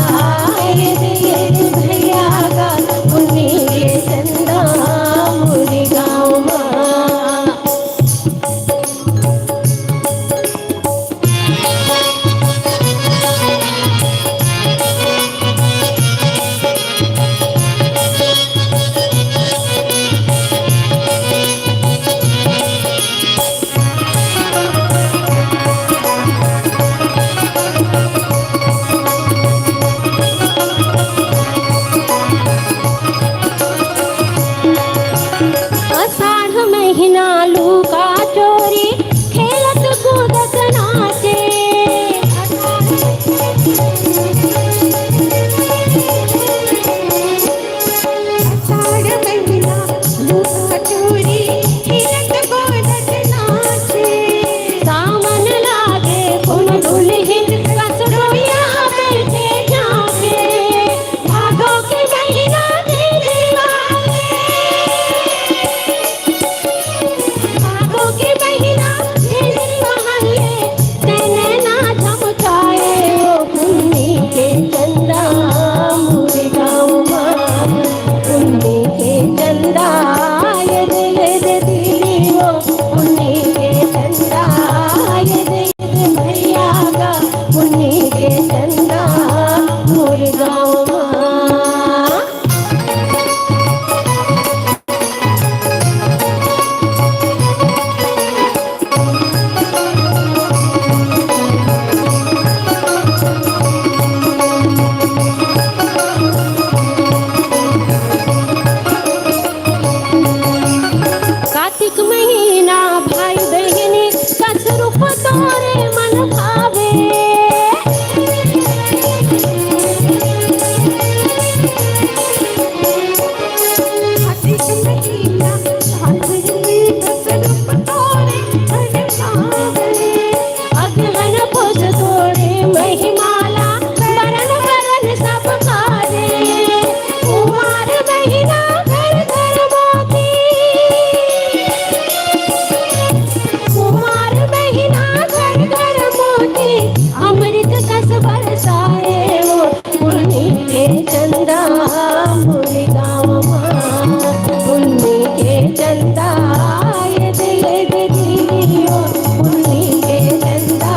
ए दे, ए दे, भैया का पुन्नी के चंदा मोरी गाँव मा। आषाढ़ महीना लुका चोरी खेलत कूदत नाचे। आषाढ़ महीना लुका चोरी खेलत कूदत नाचे। सामन लागे कोनो दुल्हिन कसरोइया बैठे झांके। भादो के महीना झिझरी बहाए। भादो के महीना झिझरी बहाए। नैना झमकाए वो पुन्नी के चंदा मोरे गाँव मा। पुन्नी के चंदा ये दे, ये दे दिली वो पुन्नी के चंदा ये दे। भैया का पुन्नी के चंदा मोर गाँव मा। कार्तिक महीना भाई बहिनी कस रूप तोरे मन भावे। कार्तिक महीना भाई बहिनी कस रूप तोरे मन भावे। अगहन पुस तोरे महिमाला बरन बरन सब गावे। कुंवार महीना घर घर मोती। कुंवार महीना घर घर मोती। अमृत कस बरसाए वो पुन्नी के चंदा मोरे गाँव मा। पुन्नी के चंदा ये दे, ये दे दियो। पुन्नी के चंदा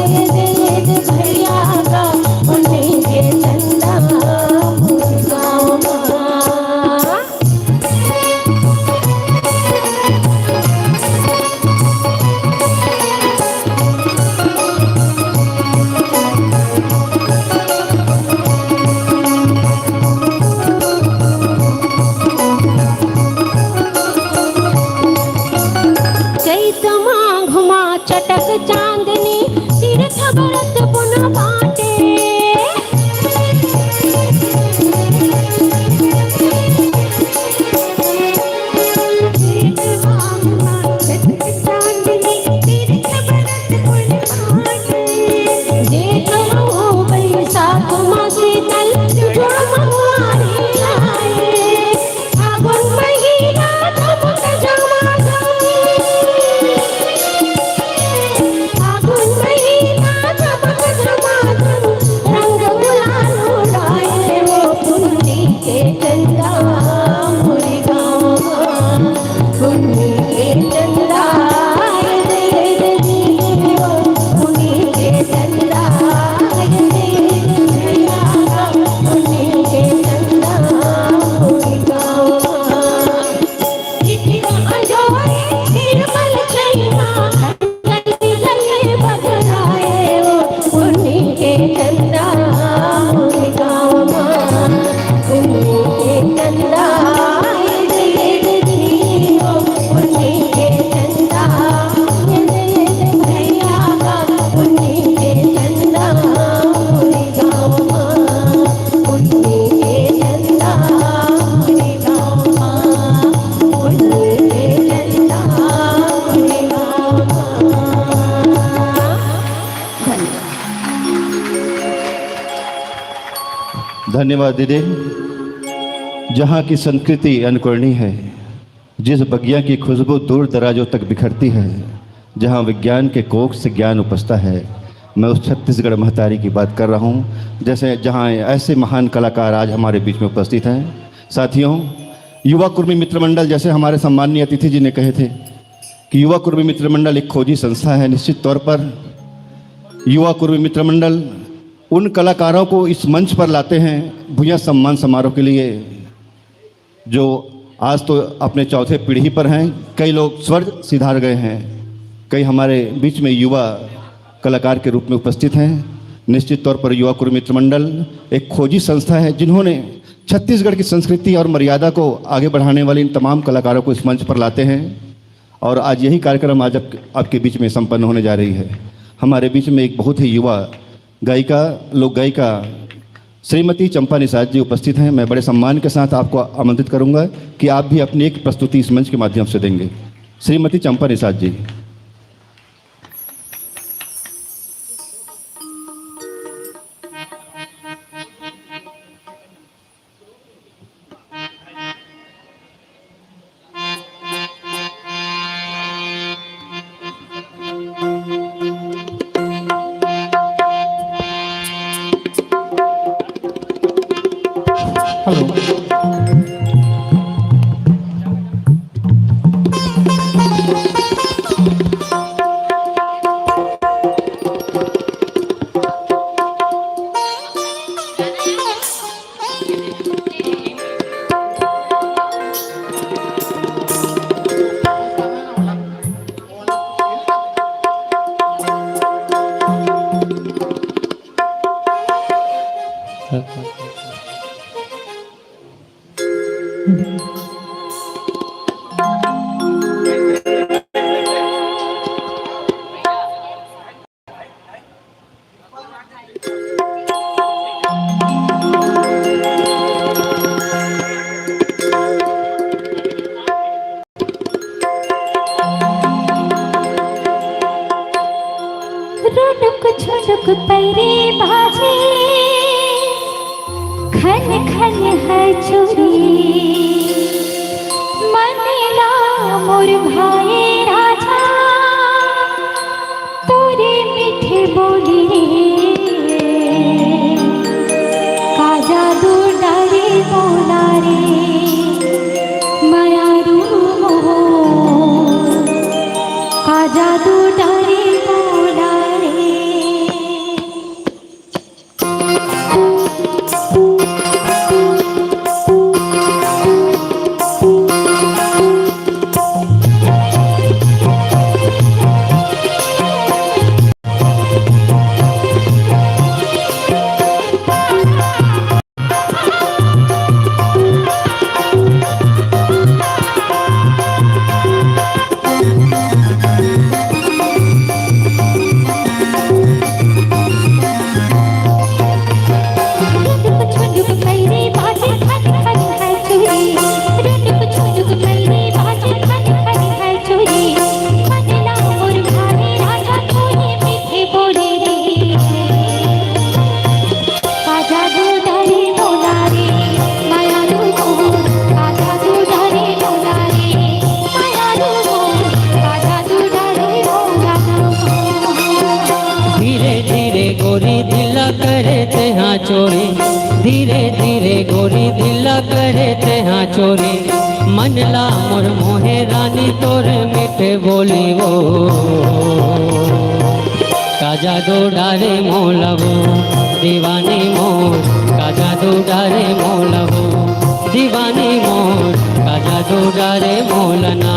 ये दे, ये दे भैया का। पुन्नी के चंदा मोरे गाँव मा। चैत माघ मा चटक चांदनी, तीर्थ बरत पुन बाटे। जेठ मऊ बैसाख मा शीतल जुड़ महुआरी आए। फागुन महीना धमक झमाझम। फागुन महीना धमक झमाझम। रंग गुलाल उड़ाए वो पुन्नी के चंदा मोरे गाँव मा। पुन्नी के चंदा ये दे, ये दे दियो। पुन्नी के चंदा ये दे, ये दे भैया का। पुन्नी के चंदा मोरे गाँव मा। धन्यवाद दीदी। जहाँ की संस्कृति अनकुरणी है, जिस बगिया की खुशबू दूर दराजों तक बिखरती है, जहाँ विज्ञान के कोख से ज्ञान उपजता है, मैं उस छत्तीसगढ़ महतारी की बात कर रहा हूँ, जैसे जहाँ ऐसे महान कलाकार आज हमारे बीच में उपस्थित हैं। साथियों, युवा कुर्मी मित्र मंडल जैसे हमारे सम्माननीय अतिथि जी ने कहे थे कि युवा कुर्मी मित्र मंडल एक खोजी संस्था है। निश्चित तौर पर युवा कुर्मी मित्र मंडल उन कलाकारों को इस मंच पर लाते हैं भुइयां सम्मान समारोह के लिए, जो आज तो अपने चौथे पीढ़ी पर हैं, कई लोग स्वर्ग सिधार गए हैं, कई हमारे बीच में युवा कलाकार के रूप में उपस्थित हैं। निश्चित तौर पर युवा कुर्मी मित्र मंडल एक खोजी संस्था है, जिन्होंने छत्तीसगढ़ की संस्कृति और मर्यादा को आगे बढ़ाने वाले इन तमाम कलाकारों को इस मंच पर लाते हैं। और आज यही कार्यक्रम आज आप, आपके बीच में संपन्न होने जा रही है। हमारे बीच में एक बहुत ही युवा गायिका, लोक गायिका श्रीमती चंपा निषाद जी उपस्थित हैं। मैं बड़े सम्मान के साथ आपको आमंत्रित करूंगा कि आप भी अपनी एक प्रस्तुति इस मंच के माध्यम से देंगे। श्रीमती चंपा निषाद जी। हेलो। रुनुक झुनुक पैरी बाजे, खन खन है चूड़ी। मन ला मोर भाए राजा, तोरे मीठे बोली रे। का जादू डारे मोला रे, मयारू मोर। का जादू डारे मोला रे। धीरे धीरे गोरी दिल ला करे तेहा चोरी, धीरे धीरे गोरी दिल ला करे तेहा चोरी। मन ला मोर मोहे रानी तोर मीठे बोली वो। का जादू डारे मोला वो दीवानी मोर, का जादू डारे मोला वो दीवानी मोर, का जादू डारे मोला ना।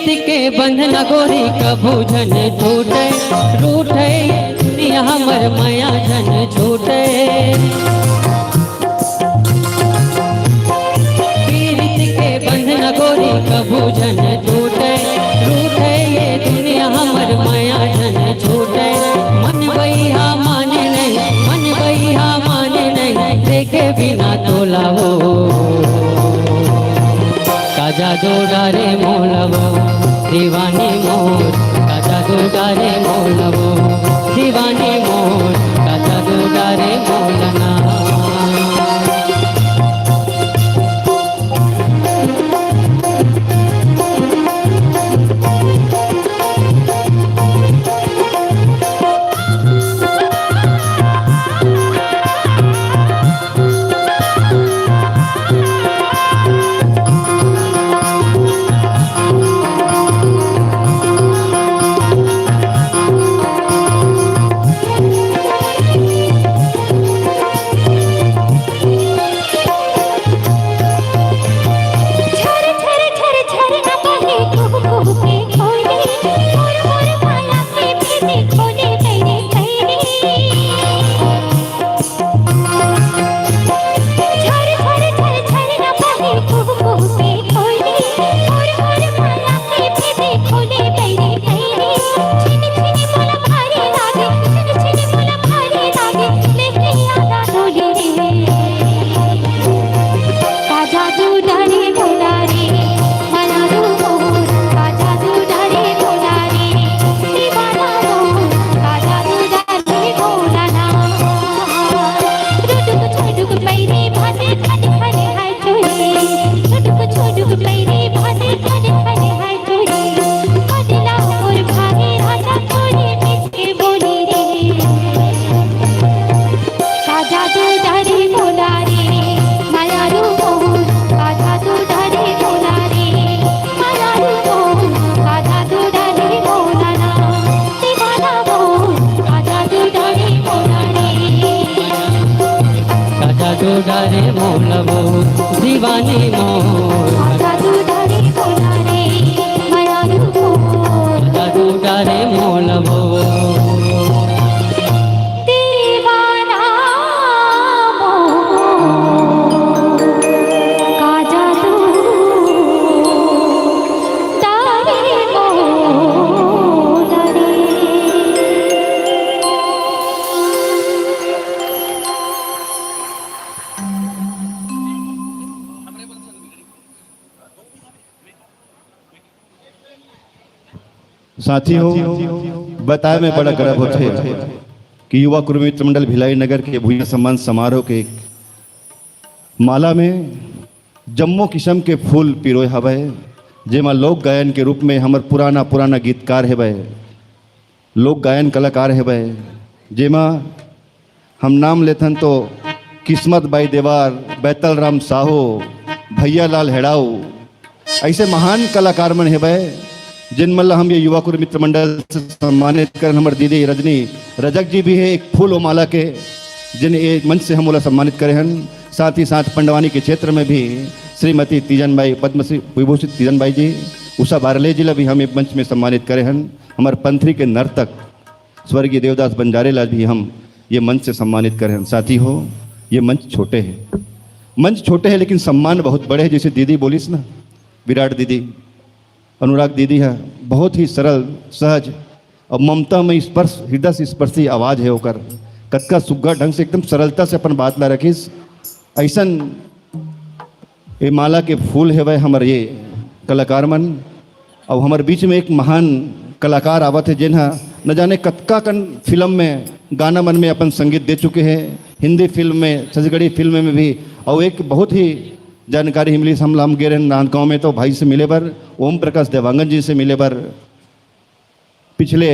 के बंधन गोरी कभू झन टूटे, टूटे दुनिया हमर मया झन छूटे। पीरित के बंधन गोरी कभू झन टूटे, टूटे ये दुनिया हमर मया झन छूटे। मन बइहा माने नहीं, मन बइहा माने नहीं, देखे बिना तोला वो। का जादू डारे मोला वो दीवानी मोर, का जादू डारे मोला वो दीवानी मोर, का जादू डारे मोला ना। का जादू डारे मोला वो दीवानी मोर। का जादू डारे मोला वो। साथी हो, बताए में बड़ा गर्व होथे कि युवा कुरुमी मित्र मंडल भिलाई नगर के भुइयां सम्मान समारोह के माला में जम्मो किसम के फूल पिरोय हवय, जेमा लोक गायन के रूप में हमर पुराना पुराना गीतकार हेवय, लोक गायन कलाकार हेवय, जेमा हम नाम लेथन तो किस्मत बाई देवार, बैतल राम साहू, भैया लाल हेड़ाऊ, ऐसे महान कलाकार मन हेवय, जिन मन ला हम ये युवा कुरु मित्र मंडल से सम्मानित करन। हमर दीदी रजनी रजक जी भी है, एक फूल ओ माला के, जिन ये मंच से हम ओला सम्मानित करे हन। साथ ही साथ पंडवानी के क्षेत्र में भी श्रीमती तीजन बाई, पद्मश्री विभूषित तीजन बाई जी, उषा बारले जी ला भी हम ये मंच में सम्मानित करे हन। हमर पंथरी के नर्तक स्वर्गीय देवदास बंजारे ला भी हम ये मंच से सम्मानित करे हन। साथी हो, ये मंच छोटे है, मंच छोटे है, लेकिन सम्मान बहुत बड़े है। जैसे दीदी बोलिस ना, विराट दीदी, अनुराग दीदी है, बहुत ही सरल, सहज और ममता में स्पर्श, हृदय से स्पर्शी आवाज है ओकर। कतका सुग्घर ढंग से, एकदम सरलता से अपन बात ला रखिस। ऐसन ये माला के फूल हेवय हमर ये कलाकार मन। अउ हमर बीच में एक महान कलाकार आवत हे, जेन ह न जाने कतका कन फिल्म में, गाना मन में अपन संगीत दे चुके हे, हिंदी फिल्म में, छत्तीसगढ़ी फिल्म में भी। अउ एक बहुत ही जानकारी ही मिलिस हमला, हम गे रहेन राजनांदगांव में तो भाई से मिले बर, ओम प्रकाश देवांगन जी से मिले बर। पिछले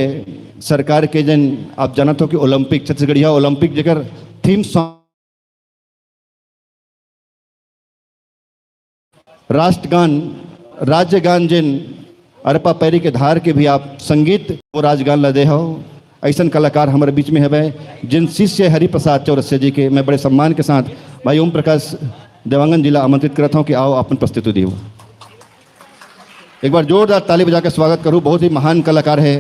सरकार के, जेन आप जानत हो कि ओलंपिक, छत्तीसगढ़िया ओलंपिक जेकर थीम सॉन्ग राष्ट्रगान, राज्यगान, जेन अरपा पैरी के धार के भी आप संगीत वो राजगान ला दे हो, ऐसन कलाकार हमारे बीच में हवे, जिन शिष्य हरिप्रसाद चौरसिया जी के मैं बड़े सम्मान के साथ भाई ओम प्रकाश देवांगन जी ला आमंत्रित करत हूँ कि आओ अपन प्रस्तुति दियो। एक बार जोरदार ताली बजा के स्वागत करूं, बहुत ही महान कलाकार है।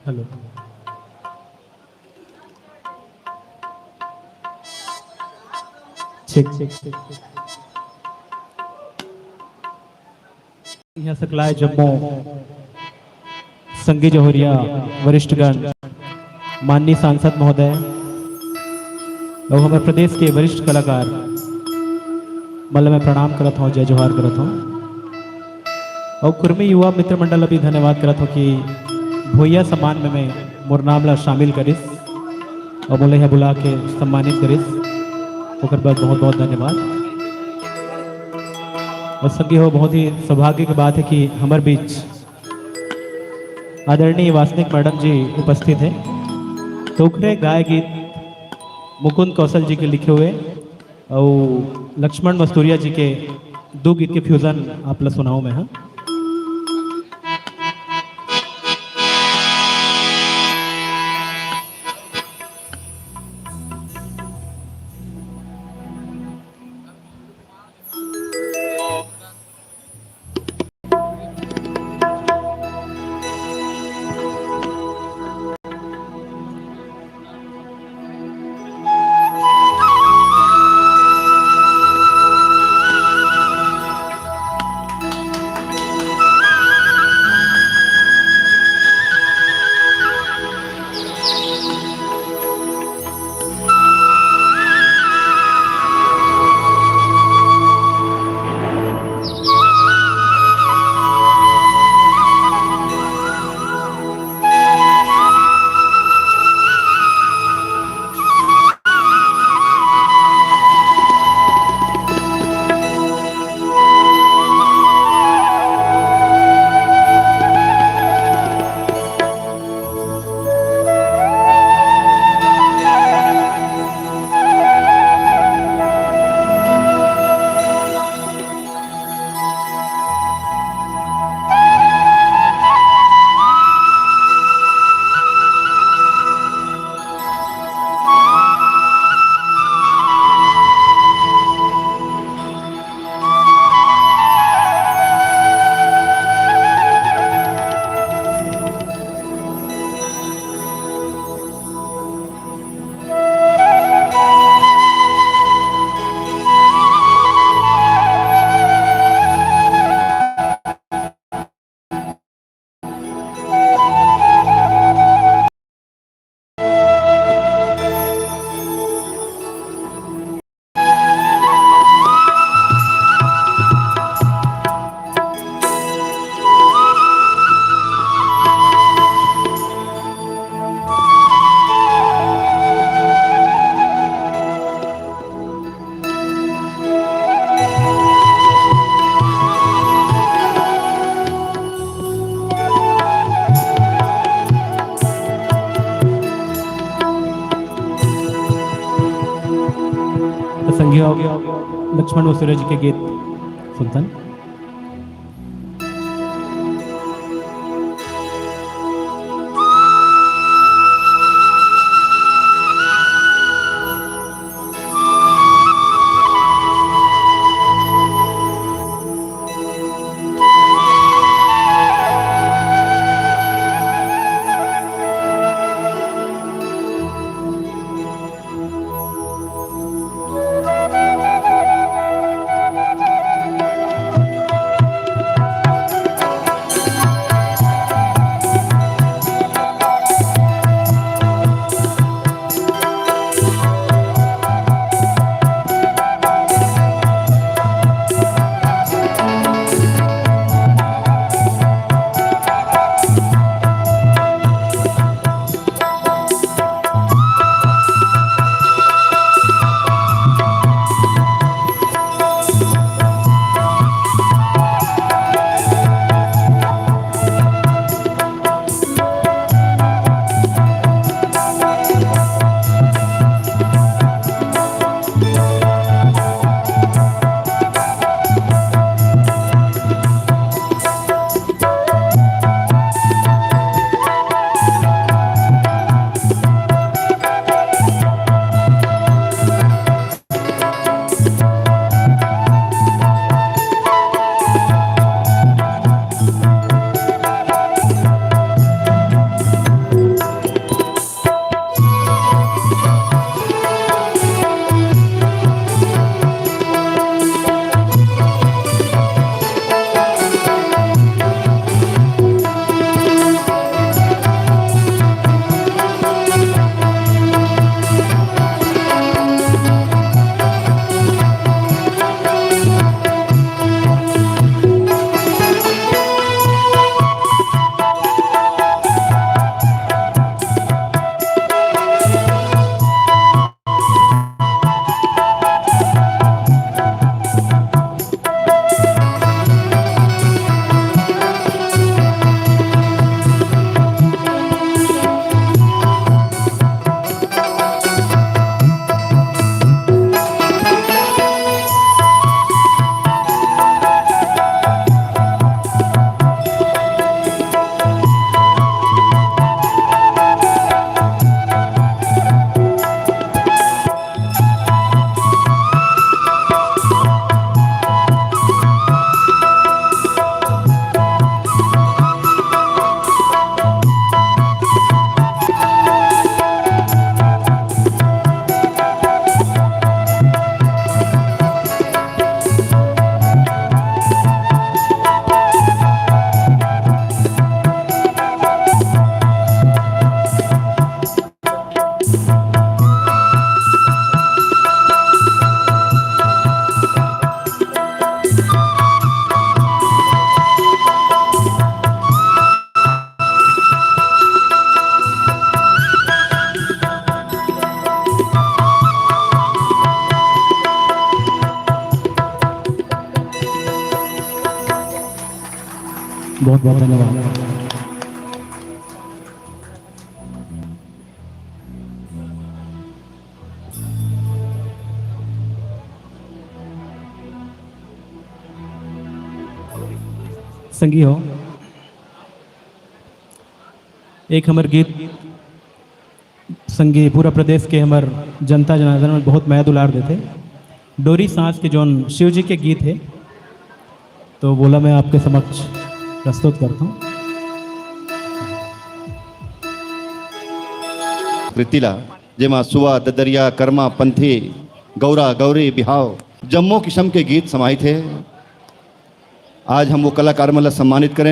हेलो। ठीक, ठीक, ठीक, ठीक। इहाँ सकलाय जम्मो संगी जहुरिया, वरिष्ठगण, माननीय सांसद महोदय अउ हमर प्रदेश के वरिष्ठ कलाकार मन ल मैं प्रणाम करत हौं, जय जोहार करत हौं। अउ कुर्मी युवा मित्र मंडल ल भी धन्यवाद करत हौं कि भोइया सम्मान में, में मोर नाम ला शामिल करिस अउ मोला इहाँ बुला के सम्मानित करिस, ओकर बर बहुत-बहुत धन्यवाद। अउ संगी हो, बहुत ही सौभाग्य के बात हे कि हमर बीच आदरणीय वासनिक मैडम जी उपस्थित हे, तो ओकरे गाय गीत मुकुंद कौशल जी के लिखे हुए अउ लक्ष्मण मस्तुरिया जी के दू गीत के fusion आप ला सुनाहूं मैं, हाँ। तो संगी हो, लक्ष्मण मस्तुरिया जी के गीत सुनथन। बहुत बहुत धन्यवाद। संगी हो, एक हमर गीत संगी पूरा प्रदेश के हमर जनता जनार्दन में बहुत मया दुलार देथे। डोरी सांस के जौन शिव जी के गीत हे, तो वोला मैं आपके समक्ष प्रस्तुत करता हूँ। कृतिला, जेमा सुआ, ददरिया, करमा, पंथी, गौरा, गौरी, बिहाव, जम्मो किसम के गीत समाहित हे। आज हम वो कलाकार मन ला सम्मानित करें।